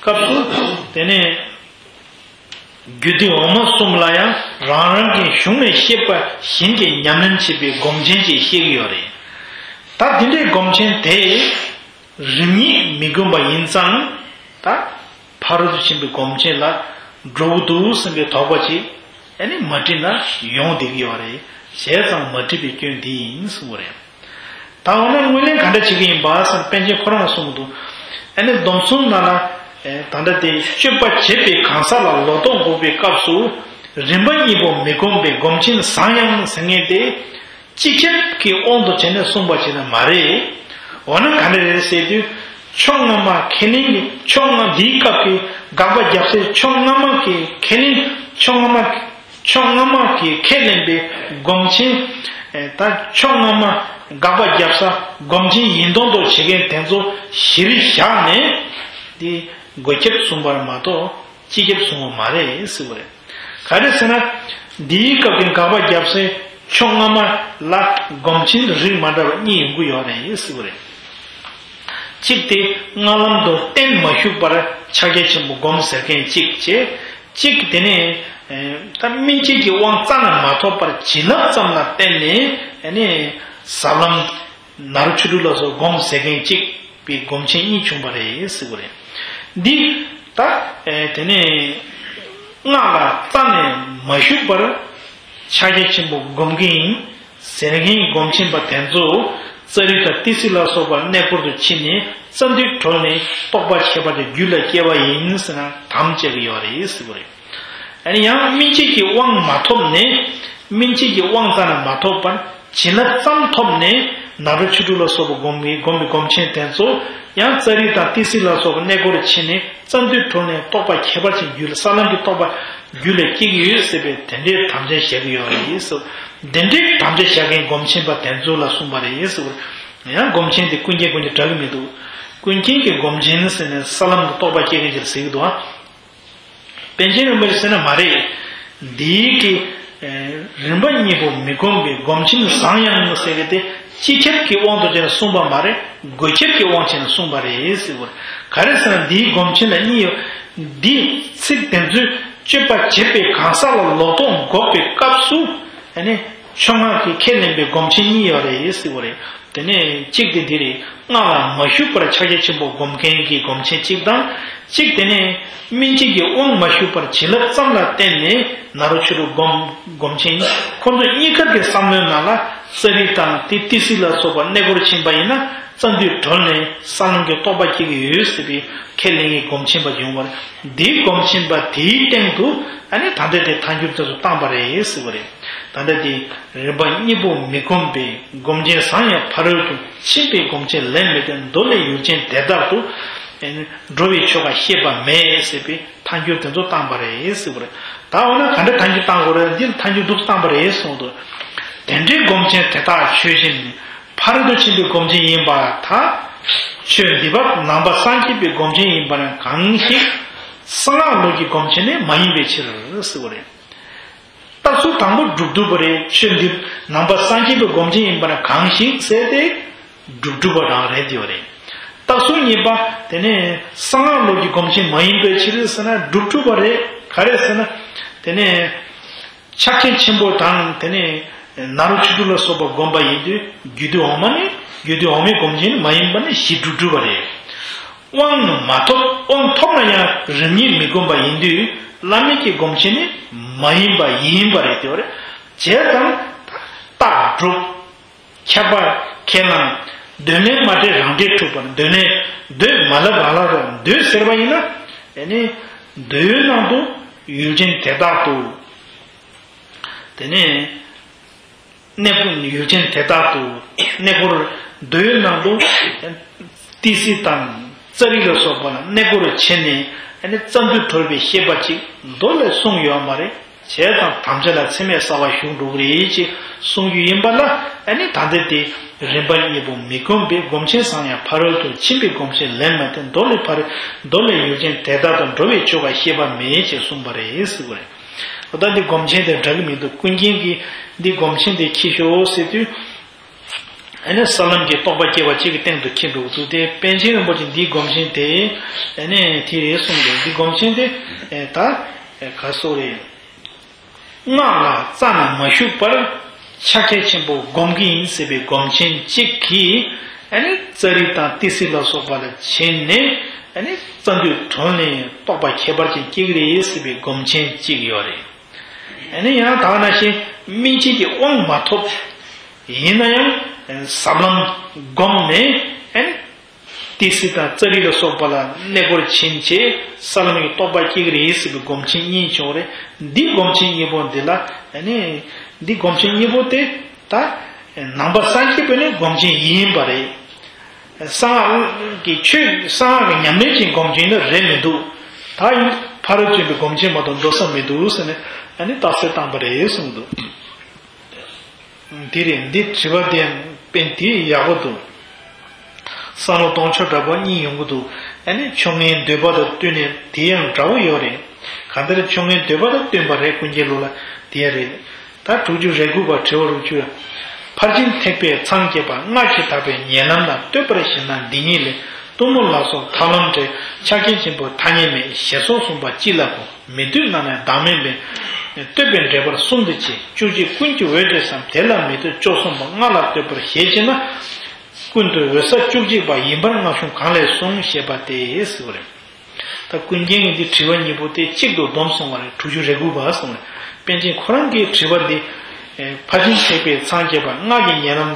སྐབས་སུ། དེ་ནས། རྒྱུད་སྡེ་འོག་མ་གསུམ་ལ་ཡང་རང་རང་གི་གཞུང་ནས་བཤད་པ་བཞིན་གྱི་ཉམས་ལེན་བྱེད་པའི་སྒོམ་ཆེན་ཅེས་བཤད་ཀྱི་ཡོད་རེད། ད་དེ་འདྲའི་སྒོམ་ཆེན་དེ་རིམ་གཉིས་མི་བསྒོམ་པ་ཡིན་ཙང་། ད་ཕ་རོལ་ཏུ་ཕྱིན་པའི་སྒོམ་ཆེན་ལ་འགྲོ་གི་འདུག་བསམ་པའི་དོགས་པ་ཅིག་ཨ་ནི་མ་དྲིས་ན་ཡོང་བསྡད་ཀྱི་ཡོད་རེད། བྱས་ཙང་མ་དྲིས་པའི་སྐྱོན་འདི་ཡིན་གསུངས་པ་རེད། ད་འོ་ན་དངོས་གནས་ག་འདྲ་བྱེད་ཀྱི་ཡིན་པ་ཟེར་ན། པཎ་ཆེན་ཁོ་རང་གསུངས་འདུག་ཨ་ནི་སྡོམ་གསུམ་ནང་ན། ཨེ། ད་ལྟ་དེ་སྤྱོད་པ་བྱེད་པའི་གང་ཟག་ལ་ལོག་རྟོག་འགོག་པའི་སྐབས་སུ། རིམ་པ་གཉིས་པོ་མི་བསྒོམ་པའི་སྒོམ་ཆེན་བཟང་ཡང་ཟེར་མཁན་དེ། སྤྱི་ཁྱབ་ཀྱི་དབང་དུ་བྱས་ནས་གསུངས་པ་ཞིག་ནི་མ་རེད། འོ་ན་ག་འདྲ་རེད་ཟེར་དུས། ཕྱོགས་སྔ་མ་ཁས་ལེན་གྱི་ཕྱོགས་སྔ་འདིའི་སྐབས་ཀྱི་དགག་པ་རྒྱབ་སའི་ཕྱོགས་སྔ་མ་གི་ཁས་ལེན། ཕྱོགས་སྔ་མ། ཕྱོགས་སྔ་མ་གིས་ཁས་ལེན་པའི་སྒོམ་ཆེན། ཨེ། ད་ཕྱོགས་སྔ་མ་དགག་པ་རྒྱབ་ས་སྒོམ་ཆེན་ཡིན་མདོག་མདོག་བྱེད་མཁན་དེ་ཚོ་གཞིར་བཞག་ནས། འདི་དགོས་ཁྱབ་གསུངས་པར་མ་གཏོགས་སྤྱི་ཁྱབ་གསུངས་པ་མ་རེད་ཟེར་བ་རེད། ག་རེ་ཟེར་ན། འདིའི་སྐབས་ཀྱི་དགག་པ་རྒྱབ་སའི་ཕྱོགས་སྔ་མ་ལ་སྒོམ་ཆེན་རིགས་མ་འདྲ་བ་གཉིས་ཡོང་གི་ཡོད་རེད་ཟེར་བ་རེད། གཅིག་དེ་སྔ་ལམ་དུ་གཏན་མ་ཞུགས་པར་ཕྱག་རྒྱ་ཆེན་པོ་སྒོམ་ཟེར་མཁན་གཅིག་བྱས། གཅིག་དེ་ནས། ཨེ། ད་སྨིན་བྱེད་ཀྱི་དབང་རྩ་ནས་མ་ཐོབ་པར་བྱིན་རླབས་ཙམ་ལ་བརྟེན་ནས། ཨེ་ནས། ཟབ་ལམ་ནཱ་རོ་ཆོས་དྲུག་ལ་སོགས་སྒོམ་ཟེར་མཁན་གཅིག་པའི་སྒོམ་ཆེན་གཉིས་བྱུང་བ་རེད་ཟེར་བ་རེད། འདི་ད། ཨེ། དེ་ནས་སྔགས་ལ་རྩ་ནས་མ་ཞུགས་པར་ཕྱག་རྒྱ་ཆེན་པོ་སྒོམ་མཁན་ཟེར་མཁན་སྒོམ་ཆེན་པ་དེ་ཚོ་ཙ་རི་དང་ཏི་སི་ལ་སོགས་པ་གནས་སྐོར་དུ་ཕྱིན་ནས་རྩ་མདུད་གྲོལ་ནས་རྟོགས་པ་ཁྱད་པར་དུ་རྒྱུད་ལ་སྐྱེ་བ་ཡིན་ཟེར་ན་དམ་བཅའ་གི་ཡོད་རེད་ཟེར་བ་རེད། ཨ་ནི་ཡང་སྨིན་བྱེད་ཀྱི་དབང་མ་ཐོབ་ནས། སྨིན་བྱེད་ཀྱི་དབང་རྩ་ནས་མ་ཐོབ་པར་བྱིན་རླབས་ཙམ་ཐོབ་ནས་ནཱ་རོ་ཆོས་དྲུག་ལ་སོགས་པ་སྒོམ་པའི་སྒོམ་པའི་སྒོམ་ཆེན་དེ་ཚོ་ཡང་ཙ་རི་དང་ཏི་སི་ལ་སོགས་པ་གནས་སྐོར་ཕྱིན་ནས་རྩ་མདུད་གྲོལ་ནས་རྟོགས་པ་ཁྱད་པར་ཅན་རྒྱུད་ལ་ས་ལམ་གྱི་རྟོགས་པ་རྒྱུད་ལ་སྐྱེ་གི་ཡོད་ཟེར་བའི་དེ་འདྲའི་དམ་བཅའ་བཞག་གི་ཡོད་རེད་ཟེར། དེ་འདྲའི་དམ་བཅའ་བཞག་མཁན་སྒོམ་ཆེན་པ་དེ་ཚོ་ལ་གསུངས་པ་རེད་ཟེར། ཡང་སྒོམ་ཆེན་དེ་ཀུན་མཁྱེན་ཀུན་མཁྱེན་འདྲ་གི་མི་འདུག་ཀུན་མཁྱེན་གྱི་སྒོམ་ཆེན་ཟེར་ནས་ས་ལམ་གྱི་རྟོགས་པ་སྐྱེ་མཁན་ཅིག་ཟེར་གི་འདུག་ཨ། པཎ་ཆེན་རིན་པོ་ཆེ་ཟེར་ན་མ་རེད། འདིའི་གི་རིམ་པ་གཉིས་པོ་མི་སྒོམ་པའི་སྒོམ་ཆེན་བཟང་ཡང་ཟེར་གི་དེ་སྤྱི་ཁྱབ་ཀྱི་དབང་དུ་བྱས་ནས་གསུངས་པ་མ་རེད། དགོས་ཁྱབ་ཀྱི་དབང་བྱས་ནས་གསུངས་པ་རེད་ཟེར་བ་རེད། ག་རེ་ཟེར་ན་འདིའི་སྒོམ་ཆེན་ལ་གཉིས་ཡོད། འདིའི་ཚིག་དེ་ཚོའི་སྤྱོད་པ་བྱེད་པའི་གང་ཟག་ལ་ལོག་རྟོག་འགོག་པའི་སྐབས་སུ་ཨ་ནི་ཕྱོགས་སྔགས་ཀྱིས་ཁས་ལེན་པའི་སྒོམ་ཆེན་གཉིས་ཡོད་རེད་ཟེར་བ་རེད། དེ་ནས་གཅིག་དེ་འདི་རེད། སྔགས་ལ་མ་ཞུགས་པར་ཕྱག་རྒྱ་ཆེན་པོ་སྒོམ་མཁན་གྱི་སྒོམ་ཆེན་གཅིག་དང་། གཅིག་དེ་ནས་སྨིན་བྱེད་ཀྱི་དབང་མ་ཞུགས་པར་བྱིན་རླབས་ཙམ་ལ་བརྟེན་ནས་ནཱ་རོ་ཆོས་དྲུག་སྒོམ་སྒོམ་ཆེན། ཁོ་ཚོ་གཉིས་ཀ་གི་བསམ་བློའི་ནང་ལ་ཙ་རི་དང་ཏི་ཏི་སི་ལ་སོགས་པ་གནས་སྐོར་ཕྱིན་པ་ཡིན་ན་རྩ་མདུད་གྲོལ་ནས་ས་ལམ་གྱི་རྟོགས་པ་སྐྱེ་གི་ཡོད་ཟེར་བའི་ཁས་ལེན་གྱི་སྒོམ་ཆེན་པ་བྱུང་བར། འདིའི་སྒོམ་ཆེན་པ་དེའི་སྟེང་དུ་ཨ་ནི་ད་ལྟ་དེ་ཐལ་འགྱུར་དེ་ཚོ་བཏང་པ་རེད་ཟེར་བ་རེད། ད་ལྟ་དེ་རིམ་པ་གཉིས་པོ་མི་སྒོམ་པའི་སྒོམ་ཆེན་བཟང་ཡང་ཕ་རོལ་ཏུ་ཕྱིན་པའི་སྒོམ་ཆེན་ལན་མེད་དེ་མདོ་ལས་ཡུལ་ཅན་དེ་དག་ཏུ་འགྲོ་བའི་ཆོ་ག་ཤེས་པ་མེད་ཟེར་བའི་ཐལ་འགྱུར་དེ་ཚོ་བཏང་པ་རེད་ཟེར་བ་རེད། ད་འོ་ན་ག་འདྲ་ཐལ་འགྱུར་བཏང་དགོས་རེད། འདིར་ཐལ་འགྱུར་འདུག་བཏང་པ་རེད་གསུངས་འདུག་དེ་འདྲའི་སྒོམ་ཆེན་དེ་དག་ཆོས་ཅན། ཕ་རོལ་ཏུ་ཕྱིན་པའི་སྒོམ་ཆེན་ཡིན་པར་ཐལ། ཆོས་འདི་བབ་ནང་པ་སངས་རྒྱས་པའི་སྒོམ་ཆེན་ཡིན་པ་ནི་གང་ཞིག་གསང་སྔགས་ལུགས་ཀྱི་སྒོམ་ཆེན་ནི་མ་ཡིན་པའི་ཕྱིར་ཟེར་བ་རེད། རྟགས་ཚུལ་དང་པོ་སྒྲུབ་བཏུབ་པ་རེད། ཆོས་འདི་ནང་པ་སངས་རྒྱས་པའི་སྒོམ་ཆེན་ཡིན་པ་ནི་གང་ཞིག་ཟེར་ཏེ་སྒྲུབ་བཏུབ་པ་རང་རེད་དེ་བ་རེད། རྟགས་ཚུལ་གཉིས་པ་དེ་ནི་གསང་སྔགས་ལུགས་ཀྱི་སྒོམ་ཆེན་མ་ཡིན་པའི་ཕྱིར་ཟེར་ན་སྒྲུབ་བཏུབ་པ་རེད། ག་རེ་ཟེར་ན་དེ་ནི། ཕྱག་རྒྱ་ཆེན་པོ་དང་དེ་ནས་ནཱ་རོ་ཆོས་དྲུག་ལ་སོགས་པ་བསྒོམ་པ་ཡིན་དུས་རྒྱུད་སྡེ་འོག་མ་ནི་རྒྱུད་སྡེ་འོག་མའི་སྒོམ་ཆེན་མ་ཡིན་པ་ནི་གཞི་གྲུབ་གྲུབ་པ་རེད། དབང་མ་ཐོབ། དབང་ཐོབ་ན་ཡང་རིམ་གཉིས་མི་བསྒོམ་པ་ཡིན་དུས་བླ་མེད་ཀྱི་སྒོམ་ཆེན་ནི་མ་ཡིན་པ་ཡིན་པ་རེད་དེ་བ་རེད། བྱས་ཙང་རྟགས་སྒྲུབ། ཁྱབ་པ་ཁས་བླངས། འདོད་ལན་མ་འདྲེས་རང་འདྲེས་འཁྲུགས་པར་འདོད་ལན་འདོད་མ་ལབ་རང་ལབ་རང་འདོད་ཟེར་བ་ཡིན་ན། ཨེ་ནི་འདོད་ཡོན་ནང་དུ་ཡུལ་ཅན་དེ་དག་ཏུ། དེ་ནས་གནས་ཡུལ་ཅན་དེ་དག་ཏུ་གནས་སྐོར་འདོད་ཡོན་ནང་དུ་ཏི་སེ་དང་ཙ་རི་ལ་སོགས་པ་ལ་གནས་སྐོར་བྱས་ནས་ཨེ་ནི་རྩ་མདུད་གྲོལ་བའི་ཤེས་པ་ཅིག་མདོ་ལས་གསུངས་ཡོད་མ་རེད། བྱས་ཙང་དམ་བཅའ་ལ་འཚེ་མེད་གསང་བ་ཞུགས་འགྲོ་གི་རེད་ཅེས་གསུང་རྒྱུ་ཡིན་པ་ལ་ཨ་ནི་ད་ལྟ་དེ་རིམ་པ་གཉིས་པོ་མི་སྒོམ་པའི་སྒོམ་ཆེན་བཟང་ཡང་ཕ་རོལ་ཏུ་ཕྱིན་པའི་སྒོམ་ཆེན་ལན་མ་བསྟན་མདོ་ལས་ཕ་རོལ་མདོ་ལས་ཡུལ་ཅན་དེ་དག་ཏུ་འགྲོ་བའི་ཆོ་ག་ཤེས་པ་མེད་ཅེས་གསུངས་པ་རེད་ཟེར་བ་རེད། ད་འདི་སྒོམ་ཆེན་དེ་འདྲ་གི་མི་འདུག་ཀུན་མཁྱེན་གྱིས་འདི་སྒོམ་ཆེན་དེ་འཁྱེར་ཤོག་ཟེར་དུས། ཨ་ནི་ས་ལམ་གྱི་རྟོགས་པ་སྐྱེ་བ་གཅིག་གི་སྟེང་དུ་འཁྱེར་འགྲོ་གི་འདུག་དེ་པཎ་ཆེན་རིན་པོ་ཆེ་འདིའི་སྒོམ་ཆེན་དེ་ཨ་ནི་དེ་རེད་གསུངས་འདུག་འདི་སྒོམ་ཆེན་དེ་ཨེ་ད་ཨེ་ག་སོགས་རེད། སྔགས་ལ་རྩ་ནས་མ་ཞུགས་པར་ཕྱག་རྒྱ་ཆེན་པོ་སྒོམ་གྱི་ཡིན་ཟེར་བའི་སྒོམ་ཆེན་གཅིག་གིས་ཨ་ནི་ཙ་རི་དང་ཏི་སེ་ལ་སོགས་པ་ལ་བྱས་ནས་ཨ་ནི་རྩ་མདུད་གྲོལ་ནས་རྟོགས་པ་ཁྱད་པར་ཅན་སྐྱེ་གི་རེད་ཟེར་བའི་སྒོམ་ཆེན་གཅིག་ཡོད་རེད། ཨ་ནི་ཡང་དག་ན་ཞེས་སྨིན་བྱེད་ཀྱི་དབང་མ་ཐོབ། ཡིན་ན་ཡང་ཟབ་ལམ་བསྒོམས་ནས་ཨ་ནི་ཏི་སེ་དང་ཙ་རི་ལ་སོགས་པ་ལ་གནས་སྐོར་ཕྱིན་བྱས་ས་ལམ་གྱི་རྟོགས་པ་སྐྱེ་གི་རེད་ཟེར་བའི་སྒོམ་ཆེན་གཉིས་བྱུང་རེད། འདི་སྒོམ་ཆེན་གཉིས་པོ་འདི་ལ་ཨ་ནི་འདི་སྒོམ་ཆེན་གཉིས་པོ་དེ་ད་ནང་པ་སངས་རྒྱས་པའི་ནི་སྒོམ་ཆེན་ཡིན་པ་རེད། གསང་སྔགས་ཀྱི་ཆོས་གསང་སྔགས་ཀྱི་ཉམས་ལེན་གྱི་སྒོམ་ཆེན་ནི་རེད་མི་འདུག་ད་ཡིན་ཕ་རོལ་ཕྱིན་པའི་སྒོམ་ཆེན་མ་གཏོགས་འགྲོ་ས་མི་འདུག་ཟེར་ནས་ཨ་ནི་རྟགས་གསལ་བཏང་པ་རེད་གསུངས་འདུག་དེ་རེད། འདི་དྲི་བ་དེ་དཔེ་དེ་ཡག་པོ་འདུག་བསམ་བློ་གཏོང་ཕྱོགས་འདྲ་པོ་གཉིས་ཡོང་གི་འདུག་ཨ་ནི་ཕྱོགས་སྔའི་འདོད་པ་དང་བསྟུན་ནས་དེ་ཡང་འདྲ་པོ་ཡོད་རེད། གང་ལྟར་ཕྱོགས་སྔའི་འདོད་པ་དང་བསྟུན་པ་རེད། ཀུན་མཁྱེན་ལུགས་ལ་དེ་ཡང་རེད། ད་དྲུག་ཅུ་རེ་དགུ་པ་དྲི་བ་དྲུག་ཅུ། ཕར་ཕྱིན་ཐེག་པའི་མཚམས་བཅད་པ། སྔགས་ཀྱི་ཐེག་པའི་ཉེ་ལམ་ལ། བསྟོད་པར་ཞེན་ན་འདི་ཉིད་ལས། གཏུམ་མོ་ལ་སོགས་ཐར་ལམ་བྲལ། ཕྱག་རྒྱ་ཆེན་པོའི་ཐ་སྙད་མེད། ཞེས་སོགས་གསུངས་པ་ཅི་ལ་དགོངས། མི་འདོད་ན་ནི་བདག་མེད་མིན། བསྟོད་པའི་འགྲེལ་པར་གསུམ་དུ་ཕྱེ། བཅུ་གཅིག་ཀུན་གྱི་འོད་ཅེས་སམ། དེ་ལ་མི་ལྟོས་བཅུ་གསུམ་པ། སྔགས་ལ་བསྟོད་པར་ཞེས་བྱས་ན། ཀུན་ཏུ་འོད་གསལ་བཅུ་གཅིག་པ་ཡིན་པར་སྔགས་གཞུང་གང་ལས་གསུངས་ཞེས་པ་སྟེ་ཟེར་བ་རེད། ད་ཀུན་མཁྱེན་གྱིས་འདི་དྲི་བ་གཉིས་པོ་དེ་གཅིག་ཏུ་བསྡོམས་གསུངས་པ་རེད། དྲུག་ཅུ་རེ་དགུ་པ་གསུངས་རེད། པཎ་ཆེན་ཁོ་རང་གིས་དྲི་བ་འདི། ཕར་ཕྱིན་ཐེག་པའི་མཚམས་བཅད་པ། སྔགས་ཀྱི་ཉེ་ལམ།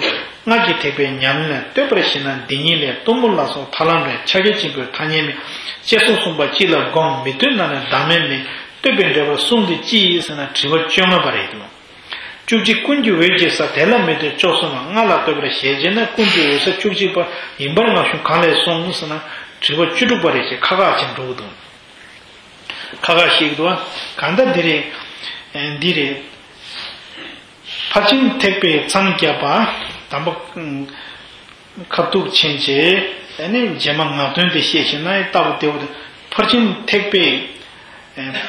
སྔགས་ཀྱི་ཐེག་པའི་ཉམས་ལེན། བསྟོད་པར་ཞེན་ན་འདི་ཉིད་ལས། གཏུམ་མོ་ལ་སོགས་ཐར་ལམ་བྲལ། ཕྱག་རྒྱ་ཆེན་པོའི་ཐ་སྙད་མེད། ཅེས་སོགས་གསུངས་པ་ཅི་ལ་དགོངས། མི་འདོད་ན་ནི་བདག་མེད་མིན། བསྟོད་པའི་འགྲེལ་པར་གསུམ་དུ་ཕྱེ་ཟེར་ན་དྲི་བ་བཅོ་ལྔ་པ་རེད་འདུག་བཅུ་གཅིག་ཀུན་གྱི་འོད་ཅེས་ས། དེ་ལ་མི་ལྟོས་བཅུ་གསུམ་པ། སྔགས་ལ་བསྟོད་པར་ཞེས་བྱས་ན། ཀུན་གྱི་འོད་གསལ་བཅུ་གཅིག་པ་ཡིན་པར་སྔགས་གཞུང་གང་ལས་གསུངས་ཟེར་ན་དྲི་བ་བཅུ་དྲུག་པ་རེད་ཅེས་ཁ་ཁ་བྱས་འགྲོ་གི་འདུག་ཁ་ཁ་ཞིག་འདུག་བ། གང་ལྟར་འདི་རེད། ཨེ་འདི་རེད། ཕར་ཕྱིན་ཐེག་པའི་མཚམས་བརྒྱད་པ། དང་པོ་ཁ་ཐུག་ཕྱིན་བྱས་ཨ་ནི་རྗེས་མ་ངག་དོན་དེ་བཤད་ཕྱིན་ན་ལྟ་བུ་དེ་བོ་དེ་ཕར་ཕྱིན་ཐེག་པའི་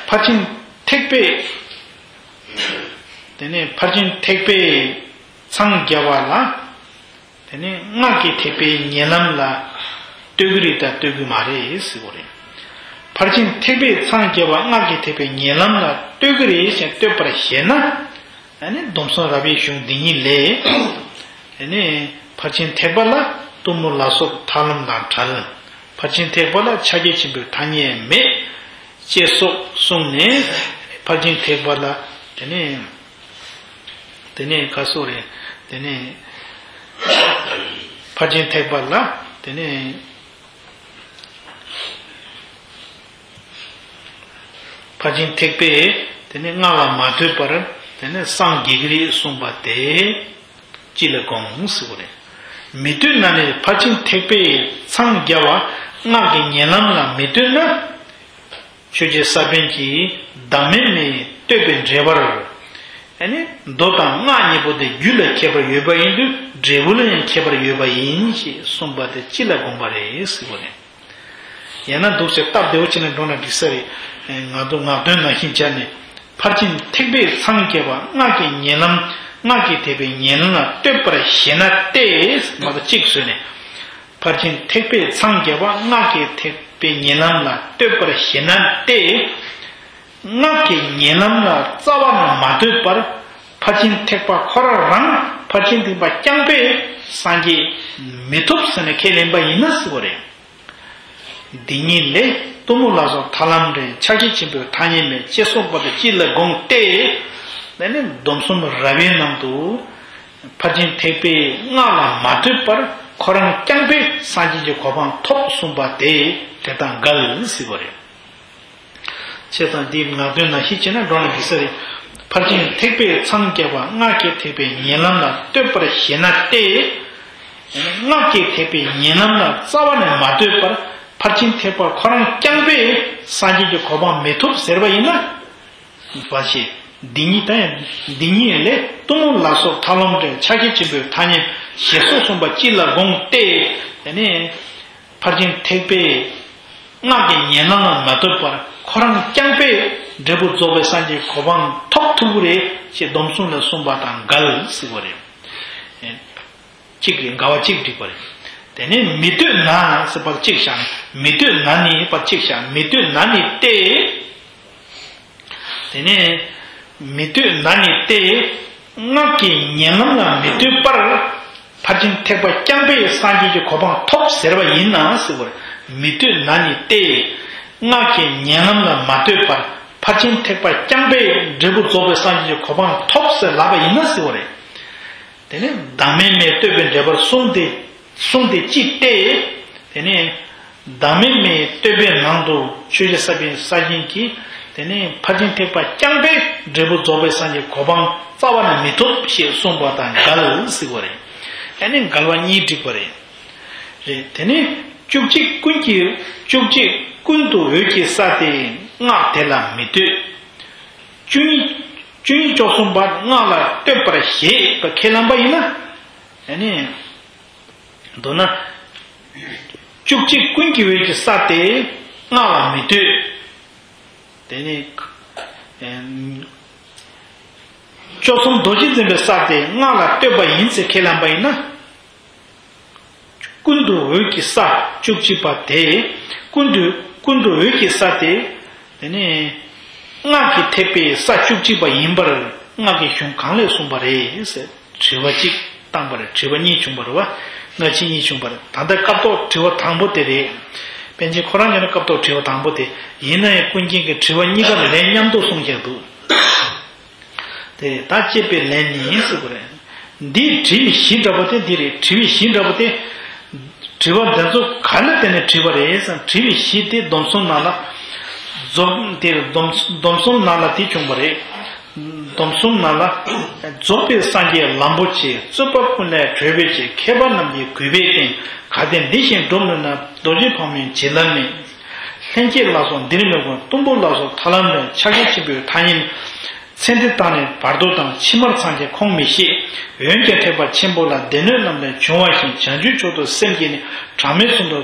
ཕར་ཕྱིན་ཐེག་པའི། དེ་ནས་ཕར་ཕྱིན་ཐེག་པའི་འཚང་རྒྱ་བ་ལ། དེ་ནས་སྔགས་ཀྱི་ཐེག་པའི་ཉེ་ལམ་ལ་ལྟོས་ཀྱི་རེད་དང་ལྟོས་ཀྱི་མ་རེད་ཟེར་བ་རེད། ཕར་ཕྱིན་ཐེག་པའི་འཚང་རྒྱ་བ་སྔགས་ཀྱི་ཐེག་པའི་ཉེ་ལམ་ལ་ལྟོས་ཀྱི་རེད་ཞེས་ལྟོས་པར་བཞེད་ན། ཨ་ནི་སྡོམ་གསུམ་རབ་དབྱེ་གཞུང་འདི་ཉིད་ལས། ཨ་ནི་ཕར་ཕྱིན་ཐེག་པ་ལ་གཏུམ་མོ་ལ་སོགས་ཐར་ལམ་དང་བྲལ། ཕར་ཕྱིན་ཐེག་པ་ལ་ཕྱག་རྒྱ་ཆེན་པོའི་ཐ་སྙད་མེད། ཅེས་སོགས་གསུངས་ནས། ཕར་ཕྱིན་ཐེག་པ་ལ། དེ་ནས། དེ་ནས་ག་སོགས་རེད། དེ་ནས། ཕར་ཕྱིན་ཐེག་པ་ལ། དེ་ནས། ཕར་ཕྱིན་ཐེག་པས་དེ་ནི་སྔགས་ལ་མ་ལྟོས་པར་དེ་ནི་སངས་རྒྱས་ཀྱི་རེད་གསུངས་པ་དེ་ཅི་ལ་དགོངས་ཟེར་བ་རེད། མི་ལྟོས་ན་ནི་ཕར་ཕྱིན་ཐེག་པས་འཚང་རྒྱ་བ་སྔགས་ཀྱི་ཉེ་ལམ་ལ་མི་ལྟོས་ན། ཆོས་རྗེ་ས་པཎ་གྱིས་བདག་མེད་མའི་ལྟོས་པའི་འགྲེལ་པར། ཨ་ནི་མདོ་དང་སྔགས་གཉིས་པོ་དེ་རྒྱུད་ལ་ཁྱད་པར་ཡོད་པ་ཡིན་དུས་འབྲས་བུ་ལ་ཡང་ཁྱད་པར་ཡོད་པ་ཡིན་ཞེས་གསུངས་པ་དེ་ཅི་ལ་དགོངས་པ་རེད་ཟེར་བ་རེད། ཡང་ན་འདུག་ཟེར་སྟབས་བདེ་བོ་བྱས་ནས་འགྲོ་ན་འགྲིག་ས་རེད། ངག་དོན་ངག་དོན་ནང་བཞིན་བྱས་ནས་ཕར་ཕྱིན་ཐེག་པས་འཚང་རྒྱ་བ་སྔགས་ཀྱི་ཉེ་ལམ་སྔགས་ཀྱི་ཐེག་པའི་ཉེ་ལམ་ལ་ལྟོས་པར་བཞེད་ན་སྟེ། མ་གཏོགས་གཅིག་བཟོས་ནས་ཕར་ཕྱིན་ཐེག་པས་འཚང་རྒྱ་བ་སྔགས་ཀྱི་ཐེག་པའི་ཉེ་ལམ་ལ་ལྟོས་པར་བཞེད་ན་སྟེ། སྔགས་ཀྱི་ཉེ་ལམ་ལ་རྩ་བ་ནས་མ་ལྟོས་པར་ཕར་ཕྱིན་ཐེག་པ་ཁོ་རང་རང་ཕར་ཕྱིན་ཐེག་པ་རྐྱང་པས་སངས་རྒྱས་མི་ཐུབ་ཟེར་ནས་ཁས་ལེན་པ་ཡིན་ན་ཟེར་བ་རེད། འདི་ཉིད་ལས་གཏུམ་མོ་ལ་སོགས་ཐར་ལམ་འདྲེན་ཕྱག་རྒྱ་ཆེན་པོའི་ཐ་སྙད་མེད་ཅེས་གསུངས་པ་དེ་ཅི་ལ་དགོངས་ཏེ། དེ་ནི་སྡོམ་གསུམ་རབ་དབྱེ་ནང་དུ་ཕར་ཕྱིན་ཐེག་པས་སྔགས་ལ་མ་ལྟོས་པར་ཁོ་རང་རྐྱང་པས་སངས་རྒྱས་ཀྱི་གོ་འཕང་ཐོབ་གསུངས་པ་དེ་དེ་དང་འགལ་ཟེར་བ་རེད། བྱས་ཙང་འདིའི་ངག་དོན་ནང་བཞིན་བྱས་ན་འགྲོ་ན་འགྲིག་ས་རེད། ཕར་ཕྱིན་ཐེག་པས་འཚང་རྒྱ་བ་སྔགས་ཀྱི་ཐེག་པའི་ཉེ་ལམ་ལ་ལྟོས་པར་བཞེད་ན་སྟེ། སྔགས་ཀྱི་ཐེག་པའི་ཉེ་ལམ་ལ་རྩ་བ་ནས་མ་ལྟོས་པར་ཕར་ཕྱིན་ཐེག་པ་ཁོ་རང་རྐྱང་པས་སངས་རྒྱས་ཀྱི་གོ་འཕང་མི་ཐོབ་ཟེར་བ་ཡིན་ན། བ་ཞེས་འདི་ཉིད་དང་ཡང་འདི་ཉིད་ལས་གཏུམ་མོ་ལ་སོགས་ཐར་ལམ་འདྲེན་ཕྱག་རྒྱ་ཆེན་པོའི་ཐ་སྙད་ཞེས་སོགས་གསུངས་པ་ཅི་ལ་དགོངས་ཏེ། དེ་ནས། ཕར་ཕྱིན་ཐེག་པས་སྔགས་ཀྱི་ཉེ་ལམ་ལ་མ་ལྟོས་པར་ཁོ་རང་རྐྱང་པས་འབྲས་བུ་རྫོགས་པའི་སངས་རྒྱས་གོ་འཕང་ཐོབ་ཐུབ་ཀྱི་རེད་ཅེས་སྡོམ་གསུམ་ལས་གསུངས་པ་དང་འགལ་ཟེར་བ་རེད། གཅིག་རེད། འགལ་བ་གཅིག་འགྲིག་པ་རེད། དེ་ནས་མི་ལྟོས་ན་ཟེར་བ་གཅིག་བཞག་ནས་མི་ལྟོས་ན་ནི་བ་གཅིག་བཞག་མི་ལྟོས་ན་ནི་སྟེ། དེ་ནས་མི་ལྟོས་ན་ནི་སྟེ། སྔགས་ཀྱི་ཉེ་ལམ་ལ་མི་ལྟོས་པར་ཕར་ཕྱིན་ཐེག་པ་རྐྱང་པས་སངས་རྒྱས་ཀྱི་གོ་འཕང་ཐོབ་ཟེར་བ་ཡིན་ན་ཟེར་བར་མི་ལྟོས་ན་ནི་སྟེ། སྔགས་ཀྱི་ཉེ་ལམ་ལ་མ་ལྟོས་པར་ཕར་ཕྱིན་ཐེག་པ་རྐྱང་པས་འབྲས་བུ་རྫོགས་པའི་སངས་རྒྱས་ཀྱི་གོ་འཕང་ཐོབ་ཟེར་ལབ་པ་ཡིན་ན་ཟེར་བ་རེད། དེ་ནས་བདག་མེད་མའི་ལྟོས་པའི་འགྲེལ་པར་གསུངས་ཏེ་གསུངས་ཏེ་ཅི་སྟེ། དེ་ནས་བདག་མེད་མའི་ལྟོས་པའི་ནང་དུ་ཆོས་རྗེ་ས་པཎ་ས་པཎ་གྱིས་དེ་ནས་ཕར་ཕྱིན་ཐེག་པ་རྐྱང་པས་འབྲས་བུ་རྫོགས་པའི་སངས་རྒྱས་གོ་འཕང་རྩ་བ་ནས་མི་ཐོབ་ཞེས་གསུངས་པ་དང་འགལ་ཟེར་བ་རེད། ཨ་ནི་འགལ་བ་གཉིས་འགྲིག་པ་རེད། རེད། དེ་ནས་བཅུ་གཅིག་ཀུན་གྱི་བཅུ་གཅིག་ཀུན་ཏུ་འོད་ཀྱི་ས་སྟེ་སྔགས་དེ་ལ་མི་ལྟོས། བཅུ་གཉིས་བཅུ་གཉིས་བཅུ་གསུམ་པ་སྔགས་ལ་ལྟོས་པར་བཞེད་པ་ཁས་བླངས་པ་ཡིན་ན། ཨ་ནི། མདོར་ན། བཅུ་གཅིག་ཀུན་གྱི་འོད་ཀྱི་ས་སྟེ་སྔགས་ལ་མི་ལྟོས། དེ་ནི། བཅུ་གསུམ་རྡོ་རྗེ་འཛིན་པའི་ས་སྟེ་སྔགས་ལ་ལྟོས་པ་ཡིན་ཟེར་ཁས་བླངས་པ་ཡིན་ན། ཀུན་ཏུ་འོད་ཀྱི་ས་བཅུ་གཅིག་པ་དེ། ཀུན་ཏུ་ཀུན་ཏུ་འོད་ཀྱི་ས་དེ། དེ་ནི། སྔགས་ཀྱི་ཐེག་པའི་ས་བཅུ་གཅིག་པ་ཡིན་པར་སྔགས་ཀྱི་གཞུང་གང་ལས་གསུངས་པ་རེད་ཟེར། དྲི་བ་གཅིག་བཏང་པ་རེད། དྲི་བ་གཉིས་བྱུང་བ་རེད་བ། སྔ་ཕྱི་གཉིས་བྱུང་བ་རེད། ད་ལྟ་སྐབས་ཐོག་དྲི་བ་དང་པོ་དེ་རེད། པཎ་ཆེན་ཁོ་རང་ཉིད་ནས་སྐབས་ཐོག་དྲི་བ་དང་པོ་དེ་ཡིན་ན་ཡང་ཀུན་མཁྱེན་གྱིས་དྲི་བ་གཉིས་ཀ་ལ་ལན་མཉམ་དུ་གསུངས་ཀྱང་འདུག་དེ་ད་དཔྱད་པའི་ལན་ནི་ཟེར་བ་རེད། འདིའི་དྲི་བའི་གཞི་འདྲ་པོ་དེ་འདི་རེད། དྲི་བའི་གཞི་འདྲ་པོ་དེ། དྲི་བ་འདི་ཚོ་ག་ལ་བརྟེན་ནས་དྲིས་པ་རེད་ཟེར་ན། དྲི་བའི་གཞི་དེ་སྡོམ་གསུམ་ནང་ལ། རྫོགས་དེ་སྡོམ་སྡོམ་གསུམ་ནང་ལ་དེ་བྱུང་བ་རེད། སྡོམ་གསུམ་ནང་ལ། རྫོགས་པའི་སངས་རྒྱས་ལམ་པོ་ཆེ། རྩོད་པ་ཀུན་ལས་གྲོལ་བའི་ཆེད། མཁས་པ་རྣམས་ཀྱི་གུས་པས་བསྟེན། གལ་ཏེ་འདི་བཞིན་སྒྲུབ་ནུས་ན། རྡོ་རྗེ་ཕག་མོའི་བྱིན་རླབས་ནི། ལྷན་སྐྱེས་ལ་སོགས་འདིར་མི་དགོས། གཏུམ་པོ་ལ་སོགས་ཐར་ལམ་འདྲེན། ཕྱག་རྒྱ་ཆེན་པོའི་ཐ་སྙད། ཚེ་འདི་དང་ནི་བར་དོ་དང་། ཕྱི་མར་འཚང་རྒྱ་ཁོང་མི་ཤེས། འོན་ཀྱང་ཐེག་པ་ཆེན་པོ་ལ། སྡེ་སྣོད་རྣམས་ལས་བྱུང་བ་བཞིན། བྱང་ཆུབ་མཆོག་ཏུ་སེམས་བསྐྱེད་ནས། གྲངས་མེད་གསུམ་དུ་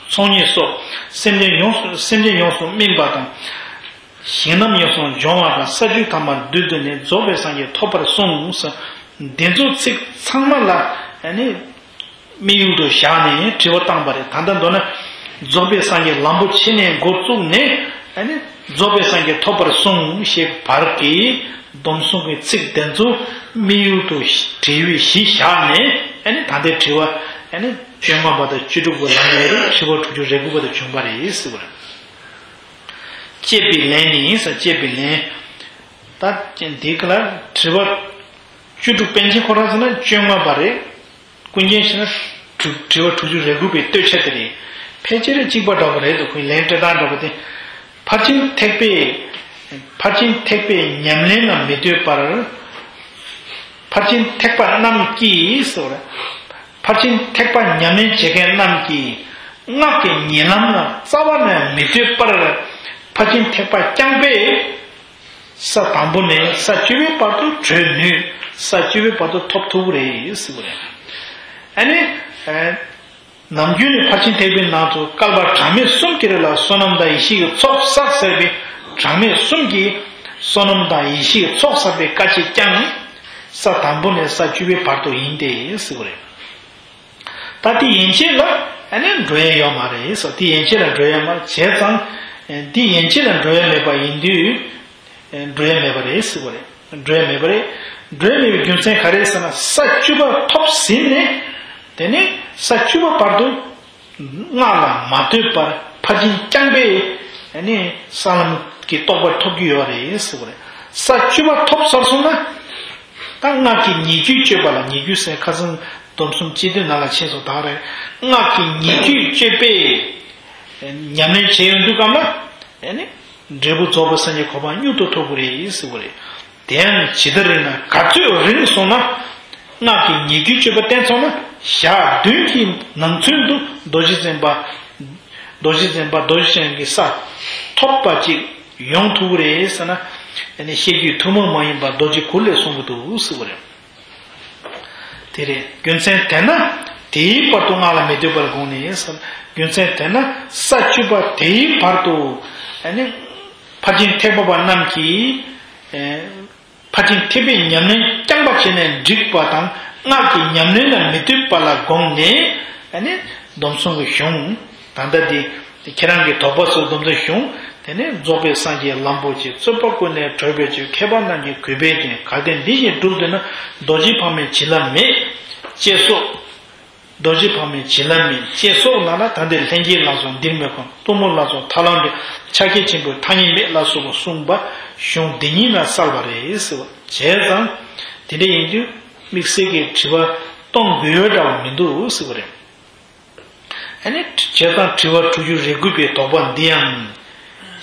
ཚོགས་གཉིས་སོགས། སེམས་ཅན་ཡོངས་སུ་སེམས་ཅན་ཡོངས་སུ་སྨིན་པ་དང་། ཞིང་རྣམས་ཡོངས་སུ་སྦྱོང་བ་དང་ས་བཅུ་ཐམ་པ་བསྡུས་ཏེ་ནི་རྫོགས་པའི་སངས་རྒྱས་ཐོབ་པར་གསུངས། འདི་ཚོ་ཚིག་ཚང་མ་ལ་ཨ་ནི་དམིགས་ཡུལ་དུ་བཞག་ནས་དྲི་བ་བཏང་པ་རེད། ད་ལྟ་མདོར་ན་རྫོགས་པའི་སངས་རྒྱས་ལམ་པོ་ཆེ་ནས་འགོ་བཙུགས་ནས་ཨ་ནི་རྫོགས་པའི་སངས་རྒྱས་ཐོབ་པར་གསུངས་ཞེས་བར་གྱི་སྡོམ་གསུམ་གྱི་ཚིག་དེ་ཚོ་དམིགས་ཡུལ་དུ་དྲི་བའི་གཞི་བཞག་ནས་ཨ་ནི་ད་ལྟའི་དྲི་བ་ཨ་ནི་བཅོ་ལྔ་པ་དང་བཅུ་དྲུག་པ་ལ་ཡོད་རེད། དྲི་བ་དྲུག་ཅུ་རེ་དགུ་པ་དུ་བྱུང་བ་རེད་ཟེར་བ་རེད། བཅད་པའི་ལན་ནི་ཟེར། བཅད་པའི་ལན། ད་འདི་ག་ལ་དྲི་བ་བཅུ་དྲུག་པཎ་ཆེན་ཁོ་རང་ཟེར་ན་བཅོ་ལྔ་པ་རེད། ཀུན་མཁྱེན་ཟེར་ན་དྲི་དྲི་བ་དྲུག་ཅུ་རེ་དགུ་པའི་བསྟོད་ཆ་དེ་རེད། ཕལ་ཆེར་གཅིག་པ་འདྲ་པོ་རེད་འདུག་ཁོའི་ལན་སྤྲད་སྟངས་འདྲ་པོ་དེ། ཕར་ཕྱིན་ཐེག་པའི་ཕར་ཕྱིན་ཐེག་པའི་ཉམས་ལེན་ལ་མི་ལྟོས་པར། ཕར་ཕྱིན་ཐེག་པ་རྣམས་ཀྱིས་ཟེར། ཕར་ཕྱིན་ཐེག་པ་ཉམས་ལེན་བྱེད་མཁན་རྣམས་ཀྱིས་སྔགས་ཀྱི་ཉེ་ལམ་ལ་རྩ་བ་ནས་མི་ལྟོས་པར་ཕར་ཕྱིན་ཐེག་པ་རྐྱང་པས་ས་དང་པོ་ནས་ས་བཅུ་པའི་བར་དུ་བགྲོད་ནུས། ས་བཅུ་པའི་བར་དུ་ཐོབ་ཐུབ་ཀྱི་རེད་ཟེར་བ་རེད། ཨ་ནི། ནམ་རྒྱུན་ནས་ཕར་ཕྱིན་ཐེག་པའི་ནང་དུ་བསྐལ་པ་གྲངས་མེད་གསུམ་གྱི་རིང་ལ་བསོད་ནམས་དང་ཡེ་ཤེས་ཀྱི་ཚོགས་བསགས་ཟེར་བའི་གྲངས་མེད་གསུམ་གྱི་བསོད་ནམས་དང་ཡེ་ཤེས་ཀྱི་ཚོགས་བསགས་པའི་སྐད་ཅིག་ཀྱང་ས་དང་པོ་ནས་ས་བཅུ་པའི་བར་དུ་ཡིན་ཏེ་ཟེར་བ་རེད། ད་དེ་ཡན་ཆད་ལ་ཨ་ནི་འགྲོ་ཡ་ཡོད་མ་རེད་ཟེར། དེ་ཡན་ཆད་ལ་འགྲོ་ཡ་མ་བྱས་ཙང་དེ་ཡན་ཆད་ལ་འགྲོ་ཡ་མེད་པ་ཡིན་དུས། འགྲོ་ཡ་མེད་པ་རེད་ཟེར་བ་རེད། འགྲོ་ཡ་མེད་པ་རེད། འགྲོ་ཡ་མེད་པའི་རྒྱུ་མཚན་ག་རེ་ཟེར་ན་ས་བཅུ་པ་ཐོབ་ཟིན་ནས་དེ་ནས་ས་བཅུ་པ་བར་དུ་སྔགས་ལ་མ་ལྟོས་པར་ཕར་ཕྱིན་རྐྱང་པས་ཨ་ནི་ས་ལམ་གྱི་རྟོགས་པ་ཐོབ་ཀྱི་ཡོད་རེད་ཟེར་བ་རེད། ས་བཅུ་པ་ཐོབ་ཚར་སོང་ན་ད་སྔགས་ཀྱི་ཉེ་བརྒྱུད་སྤྱོད་པ་ལ། ཉེ་བརྒྱུད་ཟེར་ཁ་སང་སྡོམ་གསུམ་སྤྱི་དོན་ནང་ལ་ཕྱིན་སོང་ད་རེད། སྔགས་ཀྱི་ཉེ་བརྒྱུད་སྤྱོད་པས་ཉམས་ལེན་བྱེད་ཡོང་དུས་སྐབས་ལ་ཨ་ནི། འབྲས་བུ་རྫོགས་པའི་སངས་རྒྱས་གོ་འཕང་མྱུར་དུ་ཐོབ་ཀྱི་རེད་ཟེར་བ་རེད། དེ་ཡང་ཇི་ལྟར་ཡིན་ན་ག་ཚོད་རིང་སོང་ན། སྔགས་ཀྱི་ཉེ་བརྒྱུད་སྤྱོད་པ་བསྟེན་སོང་ན་ཞག་བདུན་གྱི་ནང་ཚུན་དུ་རྡོ་རྗེ་འཛིན་པ། རྡོ་རྗེ་འཛིན་པ་རྡོ་རྗེ་འཆང་གི་ས་ཐོབ་པ་ཅིག་ཡོང་ཐུབ་ཀྱི་རེད་ཟེར་ན། ཨ་ནི་བཤད་རྒྱུད་ཐུན་མོང་མ་ཡིན་པ་རྡོ་རྗེ་གུར་ལས་གསུང་གི་འདུག་ཟེར་བ་རེད། དེ་རེད། རྒྱུ་མཚན་དེས་ན་དེའི་བར་དུ་སྔགས་ལ་མི་ལྟོས་པར་དགོངས་ནས་ཟེར། རྒྱུ་མཚན་དེས་ན་ས་བཅུ་པ་དེའི་བར་དུ་ཨ་ནི་ཕར་ཕྱིན་ཐེག་པ་པ་རྣམས་ཀྱིས་ཨེ་ཕར་ཕྱིན་ཐེག་པའི་ཉམས་ལེན་རྐྱང་པ་བྱས་ནས་འགྲིག་པ་དང་སྔགས་ཀྱི་ཉམས་ལེན་ལ་མི་ལྟོས་པ་ལ་དགོངས་ནས་ཨ་ནི་སྡོམ་གསུམ་གྱི་གཞུང་། ད་ལྟ་འདི་ཁྱེད་རང་གི་དོགས་པ་སོགས་སྡོམ་ཚན་གཞུང་། དེ་ནས་རྫོགས་པའི་སངས་རྒྱས་ལམ་པོ་ཆེ། རྩོད་པ་ཀུན་ནས་གྲོལ་བའི་ཆོས། མཁས་པ་རྣམས་ཀྱི་གུས་པས་བསྟེན། གལ་ཏེ་འདི་བཞིན་བསྒྲུབས་འདོད་ན། རྡོ་རྗེ་ཕག་མོའི་བྱིན་རླབས་མེད། ཅེས་སོགས། རྡོ་རྗེ་ཕག་མོའི་བྱིན་རླབས་མེད་ཅེས་སོགས་ལ་ན་ད་འདིར་ལྷན་སྐྱེས་ལ་སོགས་འདིར་མེད་ཀྱང་གཏུམ་མོ་ལ་སོགས་ཐར་ལམ་འདྲེན། ཕྱག་རྒྱ་ཆེན་པོའི་ཐ་སྙད་མེད་ལ་སོགས་པ་གསུངས་པ་གཞུང་འདི་ཉིད་ལ་གསལ་བ་རེད་ཟེར་བ་བྱས་ཙང་དེ་འདྲ་ཡིན་དུས་དམིགས་བསལ་གྱི་དྲི་བ་གཏོང་དགོས་ཡོད་འདྲ་བ་མི་འདུག་ཟེར་བ་རེད། ཨ་ནི་བྱས་ཙང་དྲི་བ་དྲུག་ཅུ་རེ་དགུ་པའི་དོགས་པ་འདི་ཡང་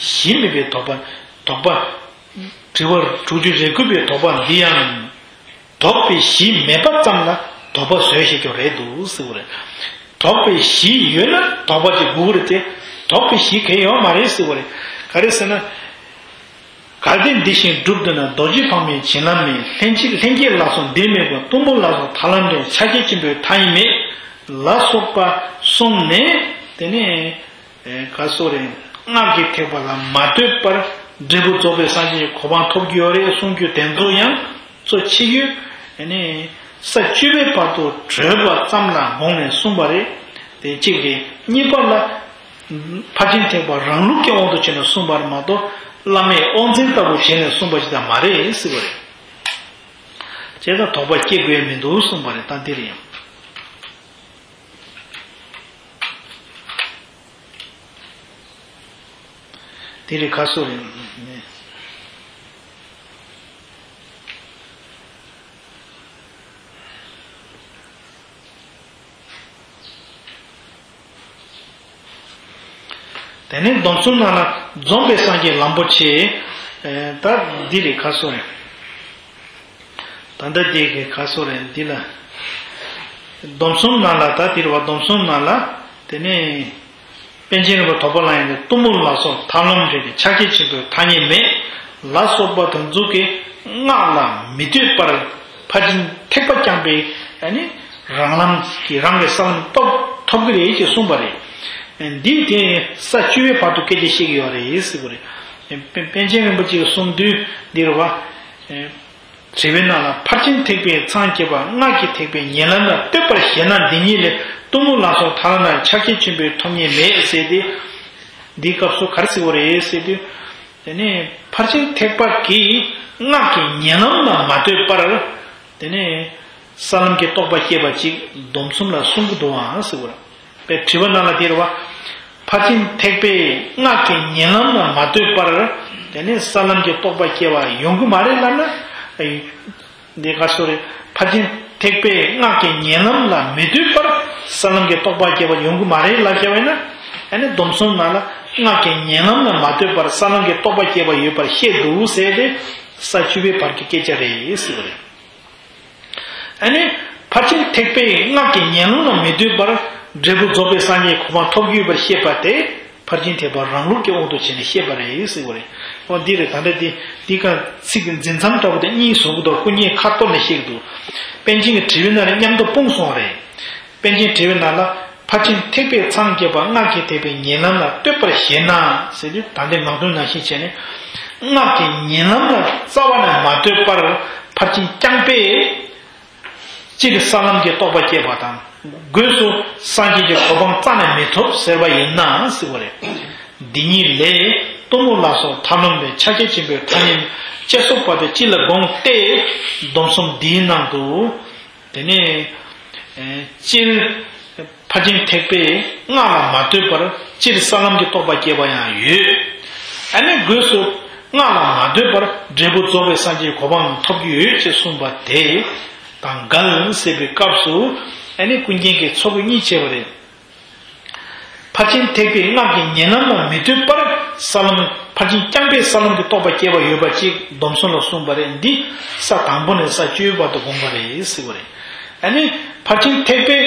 གཞི་མེད་པའི་དོགས་པ། དོགས་པ། དྲི་བ་དྲུག་ཅུ་རེ་དགུ་པའི་དོགས་པ་འདི་ཡང་དོགས་པའི་གཞི་མེད་པ་ཙམ་ལ་དོགས་པ་བཟོས་བཤད་རྒྱུ་རེད་འདུག་ཟེར་བ་རེད། དོགས་པའི་གཞི་ཡོད་ན་དོགས་པ་ཅིག་དགོས་ཀྱི་རེད་དེ། དོགས་པའི་གཞི་གང་ཡང་ཡོད་མ་རེད་ཟེར་བ་རེད། ག་རེ་ཟེར་ན། གལ་ཏེ་འདི་བཞིན་བསྒྲུབ་འདོད་ན། རྡོ་རྗེ་ཕག་མོའི་བྱིན་རླབས་མེད། ལྷན་ཅིག་ལྷན་སྐྱེས་ལ་སོགས་འདིར་མེད་པ། གཏུམ་པོ་ལ་སོགས་ཐར་ལམ་འདྲེན། ཕྱག་རྒྱ་ཆེན་པོའི་ཐ་སྙད་མེད་ལ་སོགས་པ་གསུངས་ནས་དེ་ནས་ག་སོགས་རེད། སྔགས་ཀྱི་ཐེག་པ་ལ་མ་ལྟོས་པར་འབྲས་བུ་རྫོགས་པའི་སངས་རྒྱས་ཀྱི་གོ་འཕང་ཐོབ་ཀྱི་ཡོད་རེད་གསུང་རྒྱུ་དེ་ཚོ་ཡང་གཙོ་ཆེ་ཤོས་ནས་ས་བཅུ་པའི་བར་དུ་བགྲོད་པ་ཙམ་ལ་དགོངས་ནས་གསུངས་པ་རེད། དེ་གཅིག་རེད། གཉིས་པ་ལ། ཕར་ཕྱིན་ཐེག་པ་རང་ལུགས་ཀྱི་དབང་དུ་བྱས་ནས་གསུངས་པ་རེད་མ་གཏོགས་བླ་མའི་དབང་བཙན་ལྟ་བུ་བྱས་ནས་གསུངས་པ་ཞིག་ཀྱང་མ་རེད་ཟེར་བ་རེད། བྱས་ཙང་དོགས་པ་སྐྱེ་དགོས་མི་འདུག་གསུངས་པ་རེད། ད་འདི་རེད་ཡང་། འདི་རེད་ཁ་སོ་རེད། དེ་ནས་སྡོམ་གསུམ་ནང་ལ་རྫོགས་པའི་སངས་རྒྱས་ལམ་པོ་ཆེ། ད་འདི་རེད་ཁ་སོ་རེད། ད་ལྟ་འདི་གི་ཁ་སོ་རེད་འདི་ལ། སྡོམ་གསུམ་ནང་ལ་ད་འདི་རེད་བ། སྡོམ་གསུམ་ནང་ལ་དེ་ནས། པཎ་ཆེན་རིན་པོ་དོགས་པ་ལ་ཡང་གཏུམ་མོ་ལ་སོགས་ཐར་ལམ་འདྲེན་ཏེ་ཕྱག་རྒྱ་ཆེན་པོའི་ཐ་སྙད་མེད་ལ་སོགས་པ་དང་གཟུགས་ཀྱི་སྔགས་ལ་མི་ལྟོས་པར་ཕར་ཕྱིན་ཐེག་པ་རྐྱང་པའི་ཨ་ནི་རང་ལམ་གྱི་རང་གི་ས་ལམ་ཐོབ་ཐོབ་ཀྱི་རེད་ཅེས་གསུངས་པ་རེད། འདིས་དེ་ས་བཅུ་པའི་བར་དུ་སྐད་ཆ་བཤད་ཀྱི་ཡོད་རེད་ཟེར་བ་རེད། པཎ་ཆེན་རིན་པོ་ཆེས་གསུངས་དུས་འདིར་བ། དྲི་བའི་ནང་ལ་ཕར་ཕྱིན་ཐེག་པའི་མཚང་བཅད་པ་སྔགས་ཀྱི་ཐེག་པའི་ཉེ་ལམ་ལ་ལྟོས་པར་བཞེད་ན་འདི་ཉིད་ལས་གཏུམ་མོ་ལ་སོགས་ཐར་ལམ་ན་ཕྱག་རྒྱ་ཆེན་པོའི་ཐོབ་ཉེན་མེད་ཟེར་ཏེ། འདིའི་སྐབས་སུ་ག་རེ་ཟེར་བ་རེད་ཟེར་དུས། དེ་ནས་ཕར་ཕྱིན་ཐེག་པ་གིས་སྔགས་ཀྱི་ཉེ་ལམ་ལ་མ་ལྟོས་པར། དེ་ནས་ས་ལམ་གྱི་རྟོགས་པ་སྐྱེས་པ་ཅིག་སྡོམ་གསུམ་ལ་གསུང་གི་འདུག་ཨང་ཟེར་བ། པའི་དྲི་བ་ནང་ལ་དེ་རེད་བ། ཕར་ཕྱིན་ཐེག་པས་སྔགས་ཀྱི་ཉེ་ལམ་ལ་མ་ལྟོས་པར། དེ་ནས་ས་ལམ་གྱི་རྟོགས་པ་སྐྱེ་བ་ཡོང་གི་མ་རེད་ལབ་ན། འདི་ག་སོ་རེད། ཕར་ཕྱིན་ཐེག་པས་སྔགས་ཀྱི་ཉེ་ལམ་ལ་མི་ལྟོས་པར་ས་ལམ་གྱི་རྟོགས་པ་སྐྱེ་བ་ཡོང་གི་མ་རེད་ལབ་བྱས་པ་ཡིན་ན། ཨ་ནི་སྡོམ་གསུམ་ནང་ལ་སྔགས་ཀྱི་ཉེ་ལམ་ལ་མ་ལྟོས་པར་ས་ལམ་གྱི་རྟོགས་པ་སྐྱེ་བ་ཡོད་པར་བཤད་འདུག་ཟེར་ཏེ། ས་བཅུ་པའི་བར་གྱི་སྐད་ཆ་རེད་ཟེར་བ་རེད། ཨ་ནི། ཕར་ཕྱིན་ཐེག་པས་སྔགས་ཀྱི་ཉེ་ལམ་ལ་མི་ལྟོས་པར་འབྲས་བུ་རྫོགས་པའི་སངས་རྒྱས་གོ་འཕང་ཐོབ་ཀྱི་ཡོད་པར་བཤད་པ་དེ། ཕར་ཕྱིན་ཐེག་པ་རང་ལུགས་ཀྱི་དབང་དུ་བྱས་ནས་བཤད་པ་རེད་ཟེར་བ་རེད། འོ་འདི་རེད། ད་ལྟ་འདི་འདི་ག་ཚིག་གི་འཛིན་མཚམས་འདྲ་བོ་དེ་གཉིས་བཟོ་གི་འདུག་སྐུ་ཉིད་ཁ་གཏོར་ནས་བཤད་ཀྱི་འདུག་པཎ་ཆེན་གྱི་དྲི་བའི་ནང་ནས་མཉམ་དུ་སྤུངས་སོང་བ་རེད། པཎ་ཆེན་དྲི་བའི་ནང་ལ། ཕར་ཕྱིན་ཐེག་པས་མཚང་བཅད་པ་སྔགས་ཀྱི་ཐེག་པའི་ཉེ་ལམ་ལ་ལྟོས་པར་བཞེད་ན་ཟེར་དུས། ད་ལྟའི་ནང་དོན་ནང་བཞིན་བྱས་ནས། སྔགས་ཀྱི་ཉེ་ལམ་ལ་རྩ་བ་ནས་མ་ལྟོས་པར་ཕར་ཕྱིན་རྐྱང་པས་སྤྱིར་ས་ལམ་གྱི་རྟོགས་པ་སྐྱེས་པ་དང་། སྒོས་སུ་སངས་རྒྱས་ཀྱི་གོ་འཕང་རྩ་ནས་མི་ཐོབ་ཟེར་བ་ཡིན་ན་ཟེར་བ་རེད། འདི་ཉིད་ལས་གཏུམ་མོ་ལ་སོགས་ཐར་ལམ་པའི་ཕྱག་རྒྱ་ཆེན་པོའི་ཐ་སྙད་ཅེས་སོགས་པ་དེ་སྤྱི་ལ་དགོངས་ཏེ། སྡོམ་གསུམ་འདིའི་ནང་དུ། དེ་ནས་སྤྱིར་ཕར་ཕྱིན་ཐེག་པས་སྔགས་ལ་མ་ལྟོས་པར་སྤྱིར་ས་ལམ་གྱི་རྟོགས་པ་སྐྱེ་བ་ཡང་ཡོད། ཨ་ནི་སྒོས་སུ་སྔགས་ལ་མ་ལྟོས་པར་འབྲས་བུ་རྫོགས་པའི་སངས་རྒྱས་གོ་འཕང་ཐོབ་ཀྱི་ཡོད་ཅེས་གསུངས་པ་དེ་དང་འགལ་ཟེར་བའི་སྐབས་སུ། ཨ་ནི་ཀུན་མཁྱེན་གྱིས་ཚོགས་དབུས་གཉིས་བྱས་པ་རེད། ཕར་ཕྱིན་ཐེག་པས་སྔགས་ཀྱི་ཉེ་ལམ་ལ་མི་ལྟོས་པར་ས་ལམ། ཕར་ཕྱིན་རྐྱང་པས་ས་ལམ་གྱི་རྟོགས་པ་སྐྱེ་བ་ཡོད་པ་ཅིག་སྡོམ་གསུམ་ལ་གསུངས་པ་རེད། འདི་ས་དང་པོ་ནས་ས་བཅུའི་བར་དུ་དགོངས་པ་རེད་ཟེར་བ་རེད། ཨ་ནི་ཕར་ཕྱིན་ཐེག་པས་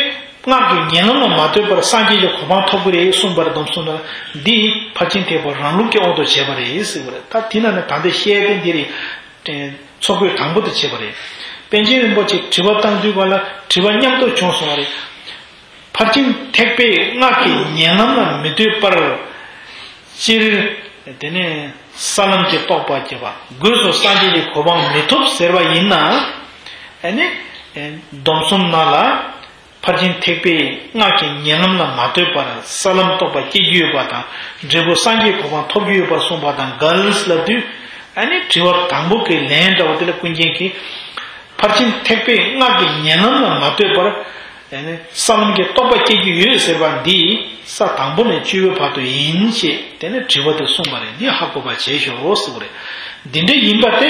སྔགས་ཀྱི་ཉེ་ལམ་ལ་མ་ལྟོས་པར་སངས་རྒྱས་ཀྱི་གོ་འཕང་ཐོབ་ཀྱི་རེད་གསུངས་པ་རེད། སྡོམ་གསུམ་ལ། འདི་ཕར་ཕྱིན་ཐེག་པ་རང་ལུགས་ཀྱི་དབང་དུ་བྱས་པ་རེད་ཟེར་བ་རེད། ད་དེ་ནང་ནས་ད་ལྟ་བཤད་དེ་འདི་རེད། ཚོགས་བསྐོས་དང་པོ་དེ་བྱས་པ་རེད། པཎ་ཆེན་རིན་པོ་ཆེ་དྲི་བ་བཏང་དུས་ག་ལ་དྲི་བ་མཉམ་དུ་བྱུང་སོང་བ་རེད། ཕར་ཕྱིན་ཐེག་པས་སྔགས་ཀྱི་ཉེ་ལམ་ལ་མི་ལྟོས་པར། སྤྱིར། དེ་ནས་ས་ལམ་གྱི་རྟོགས་པ་སྐྱེ་བ། སྒོས་སུ་སངས་རྒྱས་ཀྱི་གོ་འཕང་མི་ཐོབ་ཟེར་བ་ཡིན་ན། ཨ་ནི། སྡོམ་གསུམ་ནང་ལ། ཕར་ཕྱིན་ཐེག་པས་སྔགས་ཀྱི་ཉེ་ལམ་ལ་མ་ལྟོས་པར་ས་ལམ་རྟོགས་པ་སྐྱེ་རྒྱུ་ཡོད་པ་དང་། འབྲས་བུ་སངས་རྒྱས་གོ་འཕང་ཐོབ་རྒྱུ་ཡོད་པར་གསུངས་པ་དང་འགལ་ལབ་དུས། ཨ་ནི་དྲི་བ་དང་པོ་གི་ལན་འདྲ་བོ་དེ་ལ་ཀུན་མཁྱེན་གྱིས། ཕར་ཕྱིན་ཐེག་པས་སྔགས་ཀྱི་ཉེ་ལམ་ལ་མ་ལྟོས་པར། ཨ་ནི་ས་ལམ་གྱི་རྟོགས་པ་སྐྱེ་རྒྱུ་ཡོད་ཟེར་བ་འདི་ས་དང་པོ་ནས་བཅུ་པའི་བར་དུ་ཡིན་ཞེས་དེ་ནས་དྲི་བ་དེ་གསུངས་པ་རེད། འདི་ཧ་གོ་བ་བྱས་ཤོག་ཟེར་བ་རེད། འདི་འདྲ་ཡིན་པ་དེ།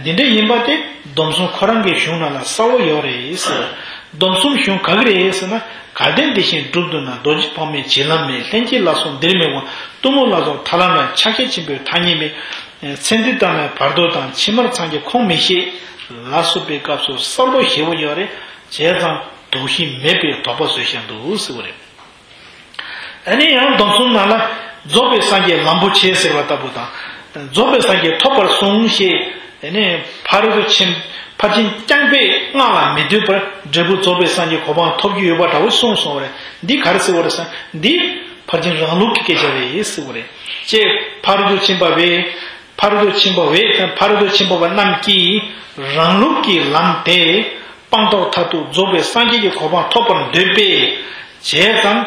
འདི་འདྲ་ཡིན་པ་དེ་སྡོམ་གསུམ་ཁོ་རང་གི་གཞུང་ནང་ལ་གསལ་པོ་ཡོད་རེད་ཟེར། སྡོམ་གསུམ་གཞུང་ག་གི་རེད་ཟེར་ན། གལ་ཏེ་འདི་བཞིན་བསྒྲུབ་བཏུབ་ན། རྡོ་རྗེ་ཕག་མོས་བྱིན་རླབས་མེད། ལྷན་སྐྱེས་ལ་སོགས་འདིར་མི་དགོངས། གཏུམ་མོ་ལ་སོགས་ཐར་ལམ་ཡང་། ཕྱག་རྒྱ་ཆེན་པོའི་ཐ་སྙད་མེད། ཚེ་འདི་ལྟར་ན་བར་དོ་དང་། ཕྱི་མར་སངས་རྒྱས་ཁོང་མི་ཤེས། ལ་སོགས་པའི་སྐབས་སུ་གསལ་པོ་ཞེ་པོ་ཡོད་རེད། བྱས་ཙང་དོགས་གཞི་མེད་པའི་དོགས་པ་བཟོས་བཞག་འདུག་ཟེར་བ་རེད། ཨ་ནི་ཡང་སྡོམ་གསུམ་ནང་ལ་རྫོགས་པའི་སངས་རྒྱས་ལམ་པོ་ཆེ་ཟེར་བ་ལྟ་བུ་དང་། རྫོགས་པའི་སངས་རྒྱས་ཐོབ་པར་གསུངས་ཞེས། ཨ་ནི་ཕ་རོལ་ཏུ་ཕྱིན། ཕར་ཕྱིན་རྐྱང་པས་སྔགས་ལ་མི་ལྟོས་པར་འབྲས་བུ་རྫོགས་པའི་སངས་རྒྱས་གོ་འཕང་ཐོབ་རྒྱུ་ཡོད་པ་འདྲ་བོ་གསུངས་སོང་བ་རེད། འདི་ག་རེ་ཟེར་བ་རེད་ཟེར་ན། འདི་ཕར་ཕྱིན་རང་ལུགས་ཀྱི་སྐད་ཆ་རེད་ཟེར་བ་རེད། ཅེས་ཕ་རོལ་ཏུ་ཕྱིན་པ་བས། ཕ་རོལ་ཏུ་ཕྱིན་པ་བས། ཕ་རོལ་ཏུ་ཕྱིན་པ་བ་རྣམས་ཀྱིས་རང་ལུགས་ཀྱི་ལམ་དེ་སྤངས་རྟོགས་མཐར་ཐུག་རྫོགས་པའི་སངས་རྒྱས་ཀྱི་གོ་འཕང་ཐོབ་པར་འདོད་པས། བྱས་ཙང་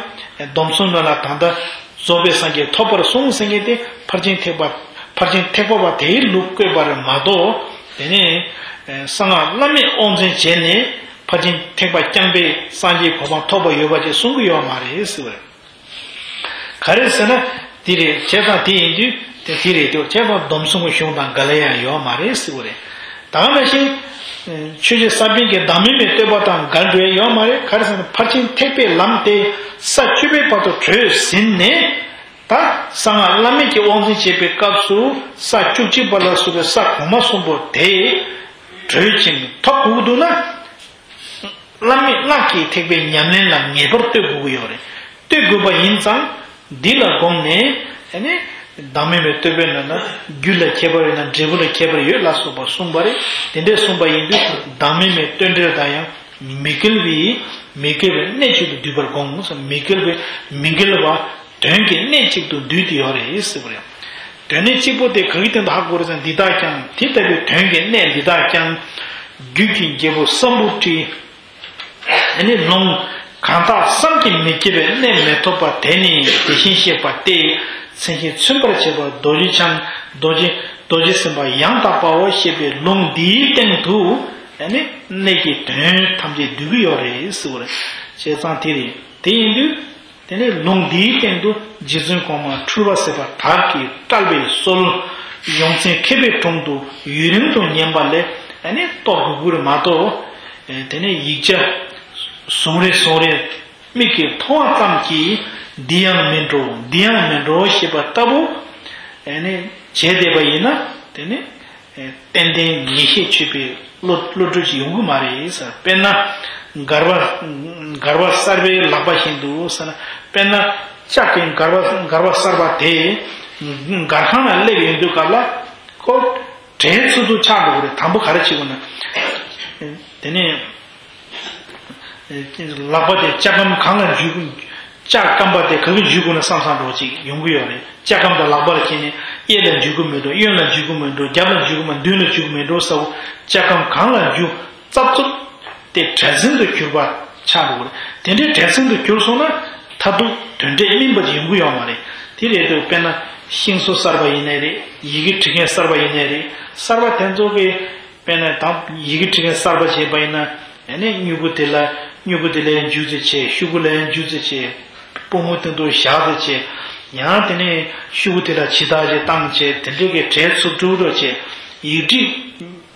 སྡོམ་གསུམ་ནང་ལ་ད་ལྟ་རྫོགས་པའི་སངས་རྒྱས་ཐོབ་པར་གསུངས་ཟེར་མཁན་དེ་ཕར་ཕྱིན་ཐེག་པ། ཕར་ཕྱིན་ཐེག་པ་བ་དེའི་ལུགས་བཀོད་པ་རེད་མ་གཏོགས། དེ་ནས་གསང་སྔགས་བླ་མེད་དབང་བཙན་བྱས་ནས་ཕར་ཕྱིན་ཐེག་པ་རྐྱང་པས་སངས་རྒྱས་གོ་འཕང་ཐོབ་པ་ཡོད་པ་ཅེས་གསུང་གི་ཡོད་མ་རེད་ཟེར་བ་རེད། ག་རེ་ཟེར་ན། དེ་རེད། བྱས་ཙང་དེ་ཡིན་དུས་དེ་དེ་རེད་དེ། བྱས་ཙང་སྡོམ་གསུམ་གྱི་གཞུང་དང་འགལ་ཡ་ཡང་ཡོད་མ་རེད་ཟེར་བ་རེད། ད་ག་ནང་བཞིན། ཆོས་རྗེ་ས་པཎ་གྱི་བདག་མེད་མའི་བསྟོད་པ་དང་འགལ་འགྲོ་ཡ་ཡོད་མ་རེད། ག་རེ་ཟེར་ན། ཕར་ཕྱིན་ཐེག་པའི་ལམ་དེ་ས་བཅུ་པའི་བར་དུ་བགྲོད་ཟིན་ནས། ད་གསང་སྔགས་བླ་མེད་ཀྱི་དབང་བཙན་བྱེད་པའི་སྐབས་སུ་ས་བཅུ་གཅིག་པ་ལ་སོགས་པའི་ས་གོང་མ་གསུམ་པོ་དེ་བགྲོད་ཅིང་ཐོབ་དགོས་ཀྱི་འདུག་ན། བླ་མེད་སྔགས་ཀྱི་ཐེག་པའི་ཉམས་ལེན་ལ་ངེས་པར་ལྟོས་དགོས་ཀྱི་ཡོད་རེད། ལྟོས་དགོས་པ་ཡིན་ཙང་། འདི་ལ་དགོངས་ནས། ཨ་ནི། བདག་མེད་མའི་བསྟོད་པའི་ནང་ན་རྒྱུ་ལ་ཁྱད་པར་ཡོད་ན་འབྲས་བུ་ལ་ཁྱད་པར་ཡོད་ལ་སོགས་པ་གསུངས་པ་རེད། དེ་འདྲས་གསུངས་པ་ཡིན་དུས་བདག་མེད་མའི་བསྟོད་འགྲེལ་དང་ཡང་མི་འགལ་བའི། མི་འགལ་བའི་གནད་གཅིག་ཏུ་འདུས་པར་དགོངས། མི་འགལ་བའི། མི་འགལ་བ་དོན་གྱི་གནད་གཅིག་ཏུ་འདུས་ཏེ་ཡོད་རེད་ཟེར་བ་རེད། དོན་གནད་གཅིག་པོ་དེ་ག་གི་སྟེང་དུ་ཧ་གོ་རེད་ཟེར་ན། འདི་དག་ཀྱང་། དེ་ལྟ་བུའི་དོན་གྱི་གནད་འདི་དག་ཀྱང་། རྒྱུད་ཀྱི་རྒྱལ་པོ་སམ་བྷོ་ཊས། ཨ་ནི་ལུང་གང་དག་བསམ་གྱིས་མི་ཁྱབ་པའི་གནད་མི་ཐོབ་པ་དེ་ནི་དེ་བཞིན་གཤེགས་པ་སྟེ། མཚན་གཞི་མཚོན་པར་བྱེད་པ་རྡོ་རྗེ་འཆང་། རྡོ་རྗེ། རྡོ་རྗེ་སེམས་དཔའ་ཡང་དག་པའོ་ཞེས་པའི་ལུང་འདིའི་སྟེང་དུ། ཨ་ནི་གནད་ཀྱི་དོན་ཐམས་ཅད་འདུས་ཀྱི་ཡོད་རེད་ཟེར་བ་རེད། བྱས་ཙང་དེ་རེད། དེ་ཡིན་དུས། དེ་ནས་ལུང་འདིའི་སྟེང་དུ་རྗེ་བཙུན་གོང་མ་འཁྲུལ་པ་ཟད་པ་དག་གིས་བཀྲལ་བའི་སྲོལ། ཡོངས་འཛིན་མཁས་པའི་དྲུང་དུ་ཡུན་རིང་དུ་ཉན་པ་ལས། ཨ་ནི་རྟོགས་དགོས་ཀྱི་རེད་མ་གཏོགས། དེ་ནས་ཡིག་ཆ་ཟུང་རེ་ཟུང་རེ་མིག་གིས་མཐོང་བ་ཙམ་གྱིས་འདི་ཡང་མིན་འགྲོ། འདི་ཡང་མིན་འགྲོ་ཞེས་པ་ལྟ་བུ། ཨ་ནི་བྱས་བསྡད་པ་ཡིན་ན། དེ་ནི། ཏན་ཏན་ངེས་ཤེས་ཆོད་པའི་བློ་བློ་གྲོས་ཅིག་ཡོང་གི་མ་རེད་ཟེར། དཔེར་ན། མགར་བ། མགར་བ་གསར་པའི་ལག་པ་བཞིན་དུ་ཟེར་ན། དཔེར་ན། ལྕགས་ཀྱི་མགར་བ། མགར་བ་གསར་པ་དེ། མགར་ཁང་ལ་སླེབས་ཡོང་དུས་སྐབས་ལ། ཁོ། བྲེལ་འཚུབ་འཚུབ་ཆགས་འགྲོ་གི་རེད། དང་པོ་ག་རེ་བྱེད་དགོས་ན། དེ་ནས། ལག་པ་དེ་ལྕགས་སྒམ་གང་ལ་འཇུས། ལྕགས་སྒམ་པ་དེ་ག་གི་འཇུས་དགོས་ན་བསམ་བསམ་འགྲོ་ཅིག་ཡོང་གི་ཡོད་རེད། ལྕགས་སྒམ་དེ་ལག་པར་བྱས་ནས་གཡས་ལ་འཇུས་དགོས་མི་འགྲོ། གཡོན་ལ་འཇུས་དགོས་མི་འགྲོ། རྒྱབ་ལ་འཇུས་དགོས་མི་འགྲོ། མདུན་ལ་འཇུས་དགོས་མི་འགྲོ་ཟེར་བ། ལྕགས་སྒམ་གང་ལ་འཇུས། རྩབ་རྩུབ་དེ་བྲེལ་ཟིང་དུ་གྱུར་པ་ཆགས་འགྲོ་གི་རེད། དེ་འདྲའི་བྲེལ་ཟིང་དུ་གྱུར་སོང་ན། མཐར་ཐུག་དོན་འབྲས་སྨིན་པ་ཅིག་ཡོང་གི་ཡོད་མ་རེད། དེ་རེད་དུས་དཔེར་ན་ཤིང་བཟོ་གསར་པ་ཡིན་ནའི་རེད། ཡི་གེ་འབྲི་མཁན་གསར་པ་ཡིན་ནའི་རེད། གསར་པ་དེ་ཚོ་གི། དཔེར་ན་དང་ཡི་གེ་འབྲི་མཁན་གསར་པ་བྱས་པ་ཡིན་ན། ཨ་ནི་སྨྱུ་གུ་དེ་ལ། སྨྱུ་གུ་དེ་ལ་ཡང་འཇུ་རྩིས་བྱས། ཤོག་གུ་ལ་ཡང་འཇུ་རྩིས་བྱས། སྤུ་གུ་དེ་ཚོ་བཞག་རྩིས་བྱས། ཡང་དེ་ནས་ཤོག་གུ་དེ་ལ་ཇི་ལྟར་ཅིག་བཏང་བྱས། དེ་འདྲའི་གི་བྲེལ་འཚུབ་འགྲོ་འགྲོ་བྱས། ཡིག་བྲིས།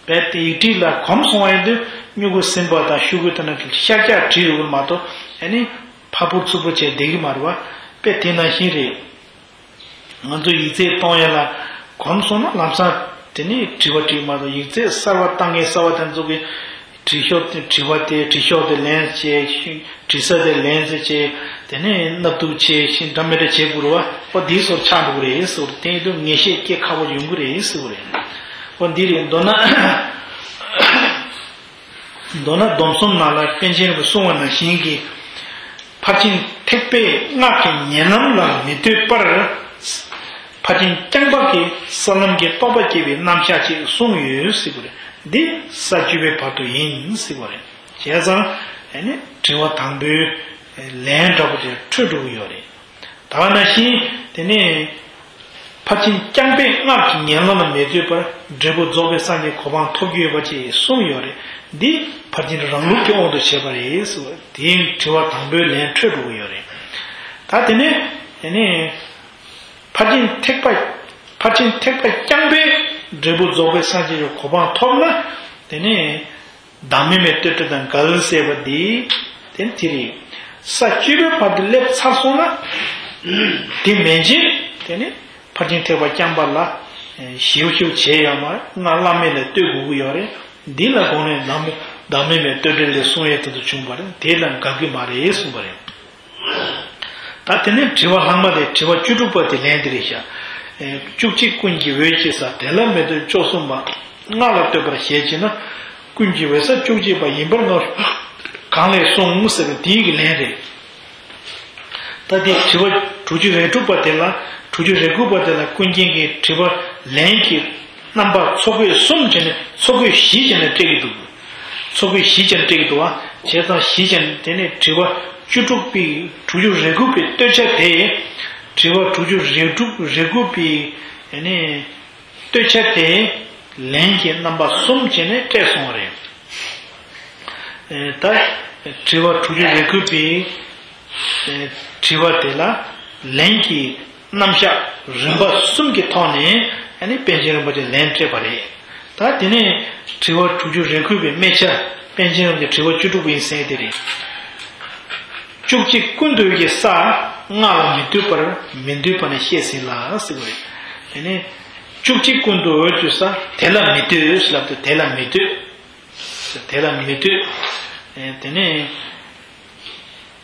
རྦད་དེ་ཡིག་བྲིས་ལ་གོམས་སོང་བ་ཡིན་དུས། སྨྱུ་གུ་ཟིན་པ་དང་ཤོག་གུ་དེ་ན་ཤར་རྒྱག་བྲིས་ཡོད་མ་གཏོགས། ཨ་ནི་ཕར་ཕུར་ཚུར་ཕུར་བྱས་བསྡད་ཀྱི་མ་རེད་བ། དཔེ་དེ་ནང་བཞིན་རེད། ང་ཚོ་ཡིག་ཚད་གཏོང་ཡ་ལ་གོམས་སོང་ན། ལམ་སང་དེ་ནས་དྲི་བ་དྲིས་མ་གཏོགས། ཡིག་ཚད་གསར་བ་བཏང་མཁན་གསར་བ་དེ་ཚོ་གིས་དྲི་ཤོག་དེ། དྲི་བ་དེ། དྲི་ཤོག་དེ་ལེན་བྱས། དྲི་ས་དེ་ལེན་ཟེར་བྱས། དེ་ནས་སྣབས་བདུག་བྱས་ཤིང་འདྲ་མི་འདྲ་བྱེད་དགོས་རེད་བ། ཨོ་འདིའི་སོར་ཆགས་འགྲོ་གི་རེད་ཟེར་བ་རེད། དེ་ཡིན་དུས་ངེས་ཤེས་སྐྱེ་ཁག་པོ་ཡོང་གི་རེད་ཟེར་བ་རེད། ཨོ་འདི་རེད། མདོར་ན། མདོར་ན་སྡོམ་གསུམ་ནང་ལ་པཎ་ཆེན་གྱིས་གསུངས་པ་ནང་བཞིན་གྱི། ཕར་ཕྱིན་ཐེག་པའི་སྔགས་ཀྱི་ཉེ་ལམ་ལ་མི་ལྟོས་པར། ཕར་ཕྱིན་རྐྱང་པ་གིས་ས་ལམ་གྱི་རྟོགས་པ་སྐྱེ་བའི་རྣམ་གཞག་ཅིག་གསུངས་ཡོད་ཟེར་བ་རེད། འདི་ས་བཅུ་པའི་བར་དུ་ཡིན་ཟེར་བ་རེད། བྱས་ཙང་ཨ་ནི་དྲི་བ་དང་པོའི་ལན་འདྲ་པོ་དེ་འཕྲོད་འགྲོ་གི་ཡོད་རེད། ད་ག་ནང་བཞིན་དེ་ནས། ཕར་ཕྱིན་རྐྱང་པའི་སྔགས་ཀྱི་ཉེ་ལམ་ལ་མི་ལྟོས་པར། འབྲས་བུ་རྫོགས་པའི་སངས་རྒྱས་གོ་འཕང་ཐོབ་རྒྱུ་ཡོད་པ་ཅེས་གསུངས་ཡོད་རེད། འདི་ཕར་ཕྱིན་རང་ལུགས་ཀྱི་དབང་དུ་བྱས་པ་རེད་ཟེར་བ། དེའི་དྲི་བ་དང་པོའི་ལན་འཕྲོད་འགྲོ་གི་ཡོད་རེད། ད་དེ་ནས་དེ་ནས་ཕར་ཕྱིན་ཐེག་པ། ཕར་ཕྱིན་ཐེག་པ་རྐྱང་པའི་འབྲས་བུ་རྫོགས་པའི་སངས་རྒྱས་ཀྱི་གོ་འཕང་ཐོབ་ན། དེ་ནས། བདག་མེད་མའི་བསྟོད་བྲིས་དང་འགལ་ཟེར་བ་འདི། དེ་དེ་རེད། ས་བཅུ་པའི་བར་དུ་སླེབས་ཚར་སོང་ན། དེ་མན་ཆད་དེ་ནི་ཕར་ཕྱིན་ཐེག་པ་རྐྱང་པ་ལ་ཞིབ་ཞིབ་བྱས་ཡོད་མ་རེད། སྔགས་བླ་མེད་ལ་བསྟོད་དགོས་ཀྱི་ཡོད་རེད། འདི་ལ་དགོངས་ནས་བདག་མེད་བདག་མེད་མའི་བསྟོད་བྲིས་ལས་གསུང་ཡས་དེ་ཚོ་བྱུང་བ་རེད། དེ་ལ་འགལ་གྱི་མ་རེད་གསུངས་པ་རེད། ད་དེ་ནས་དྲི་བ་ལྷག་མ་དེ། དྲི་བ་བཅུ་དྲུག་པ་དེ་ལན་དེ་རེད་ཤག་བཅུ་གཅིག་ཀུན་གྱི་འོད་ཀྱི་ས། དེ་ལ་མི་ལྟོས་བཅུ་གསུམ་པ། སྔགས་ལ་ལྟོས་པར་ཞེས་བགྱིས་ན། ཀུན་གྱི་འོད་ས་བཅུ་གཅིག་པ་ཡིན་པར་ངོ་། གང་ལས་གསུངས་ཟེར་བའི་དེའི་གི་ལན་རེད། ད་དེ་དྲི་བ་དྲུག་ཅུ་རེ་དྲུག་པ་དེ་ལ། དྲུག་ཅུ་རེ་དགུ་པ་དེ་ལ་ཀུན་མཁྱེན་གྱིས་དྲི་བ་ལན་གྱི་རྣམ་པ་འཚོ་གོས་གསུམ་བྱས་ནས། འཚོ་གོས་བཞི་བྱས་ནས་སྤྲད་ཀྱི་འདུག་འཚོ་གོས་བཞི་བྱས་ནས་སྤྲད་ཀྱི་འདུག་བ། བྱས་ཙང་བཞི་བྱས་ནས། དེ་ནས་དྲི་བ་བཅུ་དྲུག་པའི། དྲུག་ཅུ་རེ་དགུ་པའི་བསྟོད་བྱ་དེ། དྲི་བ་དྲུག་ཅུ་རེ་དྲུག་རེ་དགུ་པའི། དེ་ནས་བསྟོད་བྱ་དེ་ལན་གྱི་རྣམ་པ་གསུམ་བྱས་ནས་སྤྲད་སོང་བ་རེད། ད་དྲི་བ་དྲུག་ཅུ་རེ་དགུ་པའི་དྲི་བ་དེ་ལ་ལན་གྱི་རྣམ་གཞག་རིམ་པ་གསུམ་གྱི་ཐོག་ནས་ཨ་ནི་པཎ་ཆེན་རིན་པོ་ཆེས་ལན་སྤྲད་པ་རེད། ད་དེ་ནས་དྲི་བ་དྲུག་ཅུ་རེ་དགུ་པའི་དམིགས་བྱ། པཎ་ཆེན་རིན་པོ་ཆེའི་དྲི་བ་བཅུ་དྲུག་པ་ཡིན་ཟེར་དེ་རེད། བཅུ་གཅིག་ཀུན་ཏུ་འོད་ཀྱི་ས། སྔགས་ལ་མི་ལྟོས་པར་མི་འདོད་པ་ནི་བཤད་ཟིན་ལ་ཟེར་བ་རེད། དེ་ནས་བཅུ་གཅིག་ཀུན་ཏུ་འོད་ཀྱི་ས། དེ་ལ་མི་ལྟོས་ལབ་དུས། དེ་ལ་མི་ལྟོས། དེ་ལ་མི་ལྟོས། དེ་ནས་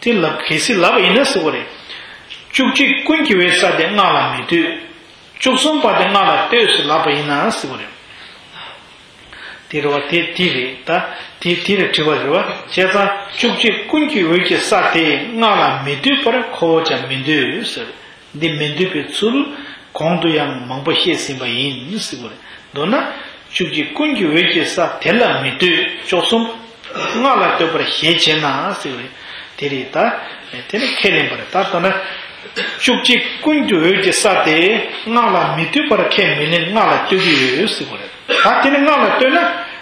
དེ་ལབ། གལ་སྲིད་ལབ་པ་ཡིན་ན་ཟེར་བ་རེད། བཅུ་གཅིག་ཀུན་གྱི་འོད་ས་དེ་སྔགས་ལ་མི་ལྟོས། བཅུ་གསུམ་པ་དེ་སྔགས་ལ་ལྟོས་སུ་ལབ་པ་ཡིན་ན་ཟེར་བ་རེད། དེ་རེད་བ། དེ་དེ་རེད་ད། དེ་དེ་རེད། དྲི་བ་རེད་བ། བྱས་ཙང་བཅུ་གཅིག་ཀུན་གྱི་འོད་ཀྱི་ས་དེ་སྔགས་ལ་མི་ལྟོས་པར་ཁོ་བོ་ཀྱང་མི་འདོད་ཟེར། འདི་མི་འདོད་པའི་ཚུལ། གོང་དུ་ཡང་མང་པོ་བཤད་ཟིན་པ་ཡིན་ཟེར་བ་རེད། མདོར་ན། བཅུ་གཅིག་ཀུན་གྱི་འོད་ཀྱི་ས་དེ་ལ་མི་ལྟོས་བཅུ་གསུམ། སྔགས་ལ་ལྟོས་པར་ཞེས་བྱས་ན་ཟེར་བ་རེད། དེ་རེད་ད། དེ་ནི་ཁས་ལེན་པ་རེད་ད། ལྟ་ན། བཅུ་གཅིག་ཀུན་གྱི་འོད་ཀྱི་ས་དེ་སྔགས་ལ་མི་ལྟོས་པར་ཁས་མི་ལེན། སྔགས་ལ་ལྟོས་ཀྱི་ཡོད་ཟེར་བ་རེད། ད་དེ་ནི་སྔགས་ལ་ལྟོས་ན།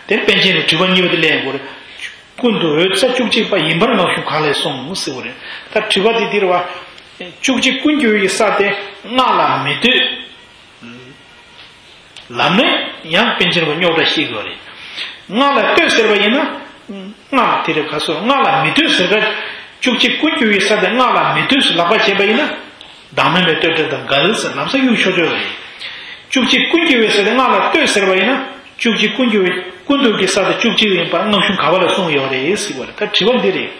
དེ་ནི་པཎ་ཆེན་ལ་དྲི་བ་གཉིས་པ་དེ་ལེན་དགོས་རེད། ཀུན་ཏུ་འོད་ས་བཅུ་གཅིག་པ་ཡིན་པར་སྔགས་གཞུང་གང་ལས་གསུངས་ཟེར་བ་རེད། ད་དྲི་བ་དེ་འདིར་བ། བཅུ་གཅིག་ཀུན་གྱི་འོད་ཀྱི་ས་དེ་སྔགས་ལ་མི་ལྟོས། ལབ་ནས་ཡང་པཎ་ཆེན་པ་རྙོག་དྲ་ཤེས་དགོས་རེད། སྔགས་ལ་ལྟོས་ཟེར་བ་ཡིན་ན། སྔགས་དེ་རེད་ག་སོ་སྔགས་ལ་མི་ལྟོས་ཟེར་བ། བཅུ་གཅིག་ཀུན་གྱི་འོད་ཀྱི་ས་དེ་སྔགས་ལ་མི་ལྟོས་ཟེར་ལབ་པ་བྱས་པ་ཡིན་ན། བདག་མེད་པའི་བསྟོད་འགྲེལ་དང་འགལ་ཟེར་ལམ་སང་གཡུག་ཆོག་ཆོག་རེད། བཅུ་གཅིག་ཀུན་གྱི་འོད་ཟེར་ཏེ་སྔགས་ལ་ལྟོས་ཟེར་བ་ཡིན་ན། བཅུ་གཅིག་ཀུན་གྱི་འོད་ཀུན་ཏུ་འོད་ཀྱི་ས་དེ་བཅུ་གཅིག་ཡིན་པར་སྔགས་གཞུང་ག་བ་ལ་གསུངས་ཡོད་རེད་ཟེར་བ་རེད། ད་དྲི་བ་འདི་རེད།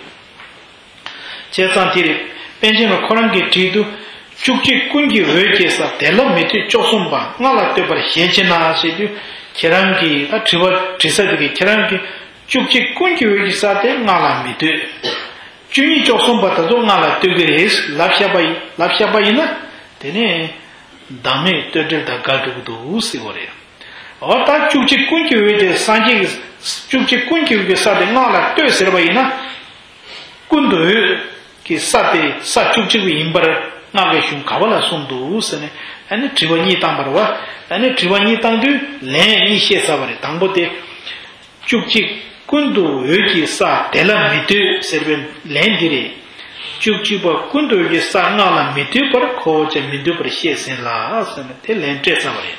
བྱས་ཙང་དེ་རེད། པཎ་ཆེན་པ་ཁོ་རང་གིས་བྲིས་འདུག་བཅུ་གཅིག་ཀུན་གྱི་འོད་ཀྱི་ས་དེ་ལ་མི་ལྟོས་བཅུ་གསུམ་པ་སྔགས་ལ་ལྟོས་པར་ཞེས་བྱས་ན་ཞེས་དུས། ཁྱེད་རང་གིས་ད་དྲི་བ་དྲི་ས་དེ་གིས་ཁྱེད་རང་གིས་བཅུ་གཅིག་ཀུན་གྱི་འོད་ཀྱི་ས་དེ་སྔགས་ལ་མི་ལྟོས། བཅུ་གཉིས་བཅུ་གསུམ་པ་དེ་ཚོ་སྔགས་ལ་ལྟོས་ཀྱི་རེད་ལབ་བཞག་པ་ཡིན་ལབ་བཞག་པ་ཡིན་ན། དེ་ནས་བདག་མེད་བསྟོད་འགྲེལ་དང་འགལ་འགྲོ་གི་འདུག་ཟེར་བ་རེད། འོ་ད་བཅུ་གཅིག་ཀུན་གྱི་འོད་དེ་སངས་རྒྱས་ཀྱི་བཅུ་གཅིག་ཀུན་གྱི་འོད་ཀྱི་ས་དེ་སྔགས་ལ་ལྟོས་ཟེར་བ་ཡིན་ན། ཀུན་ཏུ་འོད་ཀྱི་ས་དེ་ས་བཅུ་གཅིག་པ་ཡིན་པར་སྔགས་ཀྱི་གཞུང་ག་བ་ལ་གསུངས་འདུག་ཟེར་ནས་ཨ་ནི་དྲི་བ་གཉིས་བཏང་བ་རེད་བ། ཨ་ནི་དྲི་བ་གཉིས་བཏང་དུས་ལན་གཉིས་བཤད་ཚར་བ་རེད། དང་པོ་དེ། བཅུ་གཅིག་ཀུན་ཏུ་འོད་ཀྱི་ས་དེ་ལ་མི་ལྟོས་ཟེར་བའི་ལན་འདི་རེད། བཅུ་གཅིག་པ་ཀུན་ཏུ་འོད་ཀྱི་ས་སྔགས་ལ་མི་ལྟོས་པར་ཁོ་བོ་ཀྱང་མི་འདོད་པར་བཤད་ཟིན་ལ་ཟེར་ནས་དེ་ལན་སྤྲད་ཚར་བ་རེད།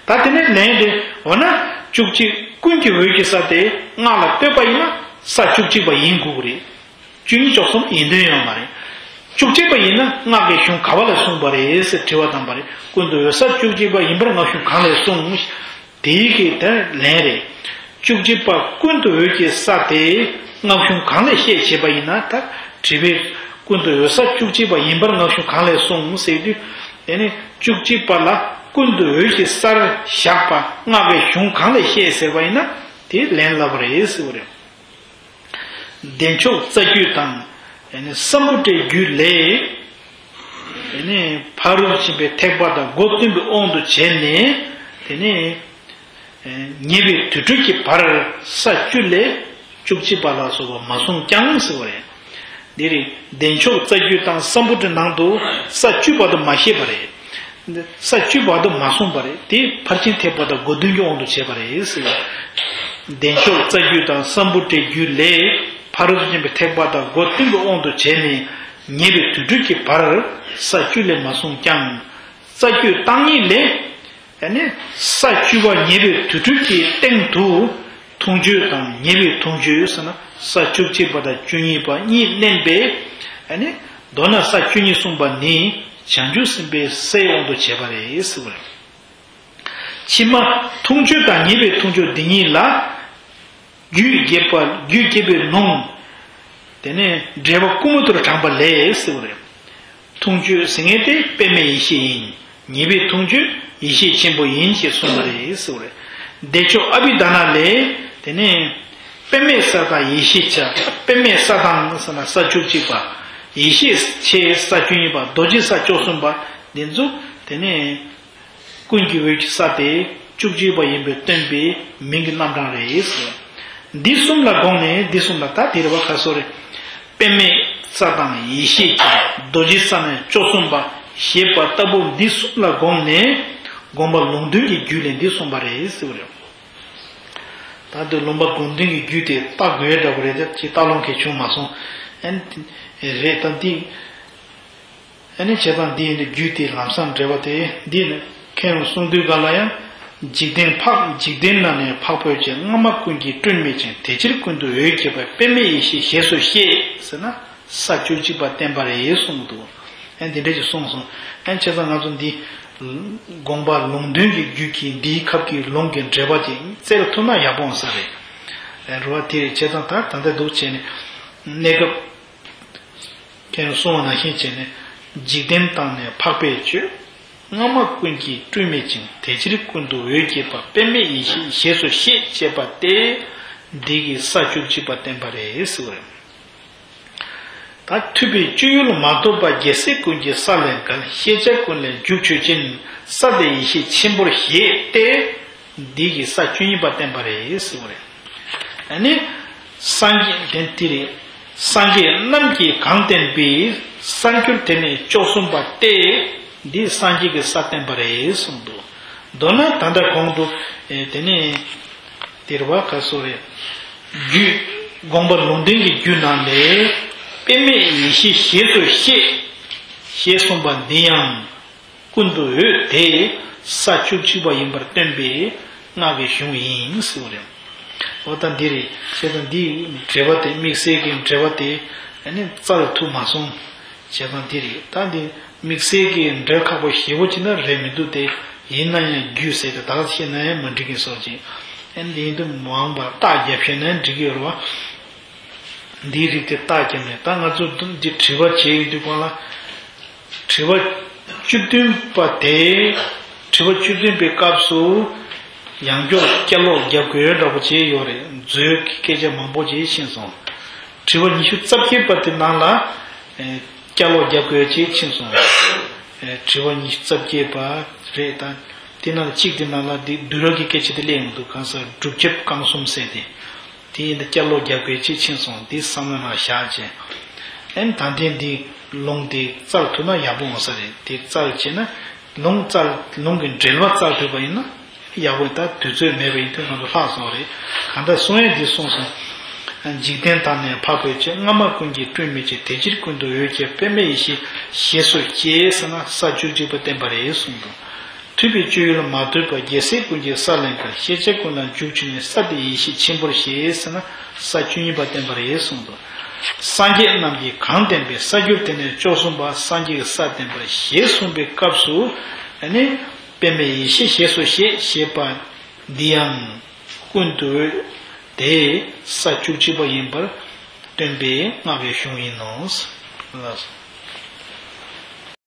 ད་དེ་ནས་ལན་དེ་འོ་ན་བཅུ་གཅིག་ཀུན་གྱི་འོད་ཀྱི་ས་དེ་སྔགས་ལ་ལྟོས་པ་ཡིན་ན་ས་བཅུ་གཅིག་པ་ཡིན་དགོས་ཀྱི་རེད། བཅུ་གཉིས་བཅུ་གསུམ་ཡིན་དོན་ཡོད་མ་རེད། བཅུ་གཅིག་པ་ཡིན་ན་སྔགས་ཀྱི་གཞུང་ག་བ་ལ་གསུངས་པ་རེད་ཟེར་དྲི་བ་བཏང་པ་རེད། ཀུན་ཏུ་འོད་ས་བཅུ་གཅིག་པ་ཡིན་པར་སྔགས་གཞུང་གང་ལས་གསུངས། དེའི་གི་དེ་ལན་རེད། བཅུ་གཅིག་པ་ཀུན་ཏུ་འོད་ཀྱི་ས་དེ་སྔགས་གཞུང་གང་ལས་བཤད་བྱས་པ་ཡིན་ན། ད་དྲི་བའི་ཀུན་ཏུ་འོད་ས་བཅུ་གཅིག་པ་ཡིན་པར་སྔགས་གཞུང་གང་ལས་གསུངས་ཟེར་དུས། དེ་ནི་བཅུ་གཅིག་པ་ལ་ཀུན་ཏུ་འོད་ཀྱི་སར་བཞག་པ་སྔགས་ཀྱི་གཞུང་གང་ལས་བཤད་ཟེར་བ་ཡིན་ན་དེ་ལན་ལབ་པ་རེད་ཟེར་བ་རེད། བདེ་མཆོག་རྩ་རྒྱུད་དང་། ཨ་ནི་སམ་བྷོ་ཊའི་རྒྱུད་ལས། ཨ་ནི་ཕ་རོལ་ཏུ་ཕྱིན་པའི་ཐེག་པ་དང་སྒོ་བསྟུན་པའི་དབང་དུ་བྱས་ནས། དེ་ནས་ཉེ་བའི་དུར་ཁྲོད་ཀྱི་བར་ས་བཅུ་ལས་བཅུ་གཅིག་པ་ལ་སོགས་པ་མ་གསུངས་ཀྱང་ཟེར་བ་རེད། འདི་རེད། བདེ་མཆོག་རྩ་རྒྱུད་དང་སམ་བྷོ་ཊའི་ནང་དུ་ས་བཅུ་བར་དུ་མ་བཤད་པ་རེད། ས་བཅུ་བར་དུ་མ་གསུངས་པ་རེད། དེ་ཕར་ཕྱིན་ཐེག་པ་དང་སྒོ་བསྟུན་གྱི་དབང་དུ་བྱས་པ་རེད་ཟེར། བདེ་མཆོག་རྩ་རྒྱུད་དང་སམ་བྷོ་ཊའི་རྒྱུད་ལས་ཕ་རོལ་ཏུ་ཕྱིན་པའི་ཐེག་པ་དང་སྒོ་བསྟུན་པའི་དབང་དུ་བྱས་ནས་ཉེ་བའི་དུར་ཁྲོད་ཀྱི་བར་ས་བཅུ་ལས་མ་གསུངས་ཀྱང་། རྩ་རྒྱུད་བརྟག་གཉིས་ལས། ཨ་ནི་ས་བཅུ་པ་ཉེ་བའི་དུར་ཁྲོད་ཀྱི་སྟེང་དུ། མཐོང་ཆོས་དང་ཉེ་བའི་མཐོང་ཆོས་ཟེར་ན་ས་བཅུ་གཅིག་པ་དང་བཅུ་གཉིས་པ་གཉིས་བསྣན་པས། ཨ་ནི་མདོར་ན་ས་བཅུ་གཉིས་གསུངས་པ་ནི་བྱང་ཆུབ་སེམས་དཔའི་སའི་དབང་དུ་བྱས་པ་རེད་ཟེར་བ་རེད། ཕྱི་མ་མཐོང་ཆོས་དང་ཉེ་བའི་མཐོང་ཆོས་འདི་གཉིས་ལ། རྒྱུད་རྒྱས་པ་རྒྱུད་རྒྱས་པའི་ལུང་། དེ་ནས་འགྲེལ་པ་ཀུ་མུ་ཏུར་དྲངས་པ་ལས་ཟེར་བ་རེད། མཐོང་ཆོས་ཟེར་མཁན་དེ་པདྨའི་ཡེ་ཤེས་ཡིན། ཉེ་བའི་མཐོང་ཆོས་ཡེ་ཤེས་ཆེན་པོ་ཡིན་ཞེས་གསུངས་པ་རེད་ཟེར་བ་རེད། བདེ་མཆོག་ཨ་བྷི་དྷ་ན་ལས། དེ་ནས་པདྨའི་ས་དང་ཡེ་ཤེས་ཆ། པདྨའི་ས་དང་ཟེར་ན་ས་བཅུ་གཅིག་པ། ཡེ་ཤེས་ཆའི་ས་བཅུ་གཉིས་པ། རྡོ་རྗེའི་ས་བཅུ་གསུམ་པ། འདི་ཚོ་དེ་ནས། ཀུན་གྱི་འོད་ཀྱི་ས་དེ་བཅུ་གཅིག་པ་ཡིན་པའི་སྟོན་པའི་མིང་གི་རྣམ་གྲངས་རེད། འདི་གསུམ་ལ་དགོངས་ནས་འདི་གསུམ་ལ་ད་དེ་རེད་བ་ཁ་སོ་རེད། པདྨའི་ས་དང་ཡེ་ཤེས་ཀྱི་རྡོ་རྗེའི་ས་ནི་བཅུ་གསུམ་པ་ཞེས་པ་ལྟ་བུ་འདི་གསུམ་ལ་དགོངས་ནས་དགོངས་པ་ལུང་སྟོན་གྱི་རྒྱུད་ལས་འདི་གསུངས་པ་རེད་ཟེར་བ་རེད། ད་དུང་ལུང་པ་དགོངས་དོན་གྱི་རྒྱུད་དེ་བལྟ་དགོས་འདྲ་བོ་རེད་དེ་ཅིག་བལྟ་ལོང་གི་བྱུང་མ་སོང་། ཨན། རེད་ད་འདི། ཨ་ནི་བྱས་ཙང་འདི་ཡིན་དུས་རྒྱུད་དེའི་ལམ་སང་འགྲེལ་བ་དེ་འདི་ནི་མཁན་རུ་གསུང་དུས་ག་ལ་ཡང་། འཇིག་རྟེན་འཕགས་འཇིག་རྟེན་ན་ནི་འཕགས་བོད་ཀྱི། སྔ་མ་ཀུན་གྱི་སྤྲོས་མེད་ཅིང་། དེ་ཕྱིར་ཀུན་ཏུ་འོད་ཀྱི་བར། པདྨའི་ཡེ་ཤེས་ཞེས་སུ་བཤད་ཟེར་ན་ས་བཅུ་གཅིག་པ་བསྟན་པ་རེད་གསུངས་འདུག་ཨ་འདི་འདྲ་ཅིག་གསུངས་སོང་། ཨ་བྱས་ཙང་ང་ཚོ་འདི་དགོངས་པ་ལུང་སྟོན་གྱི་རྒྱུད་ཀྱི་འདིའི་ཁབ་ཀྱི་ལུང་གི་འགྲེལ་པ་དེ་བཙལ་ཐུབ་ན་ཡག་པོ་འོང་ས་རེད། རུ་བ་དེ་རེད། བྱས་ཙང་ད་ད་ལྟ་འདུག་བྱས་ནས་གནས་སྐབས། ཁྱེད་གསུང་བ་ནང་བཞིན་བྱས་ནས་འཇིག་རྟེན་དང་ནི་འཕགས་པའི་སྤྱོད། སྔ་མ་ཀུན་གྱི་སྤྲོས་མེད་ཅིང་། དེ་ཕྱིར་ཀུན་ཏུ་འོད་ཀྱི་བར། པདྨའི་ཡེ་ཤེས་ཞེས་སུ་བཤད་ཅེས་པ་སྟེ། འདི་གིས་ས་བཅུ་གཅིག་པ་བསྟན་པ་རེད་ཟེར་བ་རེད། ད་ཐུབ་པའི་སྤྱོད་ཡུལ་མ་ཐོབ་པ། རྒྱལ་སྲས་ཀུན་གྱི་ས་ལེན་དཀའ། ཤེས་བྱ་ཀུན་ལས་འཇུག་ཆོས་ཅན། ས་དེ་ཡེ་ཤེས་ཆེན་པོར་བཞེད་དེ། འདི་གིས་ས་བཅུ་གཉིས་པ་བསྟན་པ་རེད་ཟེར་བ་རེད། ཨ་ནི། སངས་རྒྱས་དེ་དེ་རེད། སངས་རྒྱས་རྣམས་ཀྱིས་གང་བསྟན་པའི། གསར་འགྱུར་དེ་ནི་བཅུ་གསུམ་པ་སྟེ། འདི་སངས་རྒྱས་ཀྱི་ས་བསྟན་པ་རེད་གསུངས་འདུག་མདོར་ན་ད་ལྟ་གོང་དུ་དེ་ནས་དེར་བ་ག་སོ་རེད། རྒྱུད་དགོངས་པ་ལུང་བསྟན་གྱི་རྒྱུད་ནང་ལས། པདྨའི་ཡེ་ཤེས་ཞེས་སུ་བཤད། ཞེས་གསུངས་པ་འདི་ཡང་། ཀུན་ཏུ་འོད་དེ་ས་བཅུ་གཅིག་པ་ཡིན་པར་སྟོན་པའི་སྔགས་ཀྱི་གཞུང་ཡིན་ཟེར་བ་རེད། འོ་ད་འདི་རེད། བྱས་ཙང་འདིའི་འགྲེལ་པ་དེ་དམིགས་བསལ་གྱི་འགྲེལ་པ་དེ་ཨ་ནི་བཙལ་ཐུབ་མ་སོང་། བྱས་ཙང་འདི་རེད། ད་འདི་དམིགས་བསལ་གྱི་འགྲེལ་ཁག་པོ་ཞེ་པོ་ཅིག་ན་རེད་མི་འདུག་སྟེ། ཡིན་ན་ཡང་རྒྱུད་ཟེར་ཏེ་ད་ག་བཤད་ན་ཡང་མི་འགྲིག་གི་བཟོ་ཅིག་ཨ་ནི་འདི་ཡིན་དུས་མ་འོངས་པར་རྟགས་བརྒྱབ་བཤད་ན་འགྲིག་གི་ཡོད་རེད་བ། འདིའི་རིགས་དེ་རྟགས་བརྒྱབ་ནས་ད་ང་ཚོ་འདི་དྲི་བ་བྱེད་ཡོང་དུས་སྒང་ལ། དྲི་བ་བཅུ་བདུན་པ་དེ། དྲི་བ་བཅུ་བདུན་པའི་སྐབས་སུ་ཡང་བསྐྱར་བསྐྱར་ལོག་རྒྱབ་དགོས་འདྲ་པོ་བྱས་ཡོད་རེད། མཛོད་ཀྱི་སྐད་ཆ་མང་པོ་ཅིག་ཕྱིན་སོང་། དྲི་བ་ཉི་ཤུ་རྩ་བརྒྱད་པ་དེ་ནང་ལ་ཨེ་བསྐྱར་ལོག་རྒྱབ་དགོས་ཅིག་ཕྱིན་སོང་། ཨེ་དྲི་བ་ཉི་ཤུ་རྩ་བརྒྱད་པ་རེད། ད་དེ་ནང་གཅིག་དེ་ནང་ལ་འདི་བསྡུས་གྲྭ་གི་སྐད་ཆ་དེ་སླེབས་ཡོང་འདུག་གང་ཟག་སྒྲུབ་ཁྱབ་བསྐང་གསུམ་ཟེར་ཏེ། དེ་ཡིན་ན་བསྐྱར་ལོག་རྒྱབ་དགོས་ཅིག་ཕྱིན་སོང་། འདི་བསམ་བློ་ནང་བཞག་བྱས། ཨེ་ད་ཐེངས་འདི་ལུང་དེ་བཙལ་ཐུབ་ན་ཡག་པོ་འོང་ས་རེད། དེ་བཙལ་བྱས་ན་ལུང་བཙལ་ལུང་གི་འགྲེལ་པ་བཙལ་ཐུབ་པ་ཡིན་ན་ཡག་པོ་ཡིན། ད་དུས་ཚོད་མེད་པ་ཡིན་དུས་ང་ཚོ་ལྷག་སོང་རེད། གང་ལྟར་གསུང་ཡས་འདི་གསུངས་སོང་། འཇིག་རྟེན་དག་ནི་འཕགས་པའི་ཆོས། སྔ་མ་ཀུན་གྱི་སྤྲོས་མེད་ཅིང་། དེ་ཕྱིར་ཀུན་ཏུ་འོད་ཀྱི་པདྨའི་ཡེ་ཤེས། ཞེས་སོ་ཞེས་ཟེར་ན་ས་བཅུ་གཅིག་པ་བསྟན་པ་རེད་གསུངས་འདུག་ཐུབ་པའི་སྤྱོད་ཡུལ་མ་ཐོབ་པ། རྒྱལ་སྲས་ཀུན་གྱི་ས་ལེན་དཀའ། ཤེས་བྱ་ཀུན་ལ་འཇུག་ཆོས་ཅན། ས་དེ་ཡེ་ཤེས་ཆེན་པོར་བཞེད་ཟེར་ན་ས་བཅུ་གཉིས་པ་བསྟན་པ་རེད་གསུངས་འདུག་སངས་རྒྱས་རྣམས་ཀྱིས་གང་བསྟན་པའི། གསར་འགྱུར་དེ་ནི་བཅུ་གསུམ་པ། སངས་རྒྱས་ཀྱི་ས་བསྟན་པར་ཞེས་གསུངས་པའི་སྐབས་སུ་ཨ་ནི་པདྨའི་ཡེ་ཤེས་ཞེས་སུ་བཤད་ཞེས་པ་འདི་ཡང་ཀུན་ཏུ་འོད་དེ་ས་བཅུ་གཅིག་པ་ཡིན་པར་སྟོན་པའི་སྔགས་ཀྱི་གཞུང་ཡིན་ནོ།